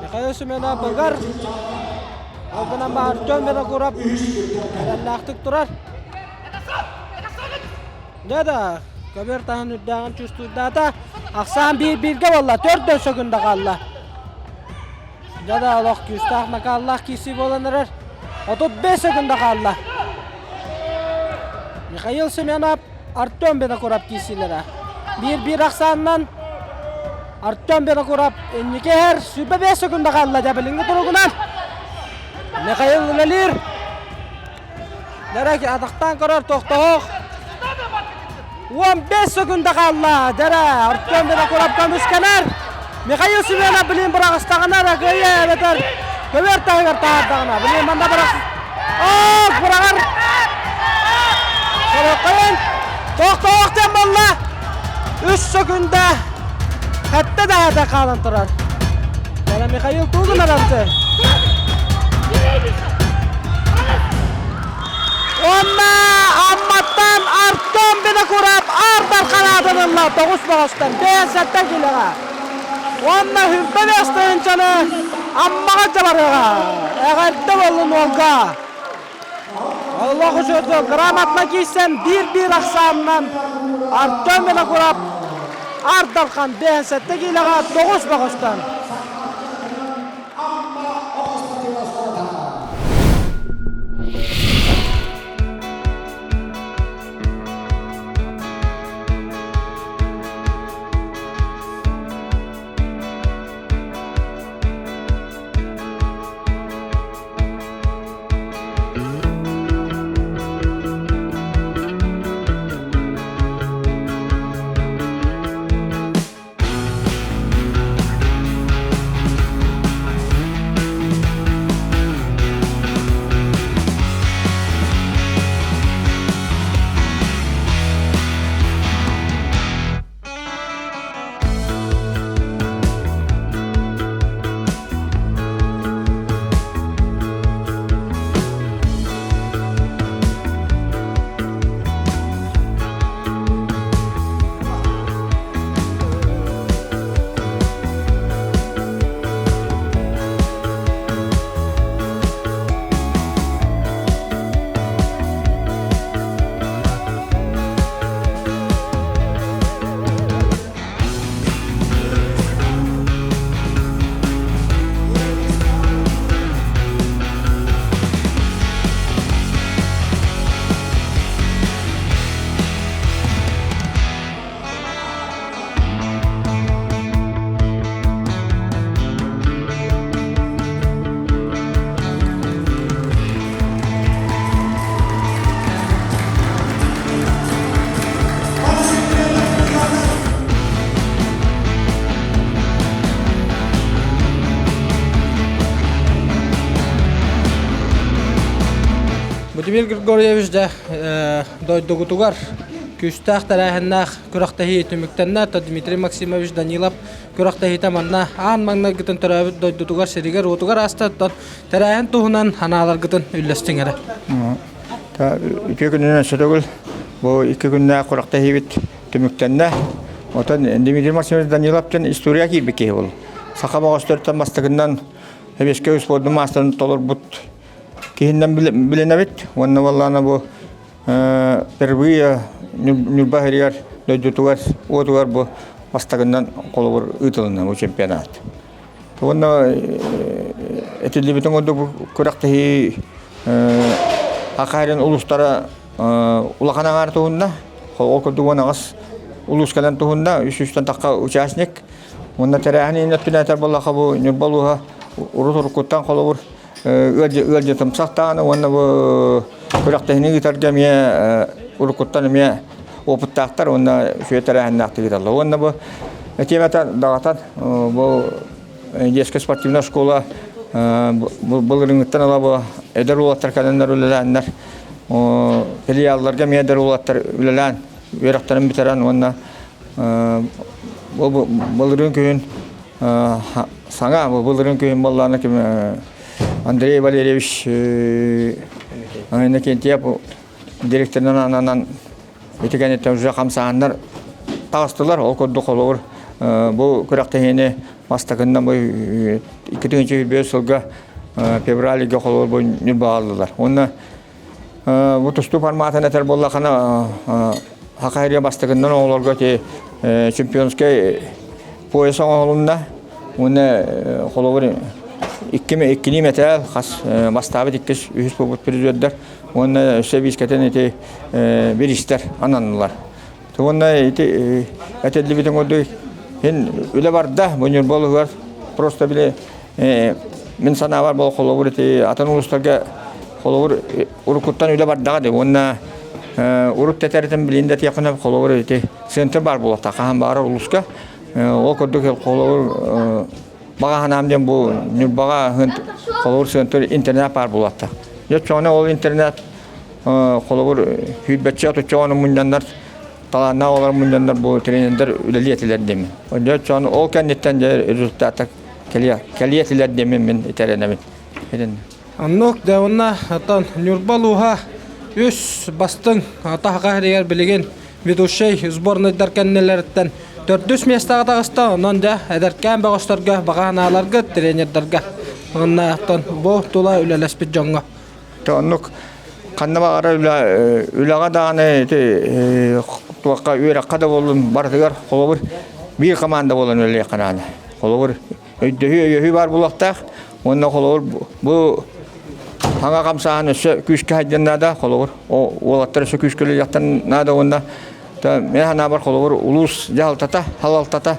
Михаил Семенов быгар. Ол гынан Артем Винокуров эрэллээхтик турар. Да да, көбөр таһын үрдээҕин чувствуйдаата. Ахсаан биир бииргэ буолла, төрдөн сөкүндэ хаалла. Дьэ да олох күүстээх накааллаах киирсии буолан эрэр. 35 секунда хаалла. Михаил Семенов, Артем Винокуров киирсиилэрэ. Биир-биир ахсаанынан Артем Винокуров инники иһэр 25 секунда хаалла дьэ билиҥҥи туругунан. Михаил үлэлиир. Дэрэ атахтаан көрөр тохтоох. 15 секунда хаалла. Дэрэ Артем Винокуров көмүскэнэр. Михаил Семенов билин быраҕыстаҕына эрэ кыайа эбэтэр көбүөр таһыгар таһаардаҕына билин манна бырах Оох быраҕар Сороххойун тохтоох диэн буолла. 3 секунда хатта да хаалан турар. Дэрэ Михаил тугун аранты. Уонна Амматтан Артем Винокуров аардар хараатын ылла тоҕус боҕостон бэйэн килэҕэ. Уонна хүрбэ бэстыһынчаны Аммаҕа дьабарыаҕа. Эҕэрдэ буоллун уолга. Олох үчүгэй грамотно киирсэн биир-биир ахсаанынан Артем Винокуров Аардархан бэйэн сэттэ киилэҕэ тоҕус боҕостон. Владимир Григорьевич дьэ дойдугутугар күүстээх тэрээһиннээх күрэхтэһии түмүктэннэ. Дмитрий Максимович Данилов күрэхтэһиитэ манна аан маҥнайгытын төрөөбүт дойдутугар сиригэр-уотугар ааста. Оттон тэрээһин туһунан санааларгытын үллэстиҥ эрэ. Үтүө күнүнэн сөтөгүл. Бу икки күннээх күрэхтэһиибит түмүктэннэ. Отон Дмитрий Максимович Данилов диэн история киирбит киһи был. Саха бөҕөстөртөн бастакынан Сэбиэскэй успуордун маастарын толорбут киһиннэн билинэбит. Уонна буоллаҕына бу впервые Ньурба иһигэр дойдутугар уотугар бу бастакынан холобур ыытылынна бу чемпионат. Уонна этиллибитин курдук бу күрэхтэһии Хахарин улуустара улахан аҥаар туһунна. Ол курдук уон аҕыс улуус кэлэн туһунна, үс сүүстэн тахха участник. Уонна тэрээһин иһин өттүнээтэр буоллахха бу Ньурба улууһа урут уруккуттан холобур ыалдьытымсах даҕаны уонна бу күрэхтэһиини ыытарга эмиэ уруккуттан эмиэ опыттаахтар уонна үчүгэй тэрээһиннээхтик ыыталлар. Уонна бу этиэмэтэ даҕатан бу детская спортивная школа былырыҥҥыттан ыла бу эдэр уолаттар кэлэннэр үлэлээннэр филиалларга эмиэ эдэр уолаттар үлэлээн үөрэхтэрин бүтэрэн уонна бу былырыын күһүн Саҥа былырыын күһүн буоллаҕына ким Андрей Валерьевич Иннокентьев директорынан ананан ити кэнниттэн уже хамсааһыннар таҕыстылар. Ол курдук холобур бу күрэхтэһиини бастакыннан бу 2005 сылга февраль ыйга холобур бу Ньурбаҕа ыллылар. Уонна бу тустуу форматын этэр буоллаххына. Хахайрия бастакыннан оҕолорго ити чемпионскай пояс оҥоһулунна. Уонна холобур иккилии мэтээл хас бастаабыт иккис үһүс буолбут призердэр уонна өссө биискэтин ити бириистэр ананнылар. Уонна ити этиллибитин курдук ин үлэ барда бу Ньурба улууһугар просто били мин санаабар бол холобур ити атын улуустарга холобур уруккуттан үлэ бардаҕа дии уонна урут тэтэритин билин да тиэххинэ холобур ити центр баар буолуохтаах хаһан баҕарар улууска ол курдук холобур баҕа санаам диэн бу Ньурбаҕа холобур центр интернат баар буолуохтаах дьэ чоҕуна ол интернат холобур сүүрбэччэ отучча ону мунньаннар талааннаах оҕолор мунньаннар бу тренердэр үлэлиэ этилэр диэмин дьэ чоҕуна ол кэнниттэн дьэ результата кэлиэ этилэр диэмин мин итэрэнэбин Оннук да уонна оттон Ньурба улууһа үс бастыҥ таһаҕа иһигэр билигин ведущай сборнайдар кэннилэриттэн төрдүс миэстэҕэ таҕыста. Онон дьэ эдэркээн бөҕөстөргө баҕа санааларгыт тренердэргэ уонна оттон бу тула үлэлэспит дьоҥҥо. Оннук ханна баҕарар үлэ үлэҕэ даҕаны ити туохха үөрэххэ да буоллун барытыгар холобур биир команда буолан үлэлиэххэ наада. Холобур өйдөһүү өйөһүү баар буолуохтаах уонна холобур бу хаҥа хамсааһын өссө күүскэ хайдыан наада холобур уолаттар өссө күүскэ үлэлиэхтэн наада уонна мен санаабар холобур улуус дьаһалтата халалтата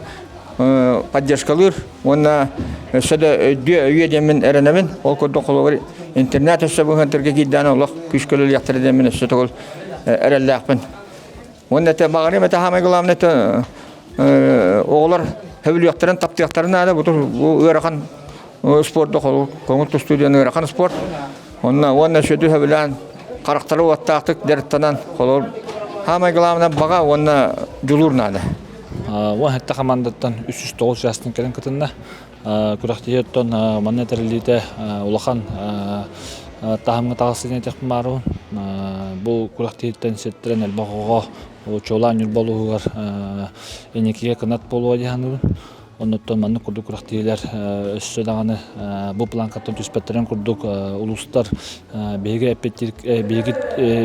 поддержкалыыр уонна өссө да өйдүө өйүө диэммин эрэнэбин ол курдук холобур интернет өссө быһыантырга киирдээн олох күүскэ үлэлиэхтэрэ диэммин өссө төгүл эрэллээхпин Уонна это баҕарым это самое главное это оҕолор сөбүлүөхтэрин таптыахтарын наада бу бу ыарахан спорду көҥүл тустуу диэн ыарахан спорт онно уонна сүдү сөбүлээн харахтары уоттаахтык дьарыктанан холор самое главное баҕа уонна дьулуур наада. Уон сэттэ командаттан 309 участник кэлэн кытынна. Күрэхтэһии оттон манна тэриллиитэ улахан таһымҥа таҕыстын этиэхпин баарыбын. Бу күрэхтэһииттэн сиэттэрэн элбэх оҕо чуолаан Ньурба улууһугар инникигэ кынат буолуо дии саныыбын. Оннуттан маннык курдук күрэхтэһиилэр өссө даҕаны бу планкаттан түспэттэрин курдук улуустар биһиги эппиттиир биһиги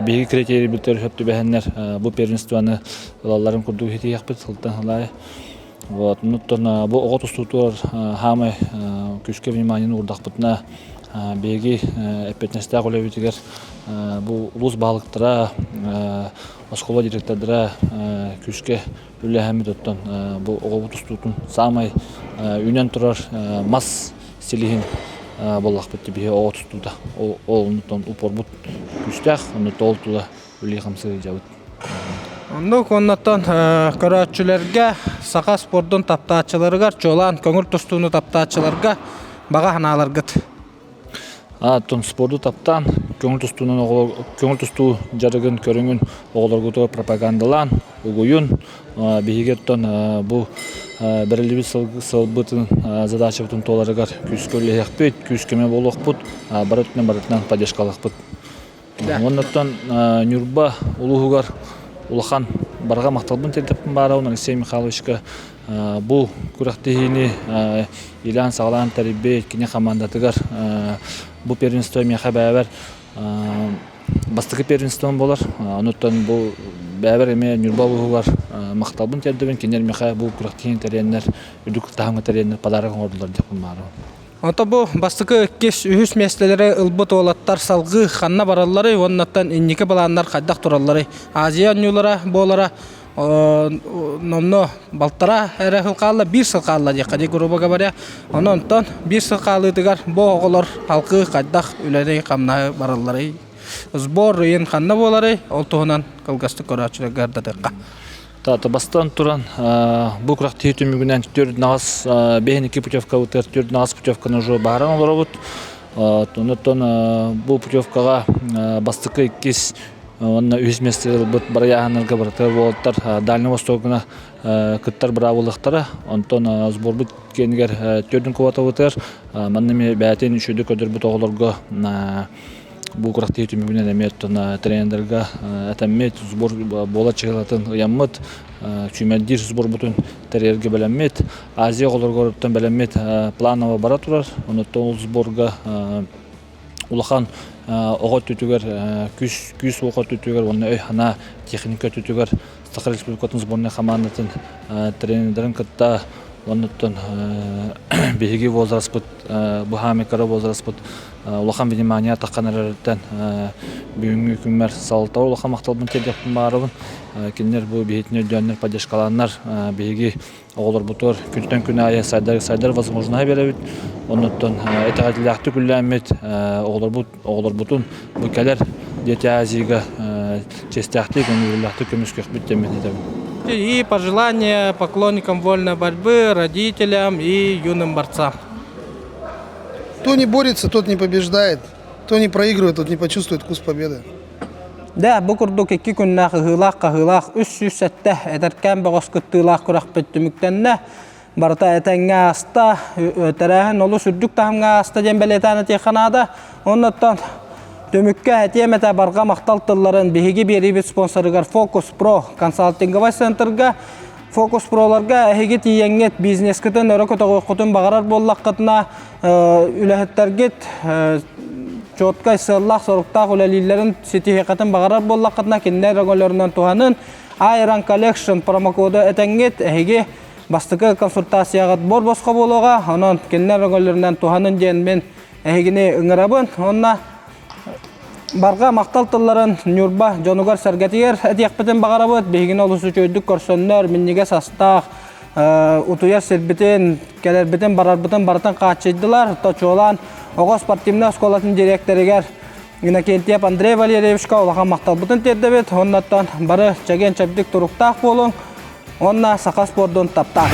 биһиги критерийбитигэр сөп түбэһэннэр бу первенствоны ылалларын курдук иһитиэхпит сылтан сыл аайы. Вот, оннуттан бу оҕо тустуутугар хаамай күүскэ вниманиены уурдахпытына биһиги эппиэтинэстээх үлэбитигэр бу улуус баһылыктара, оскуола директордара күүскэ үлэлэһэммит оттон бу оҕобут тустуутун саамай үүнэн турар мас силиһин буоллахпыт биһи оҕо тустуута. Ол оннуттан упорбут күүстээх, оннуттан ол тула үлэлии-хамсыы сылдьабыт. Оннук оннуттан көрөөччүлэргэ саха спордун таптааччыларыгар, чуолаан көҥүл тустууну таптааччыларга баҕа санааларгыт. Оттон спорду таптаан, көҥүл тустуунан көҥүл тустуу дьарыгын көрүҥүн оҕолоргутугар пропагандалаан, угуйун. Биһиги оттон бу бэриллибит сылбытын задачабытын туоларыгар күүскэ үлэлэһиэхпит, күүс-көмө буолуохпут, бары өттүнэн барытынан поддержкалыахпыт. Оннуттан Ньурба улууһугар улахан барҕа махталбын тиэрдэппин баарабын Алексей Михайловичка бу күрэхтэһиини илээн-саҕалаан тэрийбит кини хамаандатыгар бу первенство миэхэ бэйэбэр бастакы первенством буолар. Онуттан бу бэйэбэр эмиэ Ньурба улууһугар махталбын тиэрдэбин. Кинилэр миэхэ бу күрэхтэһиини тэрийэннэр, үрдүк таһымҥа тэрийэннэр подарок оҥордулар диэхпин баарабын. Онто бу бастакы, иккис, үһүс миэстэлэри ылбыт уолаттар салгыы ханна баралларый уоннаттан инники былааннар хайдах туралларый? Азия оонньуулара буолара номно балтараа эрэ сыл хаалла, биир сыл хаалла диэххэ дии, грубо говоря. Онон онтон биир сыл хаалыытыгар бу оҕолор халкыы хайдах үлэни-хамнаһы баралларый? Сбор ыйын ханна буоларый? Ол туһунан кылгастык көрөөччүлэргэ ырдатыахха. Бастатан туран, бу күрэхтэһии түмүгүнэн төрт наҕас биэһин путевкабытыгар төрт наҕас путевканы уже баһаран олоробут. Оннуттан бу путевкаҕа бастакы, иккис уонна үһүс миэстэ ылбыт барыйааһыннарга барыта уолаттар Дальний Востокка кыттар быраабылыахтара. Онтон сборбут киэнигэр төрдүн кубатабытыгар манна эмиэ бэйэтин үчүгэйдик көрдөрбүт оҕолорго Бу күрэхтэһии түмүгүнэн эмиэ оттон тренердэргэ этэммит, сбор буола чыһылатын ыйаммыт, сүүмэрдиир сборбутун тэрийэргэ бэлэммит. Азия оҕолоругар бэлэммит планово бара турар. Онуттан ол сборга улахан оҕо өттүтүгэр күүс күүс уох өттүтүгэр уонна өй-санаа техника өттүтүгэр Саха Республикатын сборнай хамаандатын тренердэрин кытта оннуттан биһиги возрастпыт бу хаамикара возрастпыт улахан внимание таххан эрэриттэн бүгүҥҥү күммэр салалтаҕа улахан махталбын тиэрдиэхпин баҕарабын. Кинилэр бу биһитини өйдөөннөр поддержкалааннар биһиги оҕолорбутугар күнтэн күн аайы сайдар сайдар возможноһы биэрэбит. Оннуттан итэҕэтиилээхтик үллээммит оҕолорбут оҕолорбутун бу кэлэр Дети Азияга чиэстээхтик, көҥүллээхтик көмүскүөхпүт диэммин этэбин. И пожелания поклонникам вольной борьбы, родителям и юным борцам. Кто не борется, тот не побеждает. Кто не проигрывает, тот не почувствует вкус победы. Дэ, бу курдук икки күннээх ыһыылаах-хаһыылаах 307 эдэркээн бөҕөс кыттыылаах күрэхпит түмүктэннэ. Барыта этэҥҥэ ааста, тэрээһин олус үрдүк таһымҥа ааста диэн бэлиэтээн этиэххэ наада. Оннуттан түмүккэ этиэм этэ барҕа махтал тылларын биһиги биэриибит спонсорыгар Focus Pro консалтинговай центрга Фокус Проларга эһиги тиийэҥҥит бизнескытын өрө көтөҕүөххүтүн баҕарар буоллаххытына үлэһиттэргит четкай сыаллаах-соруктаах үлэлииллэрин ситиһиэххитин баҕарар буоллаххытына кинилэр өҥөлөрүнэн туһанын Iron Collection промокоду этэҥҥит эһиги бастакы консультацияҕыт бор босхо буолуоҕа онон кинилэр өҥөлөрүнэн туһанын диэн мин эһигини ыҥырабын уонна Барҕа махтал тылларын Ньурба дьонугар-сэргэтигэр этиэхпитин баҕарабыт. Биһигини олус үчүгэйдик көрсөннөр, минньигэс астаах, утуйар сирбитин, кэлэрбитин, барарбытын барытын хааччыйдылар. Точуолаан оҕо спортивнай оскуолатын дириэктэригэр Иннокентьев Андрей Валерьевичка улахан махталбытын тиэрдэбит. Оннуттан бары чэгиэн-чэбдик туруктаах буолуҥ уонна саха спордун таптааҥ.